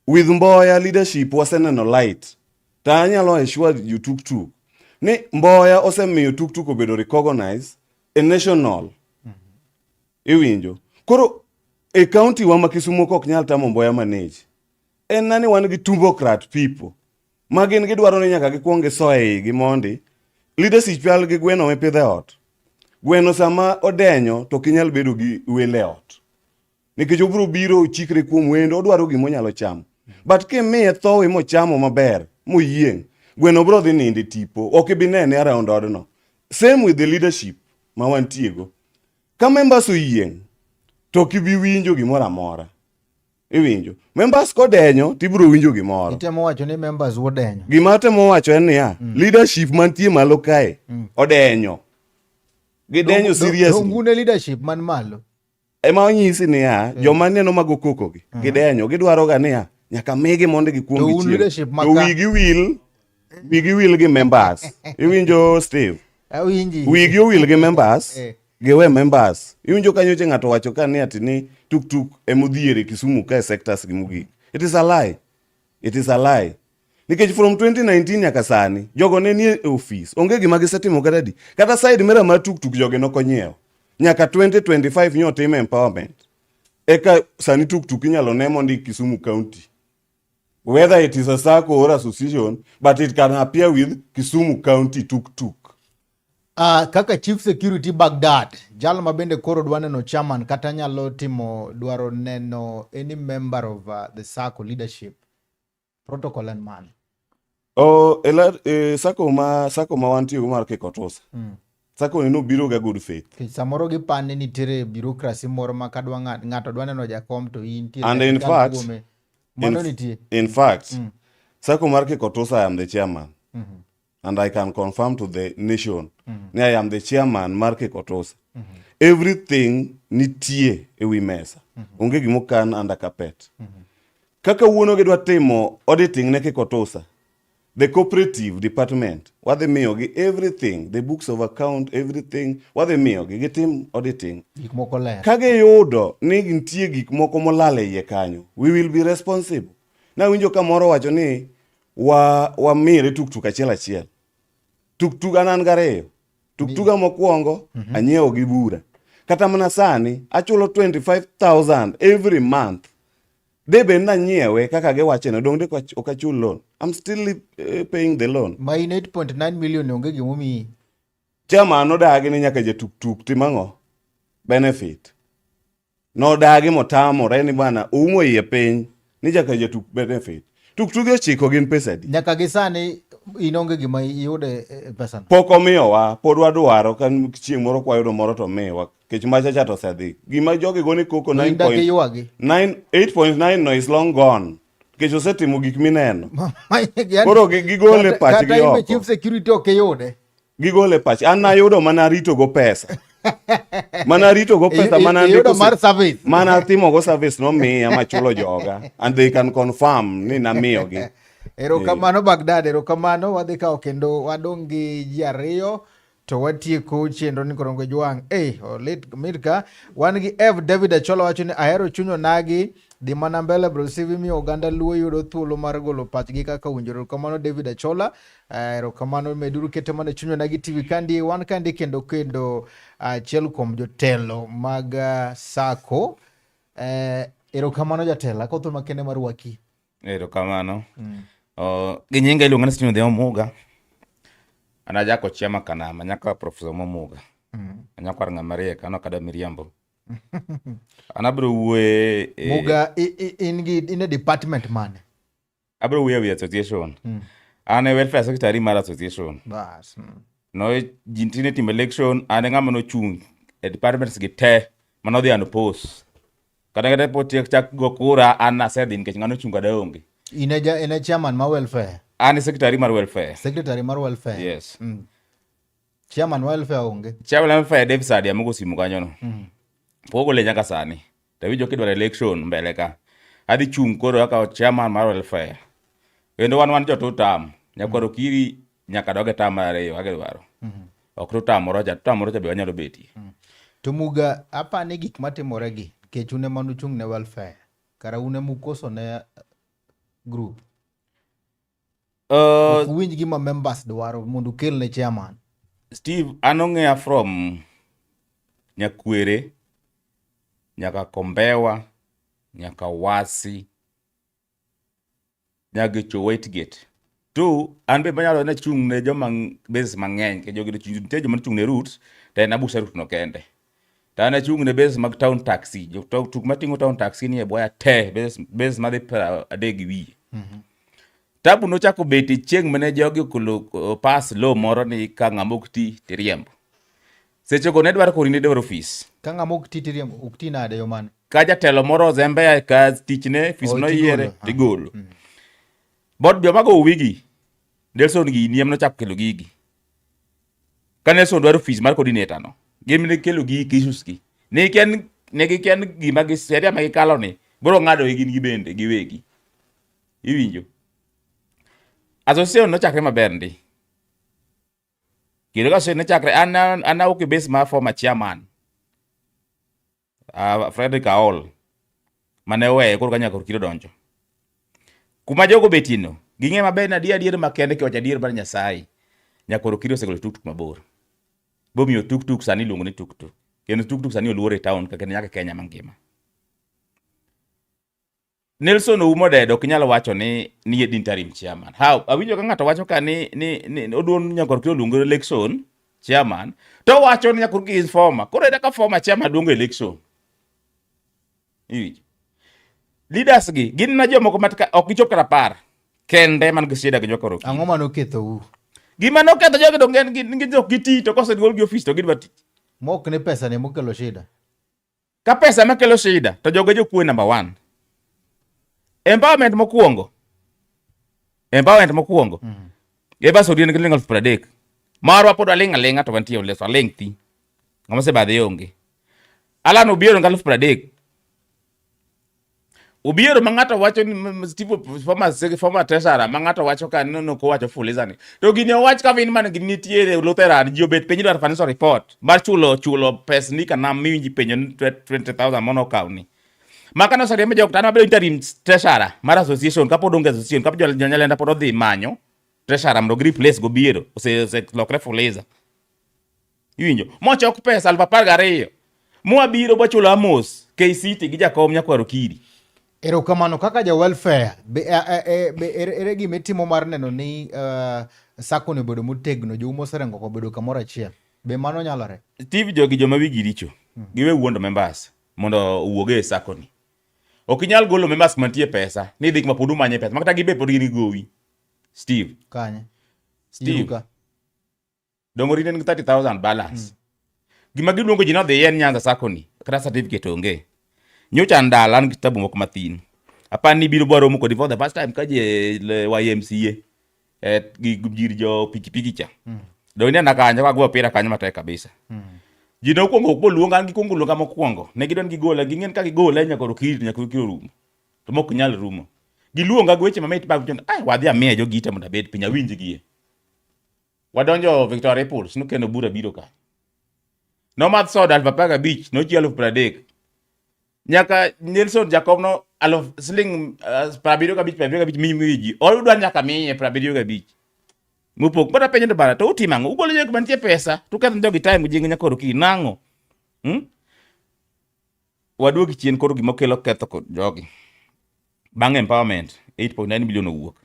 With Mboya leadership waseneno light. To anyalo assure jo Tuktuk ni Mboya osemiyo Tuktuk obedo recognized e national. Iwinjo. Koro e county wa ma Kisumo ka ok nyal tamo Mboya manage. En na ni wan gi tumbocrat people ma gin gidwaro ni nyaka gikuong giso e igi mondi. Leadership chal gi gweno mipidho e ot. Gweno sama odenyo to ok inyal bedo gi welo e ot. Nikech obiro biro ochikre kuom wendo, odwaro gima onyalo chamo. But kimiye thowi mochamo maber, moyieng', gweno biro dhi nindo e tipo, ok ibi nene around odno. Same with the leadership ma wantiego. Ka members oyieng', to ok ibi winjo gimoro amora. Iwinjo. Members kodenyo, tibiro winjo gimoro. Itemo wacho ni members wodenyo. Gima atemo wacho en niya, leadership mantie malo kae, odenyo. Gidenyo seriously. Dongune leadership man malo. Ema onyisi niya, joma neno mago koko gi, gidenyo, gidwaro ga niya, nyaka migi mondo gikuong To un gichiem. leadership ma To ka- wigi wil, wigi wil gi members. Iwinjo Steve? Awinji. Wigi owil gi members, giwe members. Iwinjo ka nyocha ng'ato wacho ka ni ati ni tuktuk emodhier e Kisumu ka e sectors gi mogik. It is a lie. It is a lie. Nikech from 2019 nyaka sani, jogo ne nie e ofis. Onge gima gisetimo kata di. Kata side mirror mar tuktuk jogi nokonyiewo. Nyaka 2025 nyo tim empowerment. Eka sani tuktuk inyalo ne mondi Kisumu County. Whether it is a sacco or association, but it can appear with Kisumu County tuktuk. Kaka Chief Security Baghdad, jal ma bende koro dwa neno chairman kata nyalo timo dwaro neno any member of the SACCO leadership. Protocol en mane? Oh, ela, sacco ma sacco ma wantie go mar Kikotosa. Sacco ni nobiro ga good faith. Nikech samoro gipani nitiere bureaucracy moro ma kadwa ng'ato dwa neno jakom to in nitie And in nyaka fact, kuome. Mano nitie. In fact, sacco mar Kikotosa I am the chairman. And I can confirm to the nation ni I am the chairman mar Kikotosa. Everything nitie e wi mesa. Onge gima okan under carpet. Kaka wuono gidwa timo auditing ne Kikotosa, the cooperative department wadhi miyogi everything, the books of account, everything wadhi miyogi gitim auditing. Gik moko ler. Ka giyudo ni nitie gik moko molal e iye kanyo, we will be responsible. Nawinjo ka moro wacho ni wa wamire tuktuk achiel achiel. Tuktuk an an gariyo. Tuktuga mokwongo anyiewo gi bura. Kata mana sani achulo 25,000 every month. De bed nanyiewe kaka giwache no, dong' de ok achul loan. I'm still paying the loan. Ma in 8.9 million onge gimomiyi. Chairman nodagi ni nyaka jatuktuk tim ang'o? Benefit. Nodagi motamore ni bwana oumo iye piny ni nyaka jatuk benefit. Tuktuge ochiko gin pesa adi? Nyaka gi sani in onge gima iyude e pesano. Pok omiyowa, pod wadwaro ka chieng' moro kwayudo moro to miwa. Kech macha cha to osedhi. Gima jogi gone koko To in dak iywagi. 8.9 no is long gone. Nikech osetimo gik mineno. Koro gigole pachgi Kata in be oko. chief security ok iyude. Gigole pach. An nayudo mana rito go pesa. Mana rito go pesa mana Iyudo ndiko mar service. Mana timo go service nomiya machulo joga and they can confirm ni namiyogi. Erokamano Baghdad, erokamano. Wadhi kawo kendo wadong' gi ji ariyo to watieko chenro ni korongo jwang'. Olit mit ka. Wan gi F David Achola wacho ni ahero chuny onagi dhi mana mbele bro Steve miyo oganda Luo yudo thuolo mar golo pachgi kaka owinjore. Erokamano David Achola. Erokamano meduru kete mana chuny onagi TV kandi wan kandi kendo kendo achiel kuom jotelo mag SACCO. Erokamano jatelo, akawo thuolo makende mar rwaki. Erokamano. Gi nyinga iluonga ni Stephen Odhiambo Muga. An ajako chiama kanama, nyaka Professor Muga. Anyakwar ng'ama riek, an ok adwa miriambo. An abiro wuoye e Muga, in gi, in e department mane? Abiro wuoyo e wi association. An e welfare secretary mar association. Bas. No ji tinde timo election, an e ng'ama nochung' e departments gi te manodhi unopposed. Kata kata po tiek chak go kura, an asedhi nikech ng'ano chung' kada onge. In e in e chairman mar welfare? An e secretary mar welfare. Secretary mar welfare. Yes. Chairman mar welfare onge. Chairman mar welfare David Sadia mogo simu kanyo no. Pok ogole nyaka sani. To awinjo kidwaro election mbele ka. Adhi chung' koro kaka chairman mar welfare. Kendo wan jo two term. Nyakwar Okiri nyaka dog e term mar ariyo kaka idwaro. Ok two term moro cha, two term moro cha be wanyalo betie. To Muga, apani gik matimore gi, nikech un ema nuchung' ne welfare, kara un ema ukoso ne group. Ok uwinj gima members dwaro mondo ukel ne chairman. Steve, an ong'eya from Nyakwere nyaka Kombewa nyaka Wasi nyaka e Whitegate. To an be manyalo ne chung' ne joma bases mang'eny, nikech jogi nitie joma ochung' ne routes, to en abusa route no kende. To an achung' ne bases mag town taxi, jo tuk mating'o town taxi ni e bwoya te, bases madhi 30 gi wiye. Tabu nochako betie chieng' mane jogi okelo pass law moro ni ka ng'ama ok ti tiriembo. Sechego ne dwaro koro in idwaro ofis. Ka ng'ama ok ti tiriembo, ok ti nade yo mane? Ka jatelo moro ozembe ka tichne, ofis Oh, noyiere, tigolo. tigolo. But joma go wigi, Nelson gini ema nochako kelo gigi. Ka Nelson dwaro ofis mar coordinator no, gin ne kelo gigi issues gi. Ne kian, ne gikian gima gi sheria ma gikalo ni, biro ng'ado gi gin gibende giwegi. Iwinjo? Association nochakre maber ndi. Kendo ka association nochakre, an awuok e base mar former chairman, Frederick Aol, mane oweye koro ka nyaka Okiro donjo. Kuma jogo betie no, ging'e maber ni adier adier makende kiwacho adier mar Nyasaye, Nyakwar Okiri osegolo tuktuk mabor. Bomiyo tuktuk sani iluongo ni tuktuk. Kendo tuktuk sani oluor e town kaka nyaka Kenya mangima. Nelson Oumo Dedo ok inyal wacho ni ni interim chairman. How? Awinjo ka ng'ato wacho ka ni ni, ni oduon Nyakwar Okiri oluongo election chairman to wacho ni Nyakwar Okiri is former. Koro ere ka former chairman luongo election? Iwinjo? Leaders gi gin na jomoko mat ka ok gichop kata par kende man gi shida gi Nyakwar Okiri. Ang'o mane okethou? Gima noketho jogi donge en gin gin ok giti to kosegol gi ofis to gidwa tich. Mok ni pesa ne mokelo shida. Ka pesa ema kelo shida to jogo e jokuoe number one. Empowerment mokwongo. Empowerment mokwongo. Evans Odien gi siling 30,000. Marwa pod waling' aling'a to wantie oleso aling' thi. Ng'ama osebadhe onge. Alan Obiero gi 30,000. Obiero ma ng'ato wacho ni Steve former, former treasurer ma ng'ato wacho ka no no kowacho fuliza ni. To gini owach ka vin man gini nitiere Lutheran ji obet piny dwaro financial report mar chulo chulo pes ni kana miwinji penjo ni 20,000 mono okaw ni. Ma kane oseriemb jok to an abedo interim treasurer mar association kapod onge association kapod jo Nyalenda pod odhi manyo treasurer mondo gi replace go Obiero oselokre fuliza. Iwinjo? Mochok pesa 12,000. Mwabiro bwachulo Amos, KCT gi Jakom Nyakwar Okiri. Erokamano kaka ja welfare be, e, e, be ere, ere gima itimo mar neno ni uh, sacco ni obedo motegno jou moserengo obedo kamoro achiel be mano nyalore? Steve jogi joma wigi richo. Giwe wuondo members mondo owuog e sacco ni. Ok inyal golo members mantie pesa ni idhi kuma pod umanye pesa. Makata gibe pod gin gi gowi. Steve. Kanye? Steve. Iruka. Dongo rine nigi 30,000 balance. Gima giluongo ji nodhi en Nyanza Sacco ni, kata certificate onge. Nyocha an dala an gi tabu moko mathin. Apani ni biro bwa romo kodi for the first time ka ji e YMCA. Eh, gi jir jo pikipiki cha. Dongo inena kanyo ka go opira kanyo matek kabisa. Ji nokwongo ok boluonga an gikwongo luonga mokwongo. Ne gidwa ni gigola, ging'en ka gigola nyaka Okiri nyaka Okiri orumo. To mok nyal rumo. Giluonga gi weche mamit mag ai wadhi amiya jogite mondo abed piny awinj gie. Wadonjo Victoria Pools, nokendo bura biro ka. Nomadh soda 15,000, nochiwo 30,000. Nyaka Nelson Jacob no aluf siling 75 75 mi ji. Odwa nyaka miye 75. Mopok. Mbona penjo to bara to utimo ang'o? Ugolo jok mantie pesa, to uketho jogi time jingi nyaka koro nang'o? Waduogi chien koro gima kelo ketho kod jogi. Bang' empowerment 8.9 million owuok.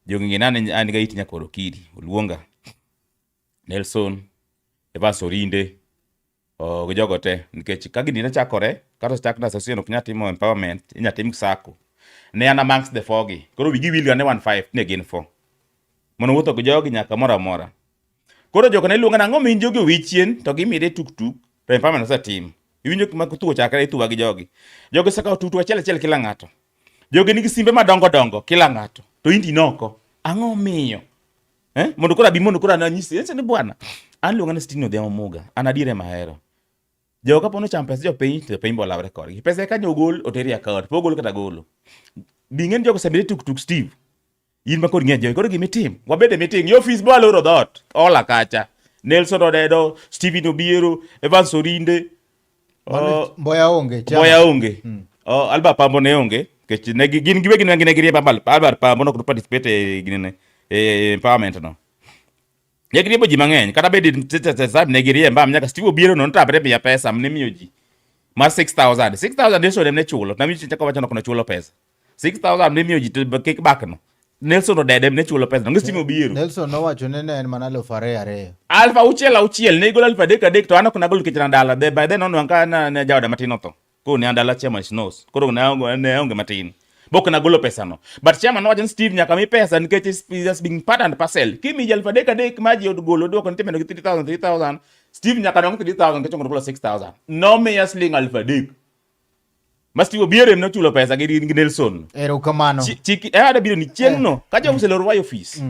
Jogi ng'e nane an ga it Nyakwar Okiri, oluonga. Nelson, Evans Orinde, oh, gi jogo te nikech ka gini ne chakore kata osechak na association ok nyal timo empowerment inya tim sacco ne an amongst the four gi koro wigi wil ga ne wan five ne gin four mondo wuotho gi jogi nyaka moro amora koro joka ne luonga nang'o min jogi owi chien to gimire tuk tuk to empowerment osetim iwinjo kuma thuo chakre ithuwa gi jogi jogi osekawo tuk tuk achiel achiel kila ng'ato jogi nigi simbe madongo dongo kila ng'ato to indi noko ang'o miyo eh? Mondo koro abi mondo koro ananyisi Ese ni bwana an luonga ni Stephen Odhiambo Muga an adier ema ahero jogo kapo nocham pesa jopiny to jopiny bolawre kodgi pesa eka nyogol oteri account po ogol kata golo bing'e ni jogo osemire tuk tuk Steve in ma kod ng'e jogi koro gimitim wabed e meeting e office bwaloro dhoot ola kacha Nelson Odedo Stephen Obiero Evans Orinde Mano Mboya onge. chama. Mboya onge. Oh, Albert Pambo ne onge nikech ne gin giwegi ne gin giriembo Albert Pambo nok participate e ginene e empowerment no. Ne giriembo ji mang'eny kata bed ne giriemba nyaka Steve Obiero no notamre miya pesa ne miyo ji mar 6000 6000 Nelson ne chulo na michi chako wacho no chulo pesa 6000 ne miyo ji to kickback no Nelson Odede ne chulo pesa no Steve Obiero Nelson nowacho ni ne en mana 2000. 6000 auchiel ne igolo 3000 3 to an ok nagol nikech an dala by then onwang' ka ne jaoda matin otho koro ne an dala chairman knows koro ne aonge ne aonge matin bok nagolo pesa no but chairman nowacho ni Steve nyaka mi pesa nikech is has been part and parcel kimi ji 3000 3 ma ji ogolo duoko nitie medo gi 3000 3000 Steve nyaka nwang' 3000 nikech ogolo 6000 nomiya siling 3000 ma Steve Obiero em nochulo pesa gi gi Nelson Erokamano. Chiki eh ada biro ni chieng' no ka jogo oseloro wa e ofis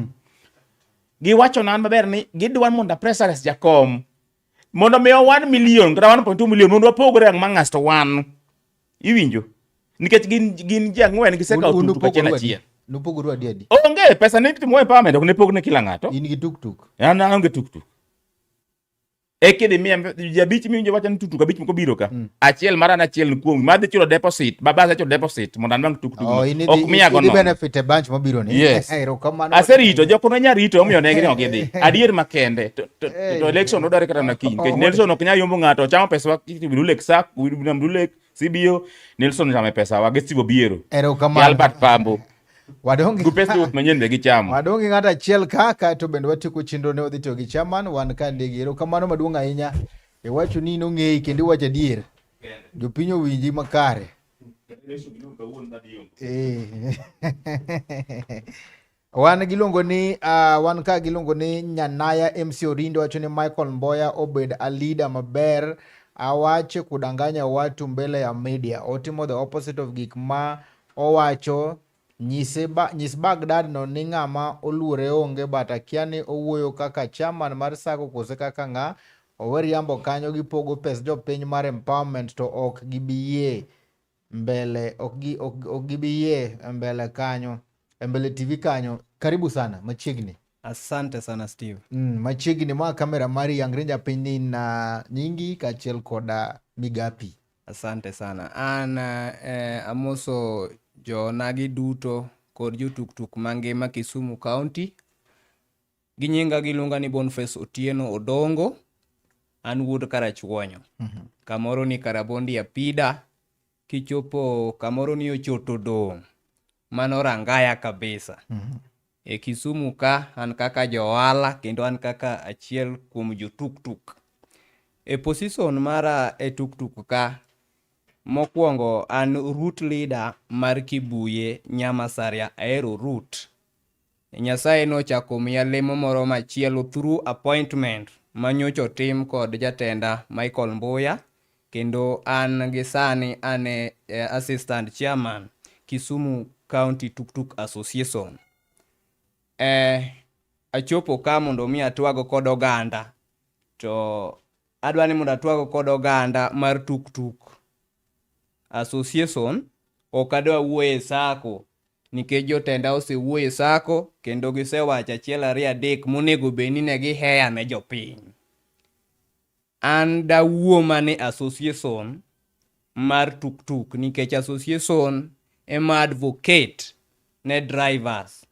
giwacho na an maber ni gidwa mondo apressurize jakom mondo miwa 1 million kata 1.2 million mondo wapogre among us to wan iwinjo nikech gin gin ji ang'wen gisekawo Un- un tuk tuk achiel upogoru adi? achiel Nupogoru adi adi? onge pesa ne itimo empowerment ok ne pog ne kila ng'ato In gi tuk tuk. an aonge tuk tuk E kidhi miya ji abich miwinjo wacho ni tuktuk abich moko biro ka. Achiel mara an achiel ni kuom madhi chulo deposit, baba asechulo deposit mondo anwang' tuktuk. Oh, in Ok idhi miya go idhi nono. benefit e bunch mabiro ni. Yes. Erokamano. Aserito, jok ne nya rito omiyo ne gini ok gidhi. Adier makende. To election odware kata mana kiny. Nikech Nelson ok nyal yombo ng'ato, ochamo pesa wa Lulek Sak, William Lulek, CBO, Nelson ochamo pesa wa gi Steve Obiero. Gi Erokamano. Albert Pambo. Wadong' Gi pes ruoth manyien be gichamo. Wadong' gi ng'ato achiel ka kaeto bende watieko chenro ne wadhi tiyo gi chairman wan ka ndigi. Erokamano maduong' ahinya. Iwacho ni nong'eyi kendo iwacho adier. Jopiny owinji makare. Eh. Wan giluongo ni wan ka giluongo ni Nyanaya MC Orindo wacho ni Michael Mboya obed a leader maber awache kudanganya watu mbele ya media otimo the opposite of gik ma owacho nyise ba, nyis Baghdad no ni ng'ama oluore onge but akia ni owuoyo kaka chairman mar sacco kose kaka ng'a owe riambo kanyo gipogo pes jopiny mar empowerment to ok gibiyie mbele ok gi ok gibi yie mbele kanyo e mbele TV kanyo. Karibu sana machiegni. Asante sana Steve. Machiegni ma kamera mari yangre japiny ni na nyingi kaachiel koda migapi. Asante sana. An amoso jonagi duto kod jotuktuk mangima Kisumu County. Gi nyinga giluonga ni Boniface Otieno Odongo. An wuod Karachuonyo. Kamoro ni Karabondi Apida. Kichopo kamoro ni Ochoto Dong'. Mano Rangaya kabisa. E Kisumu ka an kaka johala kendo an kaka achiel kuom jotuktuk. E position mara e tuktuk ka, mokwongo an route leader mar Kibuye Nyamasaria Ahero route. Nyasaye nochako miya lemo moro machielo through appointment manyocha otim kod jatenda Michael Mbuya kendo an gi sani an e assistant chairman Kisumu County Tuktuk Association. Achopo ka mondo mi atwag kod oganda to adwa ni mondo atwag kod oganda mar tuktuk association ok adwa wuoyo e sacco nikech jotenda osewuoyo e sacco kendo gisewacho achiel ariyo adek monego bed ni ne giheya ne jopiny. An dawuo mana e association mar tuktuk nikech association ema advocate ne drivers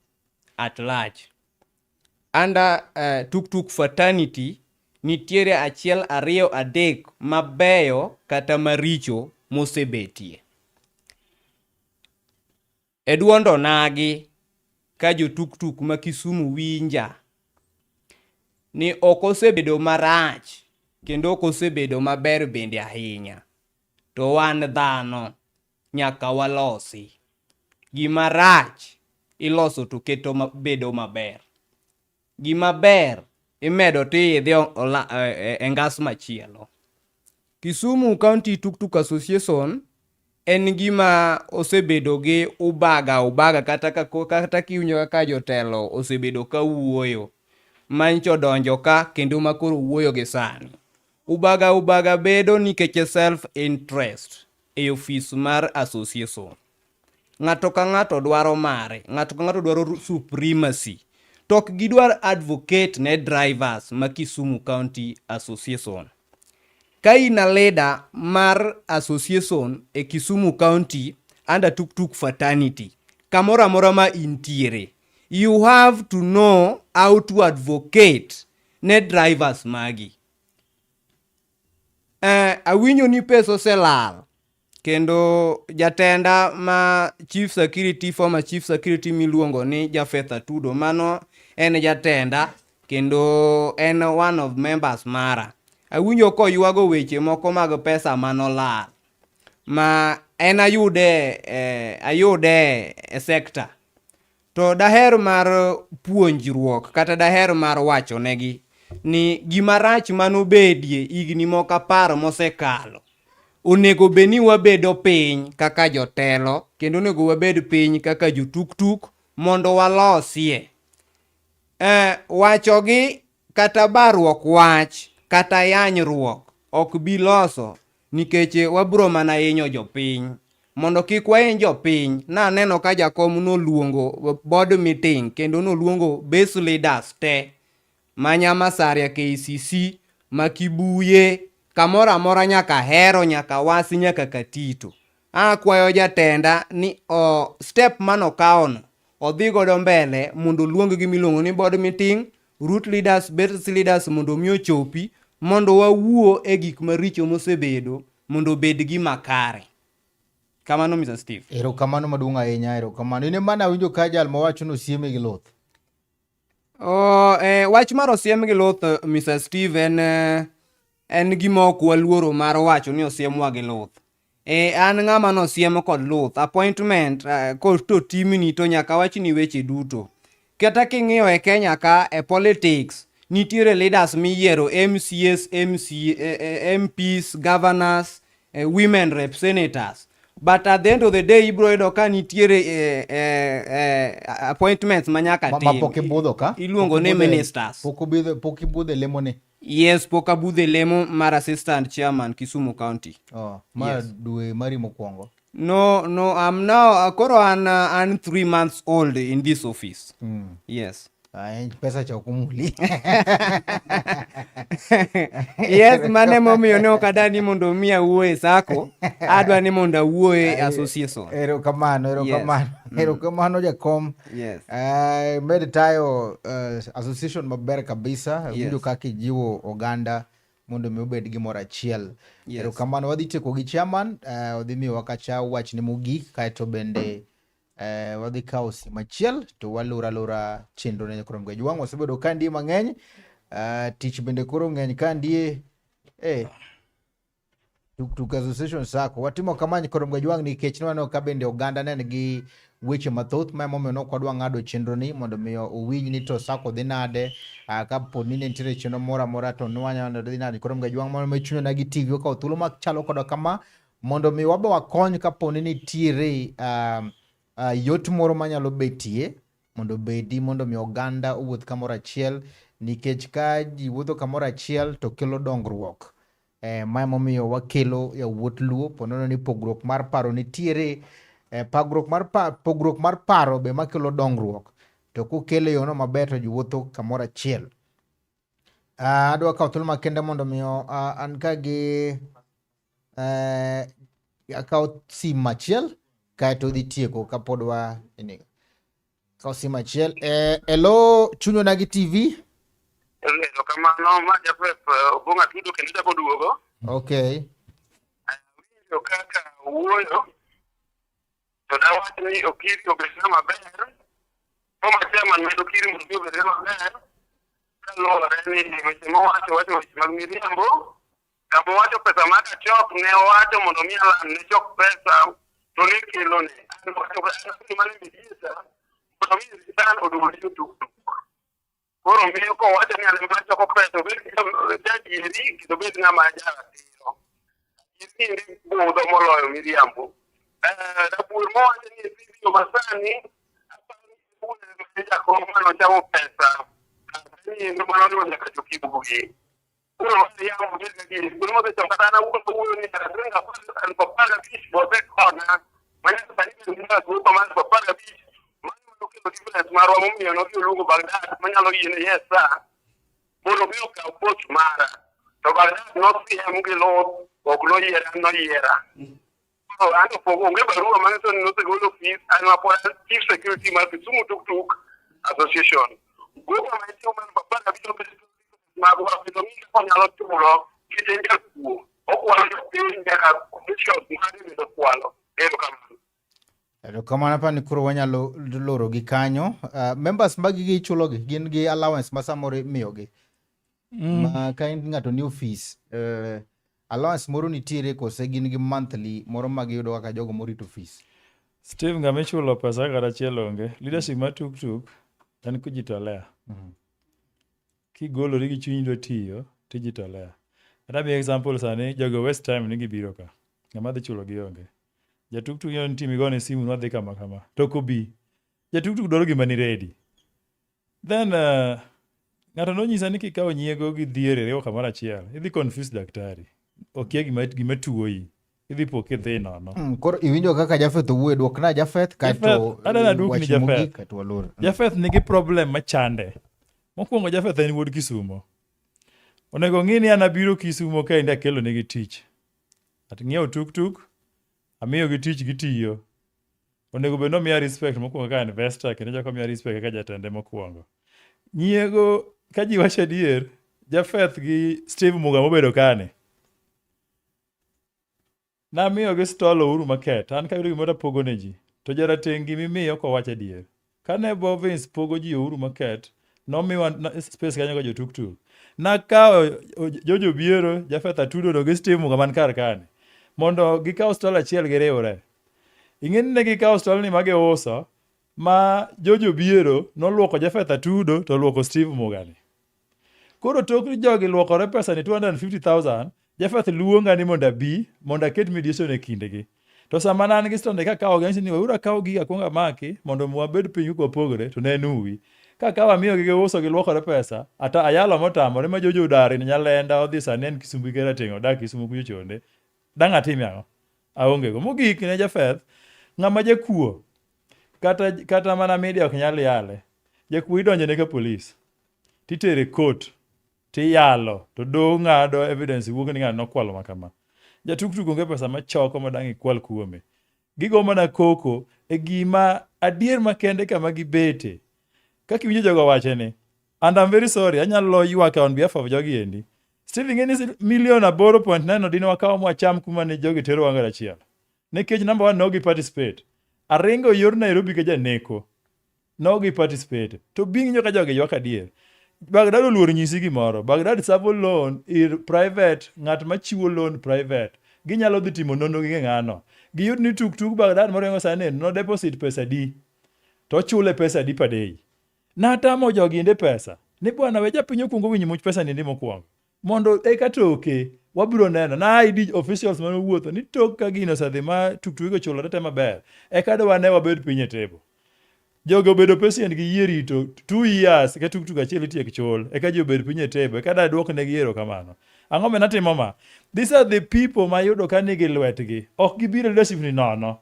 at large. Under tuktuk fraternity nitiere achiel ariyo adek mabeyo kata maricho mosebetie. E duond onagi ka jotuktuk ma Kisumu winja ni ok osebedo marach kendo ok osebedo maber bende ahinya. To wan dhano nyaka walosi. Gima rach iloso to keto bedo maber. Gima ber imedo tiidhe e ngas machielo. Kisumu County Tuktuk Association en gima osebedo gi ubaga ubaga kata ka kata kiwinjo kaka jotelo osebedo ka wuoyo mancho donjo ka kendo ma koro wuoyo gi sani. Ubaga ubaga bedo nikech self interest e ofis mar association. Ng'ato ka ng'ato dwaro mare, ng'ato ka ng'ato dwaro supremacy. To ok gidwar advocate ne drivers ma Kisumu County Association. Ka in a leader mar association e Kisumu County under Tuktuk fraternity, kamoro amora ma intiere, you have to know how to advocate ne drivers magi. Awinjo ni pesa oselal kendo jatenda ma chief security, former chief security miluongo ni Japheth Atudo, mano en jatenda kendo en one of members mara. Awinjo koywago weche moko mag pesa manolal ma en ayude ayude e sector. To daher mar puonjruok kata daher mar wachonegi ni gima rach manobedie higni moko 10 mosekalo onego bed ni wabedo piny kaka jotelo kendo onego wabed piny kaka jotuktuk mondo walosie. Wachogi kata barruok wach kata yanyruok ok bi loso nikech wabro mana hinyo jopiny. Mondo kik wahiny jopiny, naneno ka jakom noluongo board meeting kendo noluongo base leaders te ma Nyamasaria KCC ma Kibuye, kamoro amora nyaka Ahero, nyaka Wasi, nyaka Katito. Akwayo jatenda ni o step manokawono odhi godo mbele mondo oluong gima iluongo ni board meeting, route leaders, base leaders mondo mi ochopi mondo wawuo e gik maricho mosebedo mondo obed gima kare. Kamano Mr. Steve. Erokamano maduong' ahinya, erokamano. In ema nawinjo ka jal mawacho ni osieme gi luth. Oh, wach mar osiem gi luth Mr. Steve en, en gima ok waluoro mar wacho ni osiemwa gi luth. An ng'ama nosiem kod luth. Appointment to timni to nyaka wachni weche duto. Kata king'iyo e Kenya ka e politics nitiere leaders miyiero MCAs, MC, MPs, governors, women rep senators. But at the end of the day ibro yudo ka nitiere appointments ma nyaka Ma tim. pok ibudho ka? Iluongo ni ministers. Pok ibudho e lemo ni? Yes, pok abudho e lemo mar assistant chairman Kisumu County. Oh, ma Yes. dwe mari mokwongo. No, no, I'm now, koro an 3 months old in this office. Yes. Ay, pesa cha ok omuli. Yes, mano emomiyo ne ok adwa ni mondo mi awuo e sacco, adwa ni mondo awuo e association. Erokamano, erokamano. Erokamano jakom. Yes. Med tayo association maber kabisa. Winjo kaka ijiwo oganda mondo mi obed gimoro achiel. Yes. Erokamano, wadhi tieko gi chairman, odhi miyowa kacha wachne mogik, kaeto bende wadhi kawo simu achiel to waloro alora chenro ne nyakoro Mgaju wang' wasebedo ka ndie mang'eny, tich bende koro ng'eny ka ndie, Tuktuk Association Sacco. Watimo kama nyakoro Mgaju wang' nikech nwaneno ka bende oganda ne nigi weche mathoth ma emomiyo ne ok wadwa ng'ado chenro ni mondo mi owinj ni to Sacco dhi nade, kapo ni ne nitiere chenro moro amora to nwaneno dhi nade. Koro Mgaju wang' mondo mi chunyona gi TV okawo thuolo machalo koda kama mondo mi wabe wakony kapo ni nitiere yot moro manyalo betie mondo obedi mondo mi oganda owuoth kamoro achiel, nikech ka ji wuotho kamoro achiel to kelo dongruok. Ma emomiyo wakelo yawuot Luo, po nono ni pogruok mar paro nitiere, pogruok mar paro be makelo dongruok, to kokele yono maber to ji wuotho kamoro achiel. Adwa kawo thuolo makende mondo miyo an ka gi akawo sim achiel kaeto odhi tieko kapod wa ini. Kawo sim achiel. Hello Chunyona gi TV. Erokamano, ma Jafeth Obong'o Atudo kendo chako duogo. Okay. Awinjo kaka wuoyo to dawach ni Okiri obed ng'ama ber. Former chairman med Okiri mondo mi obed ng'ama ber kaluwore ni weche mowacho wacho weche mag miriambo. Kama owacho pesa mar kachok ne owacho mondo mi Alan ne chok pesa to ne kelone. An owacho ni mane midiesa mondo mi return oduogo ne jotuk-tuk. Koro miyo kowacho ni an ema achoko pesa obed jadieri kendo obed ng'ama jaratiro. Adieri budho moloyo miriambo. Rabuor mowacho ni e masani aparo ni jakom manochamo pesa mano oriwo nyaka jokibugi. Koro yamo obed gadieri. Kuonde mosechamo kata an awuon awuoyo ni siling 15,000 bosekona manyaka sani bende nyaka duoko mar 15,000 mano nokelo difference marwa momiyo nodhi oluongo Baghdad manyalo yiene yes sir mondo mi okaw post mara to Baghdad nosiem gi luth ok noyiera noyiera. Koro an to pok onge barua manyiso ni nosegol ofis an ma pod an chief security mar Kisumu Tuk Tuk Association. Gopa ma itimo mar 15 obedo magwa kendo ng'i kaka onyalo chulo nikech en jakuo okwalo jopiny nyaka officials mage bende okwalo. Erokamano. Erokamano, aparo ni koro wanyalo loro gi kanyo. Members magi gi ichulogi gin gi allowance ma samoro imiyogi. Ma ka in ng'ato ni ofis, allowance moro nitiere kose gin gi monthly moro ma giyudo kaka jogo morito ofis? Steve, ng'ama ichulo pesa kata achiel onge. Leadership mar tuk-tuk en kujitolea. Kigolori gi chunyi dwa tiyo, tijitolea. Kata amiyi example sani, jogo waste time ni gibiro ka. Ng'ama dhi chulo gi onge. Ja tuk-tuk nyalo ni tim igone simu ni wadhi kama kama. To ok obi. Ja tuk-tuk dwaro gima ni ready. Then ng'ato nonyisa ni kikawo nyiego gi dhier iriwo kamoro achiel, idhi confuse daktari. Okia gima tuoyi. Idhi po kidhi nono. Koro iwinjo kaka Jafeth owuoyo, duokna Jafeth kaeto Jafeth, adwa naduokni wach Jafeth. mogik kaeto walor. Jafeth nigi problem machande. Mokwongo Jafeth en wuod Kisumo. Onego ong'i ni an abiro Kisumo kaendi akelo negi tich. Ang'iewo tuktuk, amiyogi tich gitiyo. Onego bed ni omiya respect mokwongo kaka investor kendo chako omiya respect kaka jatende mokwongo. Nyiego ka ji wacho adier, Japheth gi Steve Muga mobedo kani. Namiyogi stall Uhuru Market, an kayudo gimoro apogo ne ji. To jarateng' gima imiyo ok owach adier. Kane Bovins pogo ji Uhuru Market, nomiwa space kanyo ga jotuktuk. Nakawo George Obiero, Japheth Atudo no gi Steve Muga man kar kani mondo gikaw stall achiel giriwre. Ing'e ni ne gikawo stall ni ma giuso ma George Obiero noluoko Japheth Atudo to oluoko Steve Muga ni. Koro tok ni jogi luokore pesa ni 250,000, Japheth luonga ni mondo abi mondo aket mediation e kindgi. To sama ne an gi stonde kakawogi anyisi ni weuru akaw giga akuong amaki mondo wabed piny kik wapogre to ne en uwi. Kakawo amiyogi giuso giluokore pesa, ata ayalo motamore ma Jojo odar Nyalenda odhi sani en Kisumu gi Karateng' odak Kisumu kucho chonde. Dang' atimie ang'o? Aonge go. Mogik ne Japheth, ng'ama jakuo kata mana media ok nyal yale. Jakuo idonjone ka polis. Titere court tiyalo to doho ng'ado evidence wuok ni ng'ano nokwalo ma kama. Jatuktuk onge pesa machoko ma dang' ikwal kuome. Gigo mana koko e gima adier makende kama gibete. Kaka iwinjo jogo wache ni, and I'm very sorry, anyalo ywak on behalf of jogi endi. Steve ing'e ni milion 8.9 dine wakawo mwacham kuma ne jogi tero wang'o achiel. Nikech number one, no gi participate. Aringo yor Nairobi ka janeko. No gi participate. To bi ng'injo ka jogi ywak adier. Baghdad oluor nyisi gimoro. Baghdad savo loan ir private, ng'at machiwo loan private. Ginyalo dhi timo nonro gi ng'ano. Giyud ni tuk tuk Baghdad moringo sani no deposit pesa di. To ochule pesa di per day. Natamo jogi ende pesa. Ni bwana we japiny okuongo winj much pesa ni ndi mokwongo. Mondo eka toke wabiro neno na ID officials mane owuotho ni tok ka gino osedhi ma tuktuk ochulore te maber. Eka de wane wabed piny e table. Jogi obedo patient gi yie rito 2 years ka tuktuk achiel itiek chul eka ji obed piny e table eka da duok negi erokamano. Ang'o ma natimo ma? These are the people mayudo ka nigi lwetgi. Ok gibiro leadership ni nono.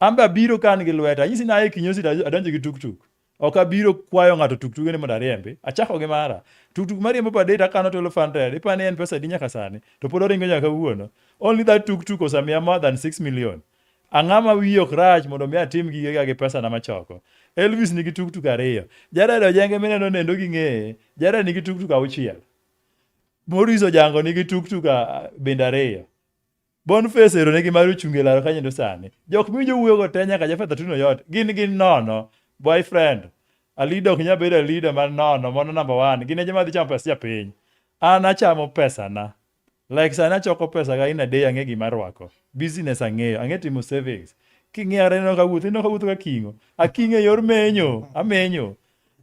An be abiro ka an gi lweta. Anyisi ni aye kinyosi to adonjo gi tuktuk. Ok abiro kwayo ng'ato tuktuge ni mondo ariembi. Achako gi mara. Tuktuk mariembo per day to akano 1200. Ipa ni en pesa adi nyaka sani. To pod oringo nyaka kawuono. Only that tuktuk osemiya more than 6 million. Ang'ama wiye ok rach mondo mi atim gigega gi pesa na machoko. Elvis nigi tuktuk ariyo. Jared Ojenge mineno nendo gi ng'eye. Jared nigi tuktuk auchiel. Maurice Ojango nigi tuktuk bende ariyo. Boniface ero nigi mar ochung' e laro kanyo sani. Jok miwinjo wuoyogo te nyaka Japheth Atuno Yot gin nono. Boyfriend. A leader ok nyal bedo a leader mar nono mono number one. Gin e joma dhi chamo pesa japiny. An achamo pesa na. Like sani achoko pesa ga in a day ang'e gima arwako. Business ang'eyo, ang'e timo savings. King'iya ineno ka awuotho, ineno ka awuotho ka king'o. Aking'o e yor menyo, amenyo.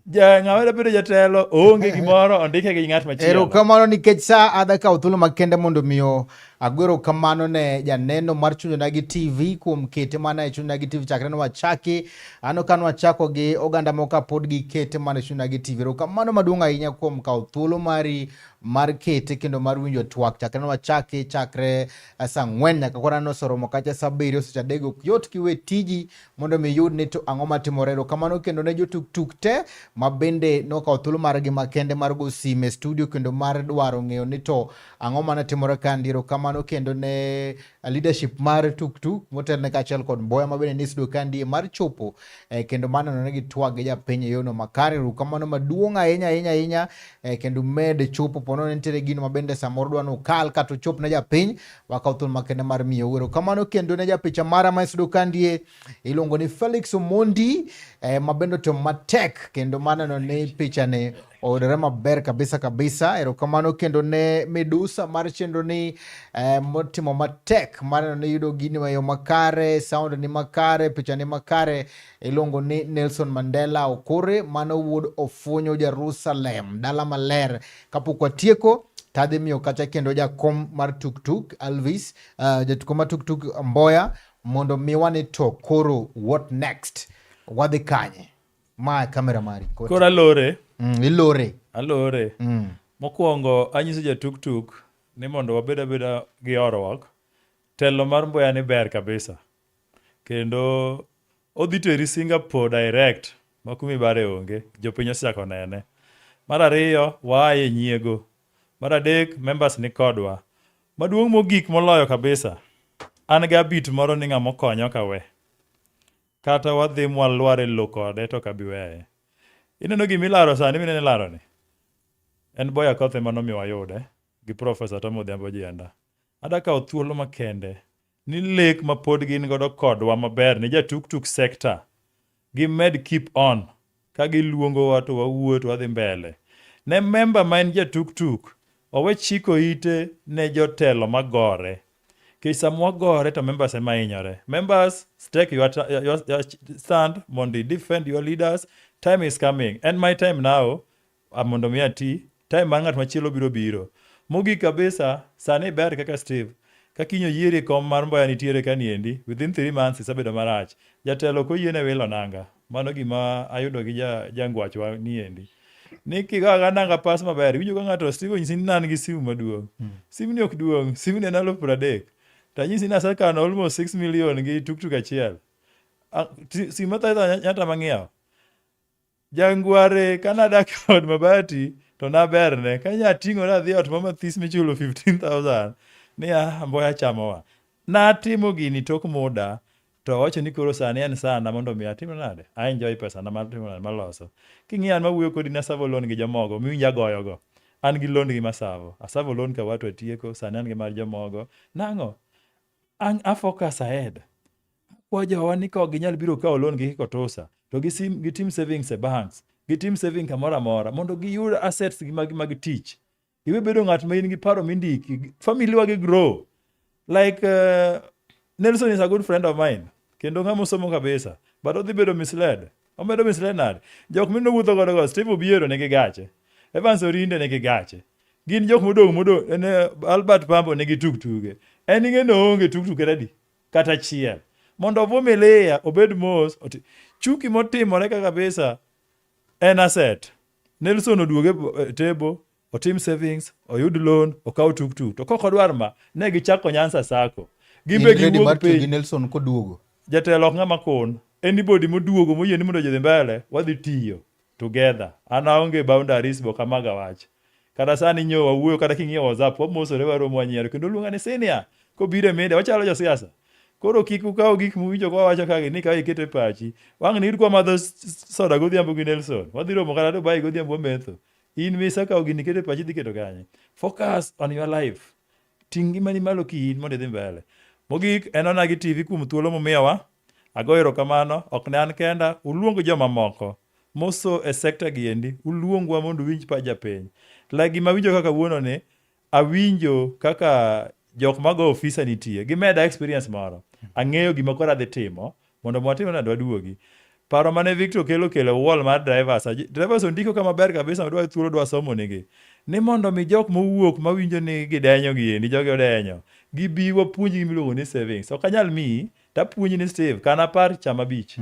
Ja ng'ama dwa bedo jatelo oonge gimoro ondike gi ng'at machielo. Erokamano nikech sa adha kawo thuolo makende mondo miyo ago erokamano ne janeno mar Chuny Onagi TV kuom kete mana e Chuny Onagi TV chakre ne wachaki. Ano ka nwachako gi oganda moko ka pod gikete mana e Chuny Onagi TV. Erokamano maduong' ahinya kuom kawo thuolo mari mar kete kendo mar winjo twak chakre ne wachaki chakre saa ang'wen nyaka koro aneno oseromo kacha saa abiriyo seche adek ok yot kiwe tiji mondo mi yud ni to ang'o matimore. Erokamano kendo ne jotuktuk te ma bende nokawo thuolo margi makende mar go sime e studio kendo mar dwaro ng'eyo ni to ang'o mane timore kandi. Erokamano kendo ne leadership mar tuktuk motelne kaachiel kod Mboya ma bende ni studio kandi mar chopo kendo mar neno ni gitwak gi japiny e yono makare. Erokamano maduong' ahinya ahinya ahinya kendo med chopo pono ni nitiere gino ma bende samoro dwa ni ukal kata ochop ne japiny wakaw thuolo makende mar miyo erokamano kendo ne japicha mara ma studio kandie iluongo ni Felix Omondi ma bende otimo matek kendo maneno ni picha ni oyudore maber kabisa kabisa. Erokamano kendo ne midusa mar chenro ni motimo matek maneno ni yudo gini e yo makare, sound ni makare, picha ni makare. Iluongo ni Nelson Mandela Okure, mano wuod Ofunyo Jerusalem, dala maler. Kapok watieko tadhi miyo kacha kendo jakom mar tuktuk Elvis, jakom mar tuktuk Mboya mondo miwa ni to koro what next, wadhi kanye? Ma kamera mari. Koro alore. Ilore. Alore. Mokwongo anyiso jatuktuk ni mondo wabed abeda gi horuok. Telo mar Mboya ni ber kabisa. Kendo odhi teri Singapore direct ma kuma ibare onge. Jopiny osechako nene. Mar ariyo, waa e nyiego. Mar adek, members ni kodwa. Maduong' mogik moloyo kabisa, an gi habit moro ni ng'ama okonya ok awe. Kata wadhi mwalwar e lo kode to ok abi weye. Ineno gima ilaro sani mineno ilaro ni? En Boy Akoth ema nomiyo wayude gi Professor Tom Odhiambo Ojienda. Ada kawo thuolo makende ni lek ma pod gin godo kodwa maber ni ja tuk tuk sector gimed keep on ka giluongowa to wawuoyo to wadhi mbele. Ne member ma en ja tuk tuk owe chiko ite ne jotelo magore. Nikech sama wagore to members ema hinyore. Members, take your, your, your stand mondo i defend your leaders. Time is coming. And my time now, mondo mi ati, time mar ng'at machielo biro biro. Mogik kabisa, sani ber kaka Steve. Ka kiny oyieri e kom mar Mboya nitiere ka niendi, within 3 months isebedo marach. Jatelo ok oyiene wilo nanga. Mano gima ayudo gi jangwachwa niendi. Ni kigo aga nanga pas maber, iwinjo ka ng'ato Steve onyisi ni an gi simu maduong'. Simu ni ok duong', simu ni en alufu 30. To anyisi ni asekano almost 6 million gi tuktuk achiel. Simu matho nyata mang'iewo. Jangware ka nadak e od mabati to naberne. Ka nya ting'ora adhi ot ma mathis michulo 15,000 niya Mboya chamowa. Natimo gini tok muda to awacho ni koro sani en sana mondo mi atim nade? A enjoy pesa na mar timo nade maloso. King'iyo an mawuoyo kodi nasavo loan gi jomogo miwinjo agoyogo. An gi loan gi masavo. Asavo loan ka watu atieko, sani an gi mar jomogo. Nang'o? An a focus ahead. Akwayo jowa ni ka ok ginyal biro kawo loan gi Kikotusa, to gisim, gitim savings e banks, gitim saving kamoro amora mondo giyud assets gi mag, mag tich. Iwe bedo ng'at ma in gi paro mindiki, family wa gi grow. Like Nelson is a good friend of mine, kendo ng'ama osomo kabisa, but odhi bedo misled. Omedo misled nade? Jok mineno wuotho godo go, Steve Obiero nigi gache, Evans Orinde nigi gache. Gin jok modong' modong' en Albert Pambo nigi tuktuge. En ing'e ni oonge tuktuk kata adi? Kata achiel. Mondo Vumilia obed mos, chuki motimore ka kabisa en asset. Nelson oduog e table, otim savings, oyud loan, okaw tuktuk. To kok odwar ma, ne gichako Nyanza Sacco. Gin be giwuok piny. Nelson koduogo. Jatelo ok ng'ama kun. Anybody moduogo moyie ni mondo ji odhi mbele, wadhi tiyo together. An aonge boundaries bo kamaga wach. Kata sani nyo wawuoyo kata king'iyo WhatsApp wamosore waromo wanyiero kendo oluonga ni senior kobiro e media wachalo josiasa. Koro kik ukaw gik muwinjo kwa wacho kagi ni kaw iket e pachi. Wang' ni yud kwa madho soda godhiambo gi Nelson. Wadhi romo kata Dubai godhiambo wametho. In misekawo gini iketo e pachi idhi keto kanye? Focus on your life. Ting' ngimani malo ki in mondo idhi mbele. Mogik en Onagi TV kuom thuolo mumiyowa. Agoyo erokamano, ok ne an kenda, uluong jomamoko moso e sekta gi endi, uluongwa mondo uwinj pach japiny. Like gima awinjo kaka kawuono ni, awinjo kaka jok mago ofisa nitie, gimeda experience moro. Ang'eyo gima koro adhi timo mondo mwatim nade waduogi. Paro mane Victor kelo kelo wall mar drivers. Drivers ondiko kama ber kabisa madwa thuolo dwa somo nigi. Ni mondo mi jok mowuok mawinjo ni gidenyo gi endi, jogi odenyo. Gibi wapuonjgi miluongo ni savings. Ok anyal miyi, tapuonji ni Steve, kan apar cham abich.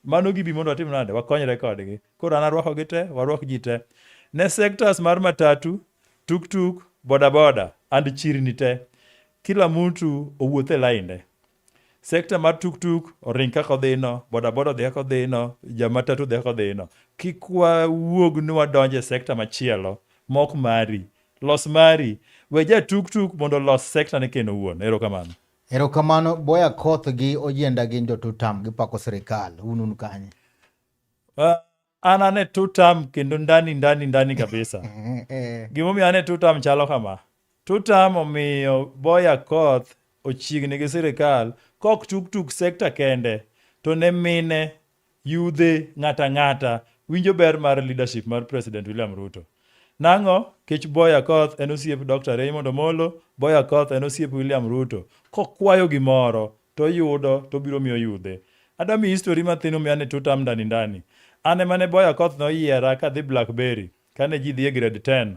Mano gibi mondo watim nade, wakonyre kodgi. Koro an arwakogi te, warwak ji te. Ne sectors mar matatu, tuktuk, bodaboda and chirni te. Kila mtu owuoth e line. Sekta mar tuktuk oring kaka odhino, bodaboda odhi kaka odhino, ja matatu odhi kaka odhino. Kik wawuog ni wadonjo e sekta machielo mok mari. Los mari. We ja tuktuk mondo olos sekta ne kendo owuon. Erokamano. Erokamano. Boy Akoth gi Ojienda gin jo tutam, gipako sirikal. Un un kanye? An ane tutam kendo ndani ndani ndani kabisa. Gimomiyo ane tutam chalo kama. Tutam omiyo Boy Akoth ochiegni gi sirikal kok tuktuk sekta kende to ne mine, yudhe, ng'ata ng'ata winjo ber mar leadership mar President William Ruto. Nang'o? Kech Boy Akoth en osiep Dr. Raymond Omolo, Boy Akoth en osiep William Ruto. Kokwayo gimoro to oyudo to obiro miyo yudhe. Adwa miyi history mathin omiyo ane tutam ndani ndani. An ema ne Boy Akoth noyiera kadhi Blackberry kane ji dhi e grade 10.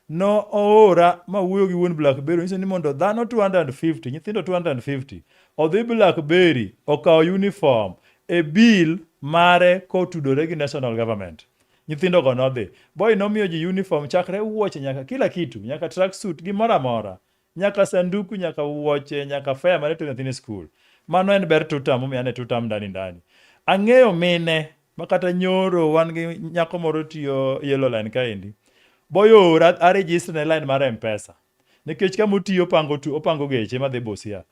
No oora ma wuoyo gi wuon Blackberry onyiso ni mondo dhano 250, nyithindo 250 odhi Blackberry okaw uniform e bill mare kotudore gi national government. Nyithindo go nodhi. Boy nomiyo ji uniform chakre wuoche nyaka kila kitu, nyaka tracksuit, gimoro amora. Nyaka sanduku, nyaka wuoche, nyaka fare mane tero nyathini e skul. Mano en ber tutam momiyo an e tutam ndani ndani. Ang'eyo mine ma kata nyoro wan gi nyako moro tiyo Yellow Line kaendi. Boy oora a register ne line mar M-Pesa. Nikech kama otiyo opango tu, opango geche madhi Busia.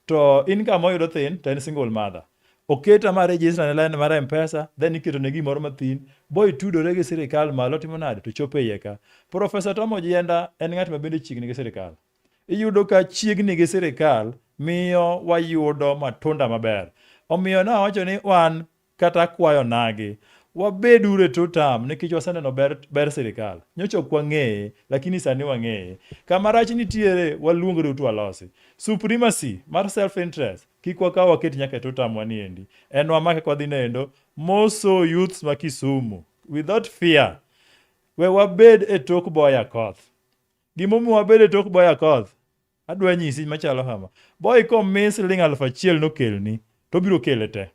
To income moyudo thin to en single mother. Oketa ma register ne line mar M-Pesa, then iketo ne gimoro mathin. Boy tudore gi sirikal malo timo nade to chopo e iye ka. Professor Tom Ojienda en ng'at ma bende chiegni gi sirikal. Iyudo ka chiegni gi sirikal miyo wayudo matunda maber. Omiyo nawacho ni wan kata akwayo nagi wabed uru e two term nikech waseneno ber, ber sirikal. Nyocha ok wang'eye, lakini sani wang'eye. Kama rach nitiere, waluongre to walosi. Supremacy mar self interest kik wakaw waket nyaka e two term waniendi. En wamake kwadhi nendo, moso youths ma Kisumu without fear. We wabed e tok Boy Akoth. Gimomiyo wabed e tok Boy Akoth, Adwa nyisi machalo kama. Boy komi siling 1000 nokelni, to obiro kele te.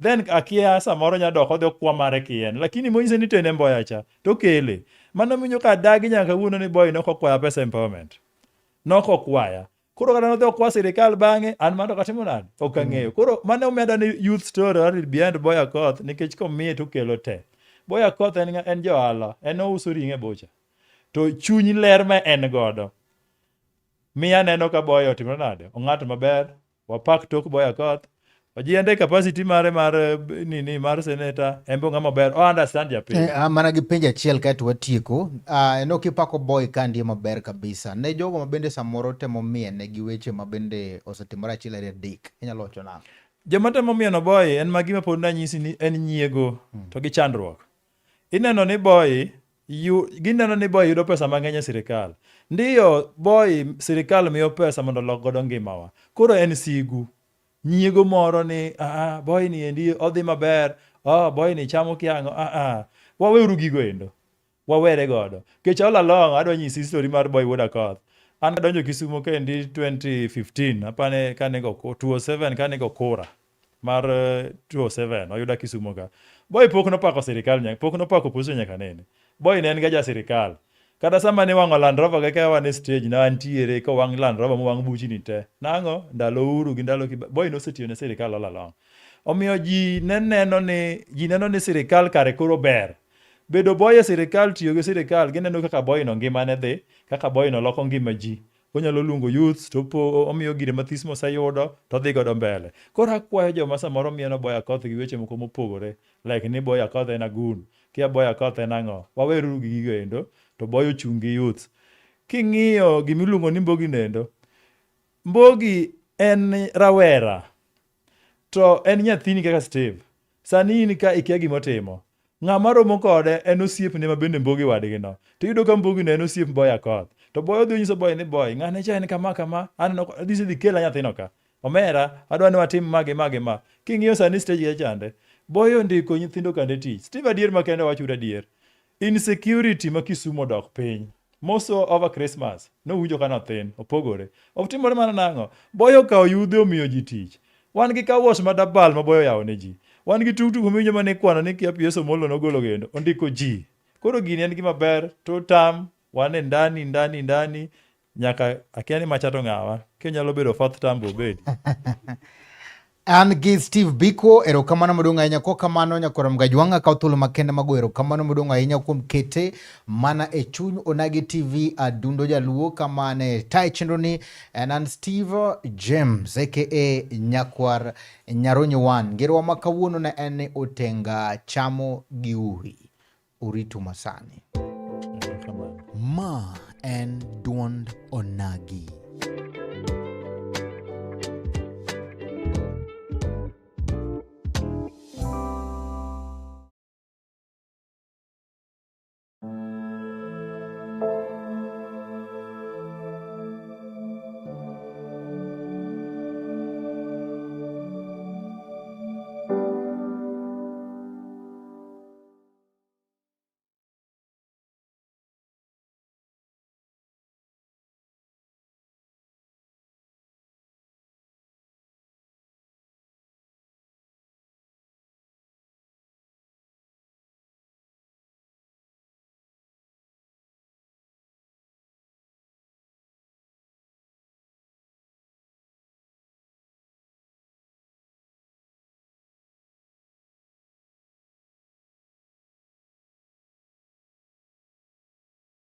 Then akia samoro nya dok odhi okwa mare kien, lakini monyise ni tene mboya cha, to okele. Mano winjo ka dagi nyaka kawuono ni boy nok okwaya pesa empowerment. Nok okwaya. Koro kata nodhi okwa sirikal bang'e, an mano katimo nade? Ok ang'eyo. Koro mano omeda ni youth story or behind Boy Akoth nikech komiye to okelo te. Boy Akoth en, en johala, en ouso ring'o e bucha. To chuny ler ma en godo miyo aneno ka Boy otimore nade, ong'at maber, wapak tok Boy Akoth. Ojiende capacity mare mar nini mar senator, en be ong'ama ber, o understand japiny. Mana gi penjo achiel kaeto watieko. En ok ipako Boy ka ndie maber kabisa. Ne jogo ma bende samoro temo miene gi weche ma bende osetimore achiel ariyo adek, inyalo wacho nang'o? Joma temo mieno Boy en ma gima pod nanyisi ni en nyiego to gi chandruok. Ineno ni Boy yu, gineno ni Boy yudo pesa mang'eny e sirikal. Ndiyo, Boy sirikal miyo pesa mondo olok godo ngimawa. Koro en sigu. Nyiego moro ni, ah, Boy ni endi odhi maber, oh, Boy ni chamo kiang'o, ah, ah. Waweuru gigo endo. Wawere godo. Kech all along, adwa nyisi story mar Boy Wuod Akoth. An adonjo Kisumo kendi 2015, apane kane go 2007 kane go kura. Mar 2007 oyuda Kisumo ka. Boy pok nopako sirikal nyaka pok nopako opposition nyaka nene. Boy ne en ga ja sirikal. Kata sama ne wang'o Land Rover kaka wan e stage na antiere kowang' Land Rover mowang' buchni te. Nang'o? Ndalo Uhuru gi ndalo Kibaki. Boy nosetiyo ne sirikal all along. Omiyo ji ne neno ni ji neno ni sirikal kare koro ber. Bedo boy e sirikal tiyo gi sirikal gineno kaka boy no ngimane dhi, kaka boy no loko ngima ji. Onyalo luongo youths to omiyo gire mathis moseyudo to odhi godo mbele. Koro akwayo joma samoro mieno Boy Akoth gi weche moko mopogore like ni Boy Akoth en agun, kia Boy Akoth en ang'o. Waweruru gi gigo endo to Boy ochung' gi youths. King'iyo gimiluongo ni Mbogi nendo, Mbogi en rawera to en nyathini kaka Steve. Sani in ka ikia gima otimo. Ng'ama romo kode en osiepne ma bende Mbogi wadgi no. To iyudo ka Mbogi no en osiep Boy Akoth. To Boy odhi onyiso Boy ni Boy, ng'ane cha en kama kama, aneno ka adhi dhi kela nyathino ka. Omera, adwa ni watim ma gi ma gi ma. King'iyo sani stage ga chande, Boy ondiko nyithindo kande tich. Steve adier makende wachuru adier. Insecurity ma Kisumu odok piny. Moso over Christmas, nowinjo ka nothin, opogore. Otimore mana nang'o? Boy okawo yudhe omiyo ji tich. Wan gi car wash ma dabal ma Boy oyawo ne ji. Wan gi tuktuk miwinjo mane ikwano ni kia PS Omollo nogolo kendo, ondiko ji. Koro gini en gima ber, two term, wan e ndani, ndani, ndani, nyaka akia ni macha to ng'awa, kinyalo bedo fourth term be obedi. An gi Steve Biko, erokamano maduong' ahinya. Kok kamano nyakwar Mgajwang' akawo thuolo makende mago erokamano maduong' ahinya kuom kete mana e chuny Onagi TV Adundo Jaluo kama ne taye chenro ni en an Steve James aka Nyakwar Nyaronyo One. Ngerowa ma kawuono ne en ni otenga chamo gi uhi. Uritu masani. Ma en duond Onagi.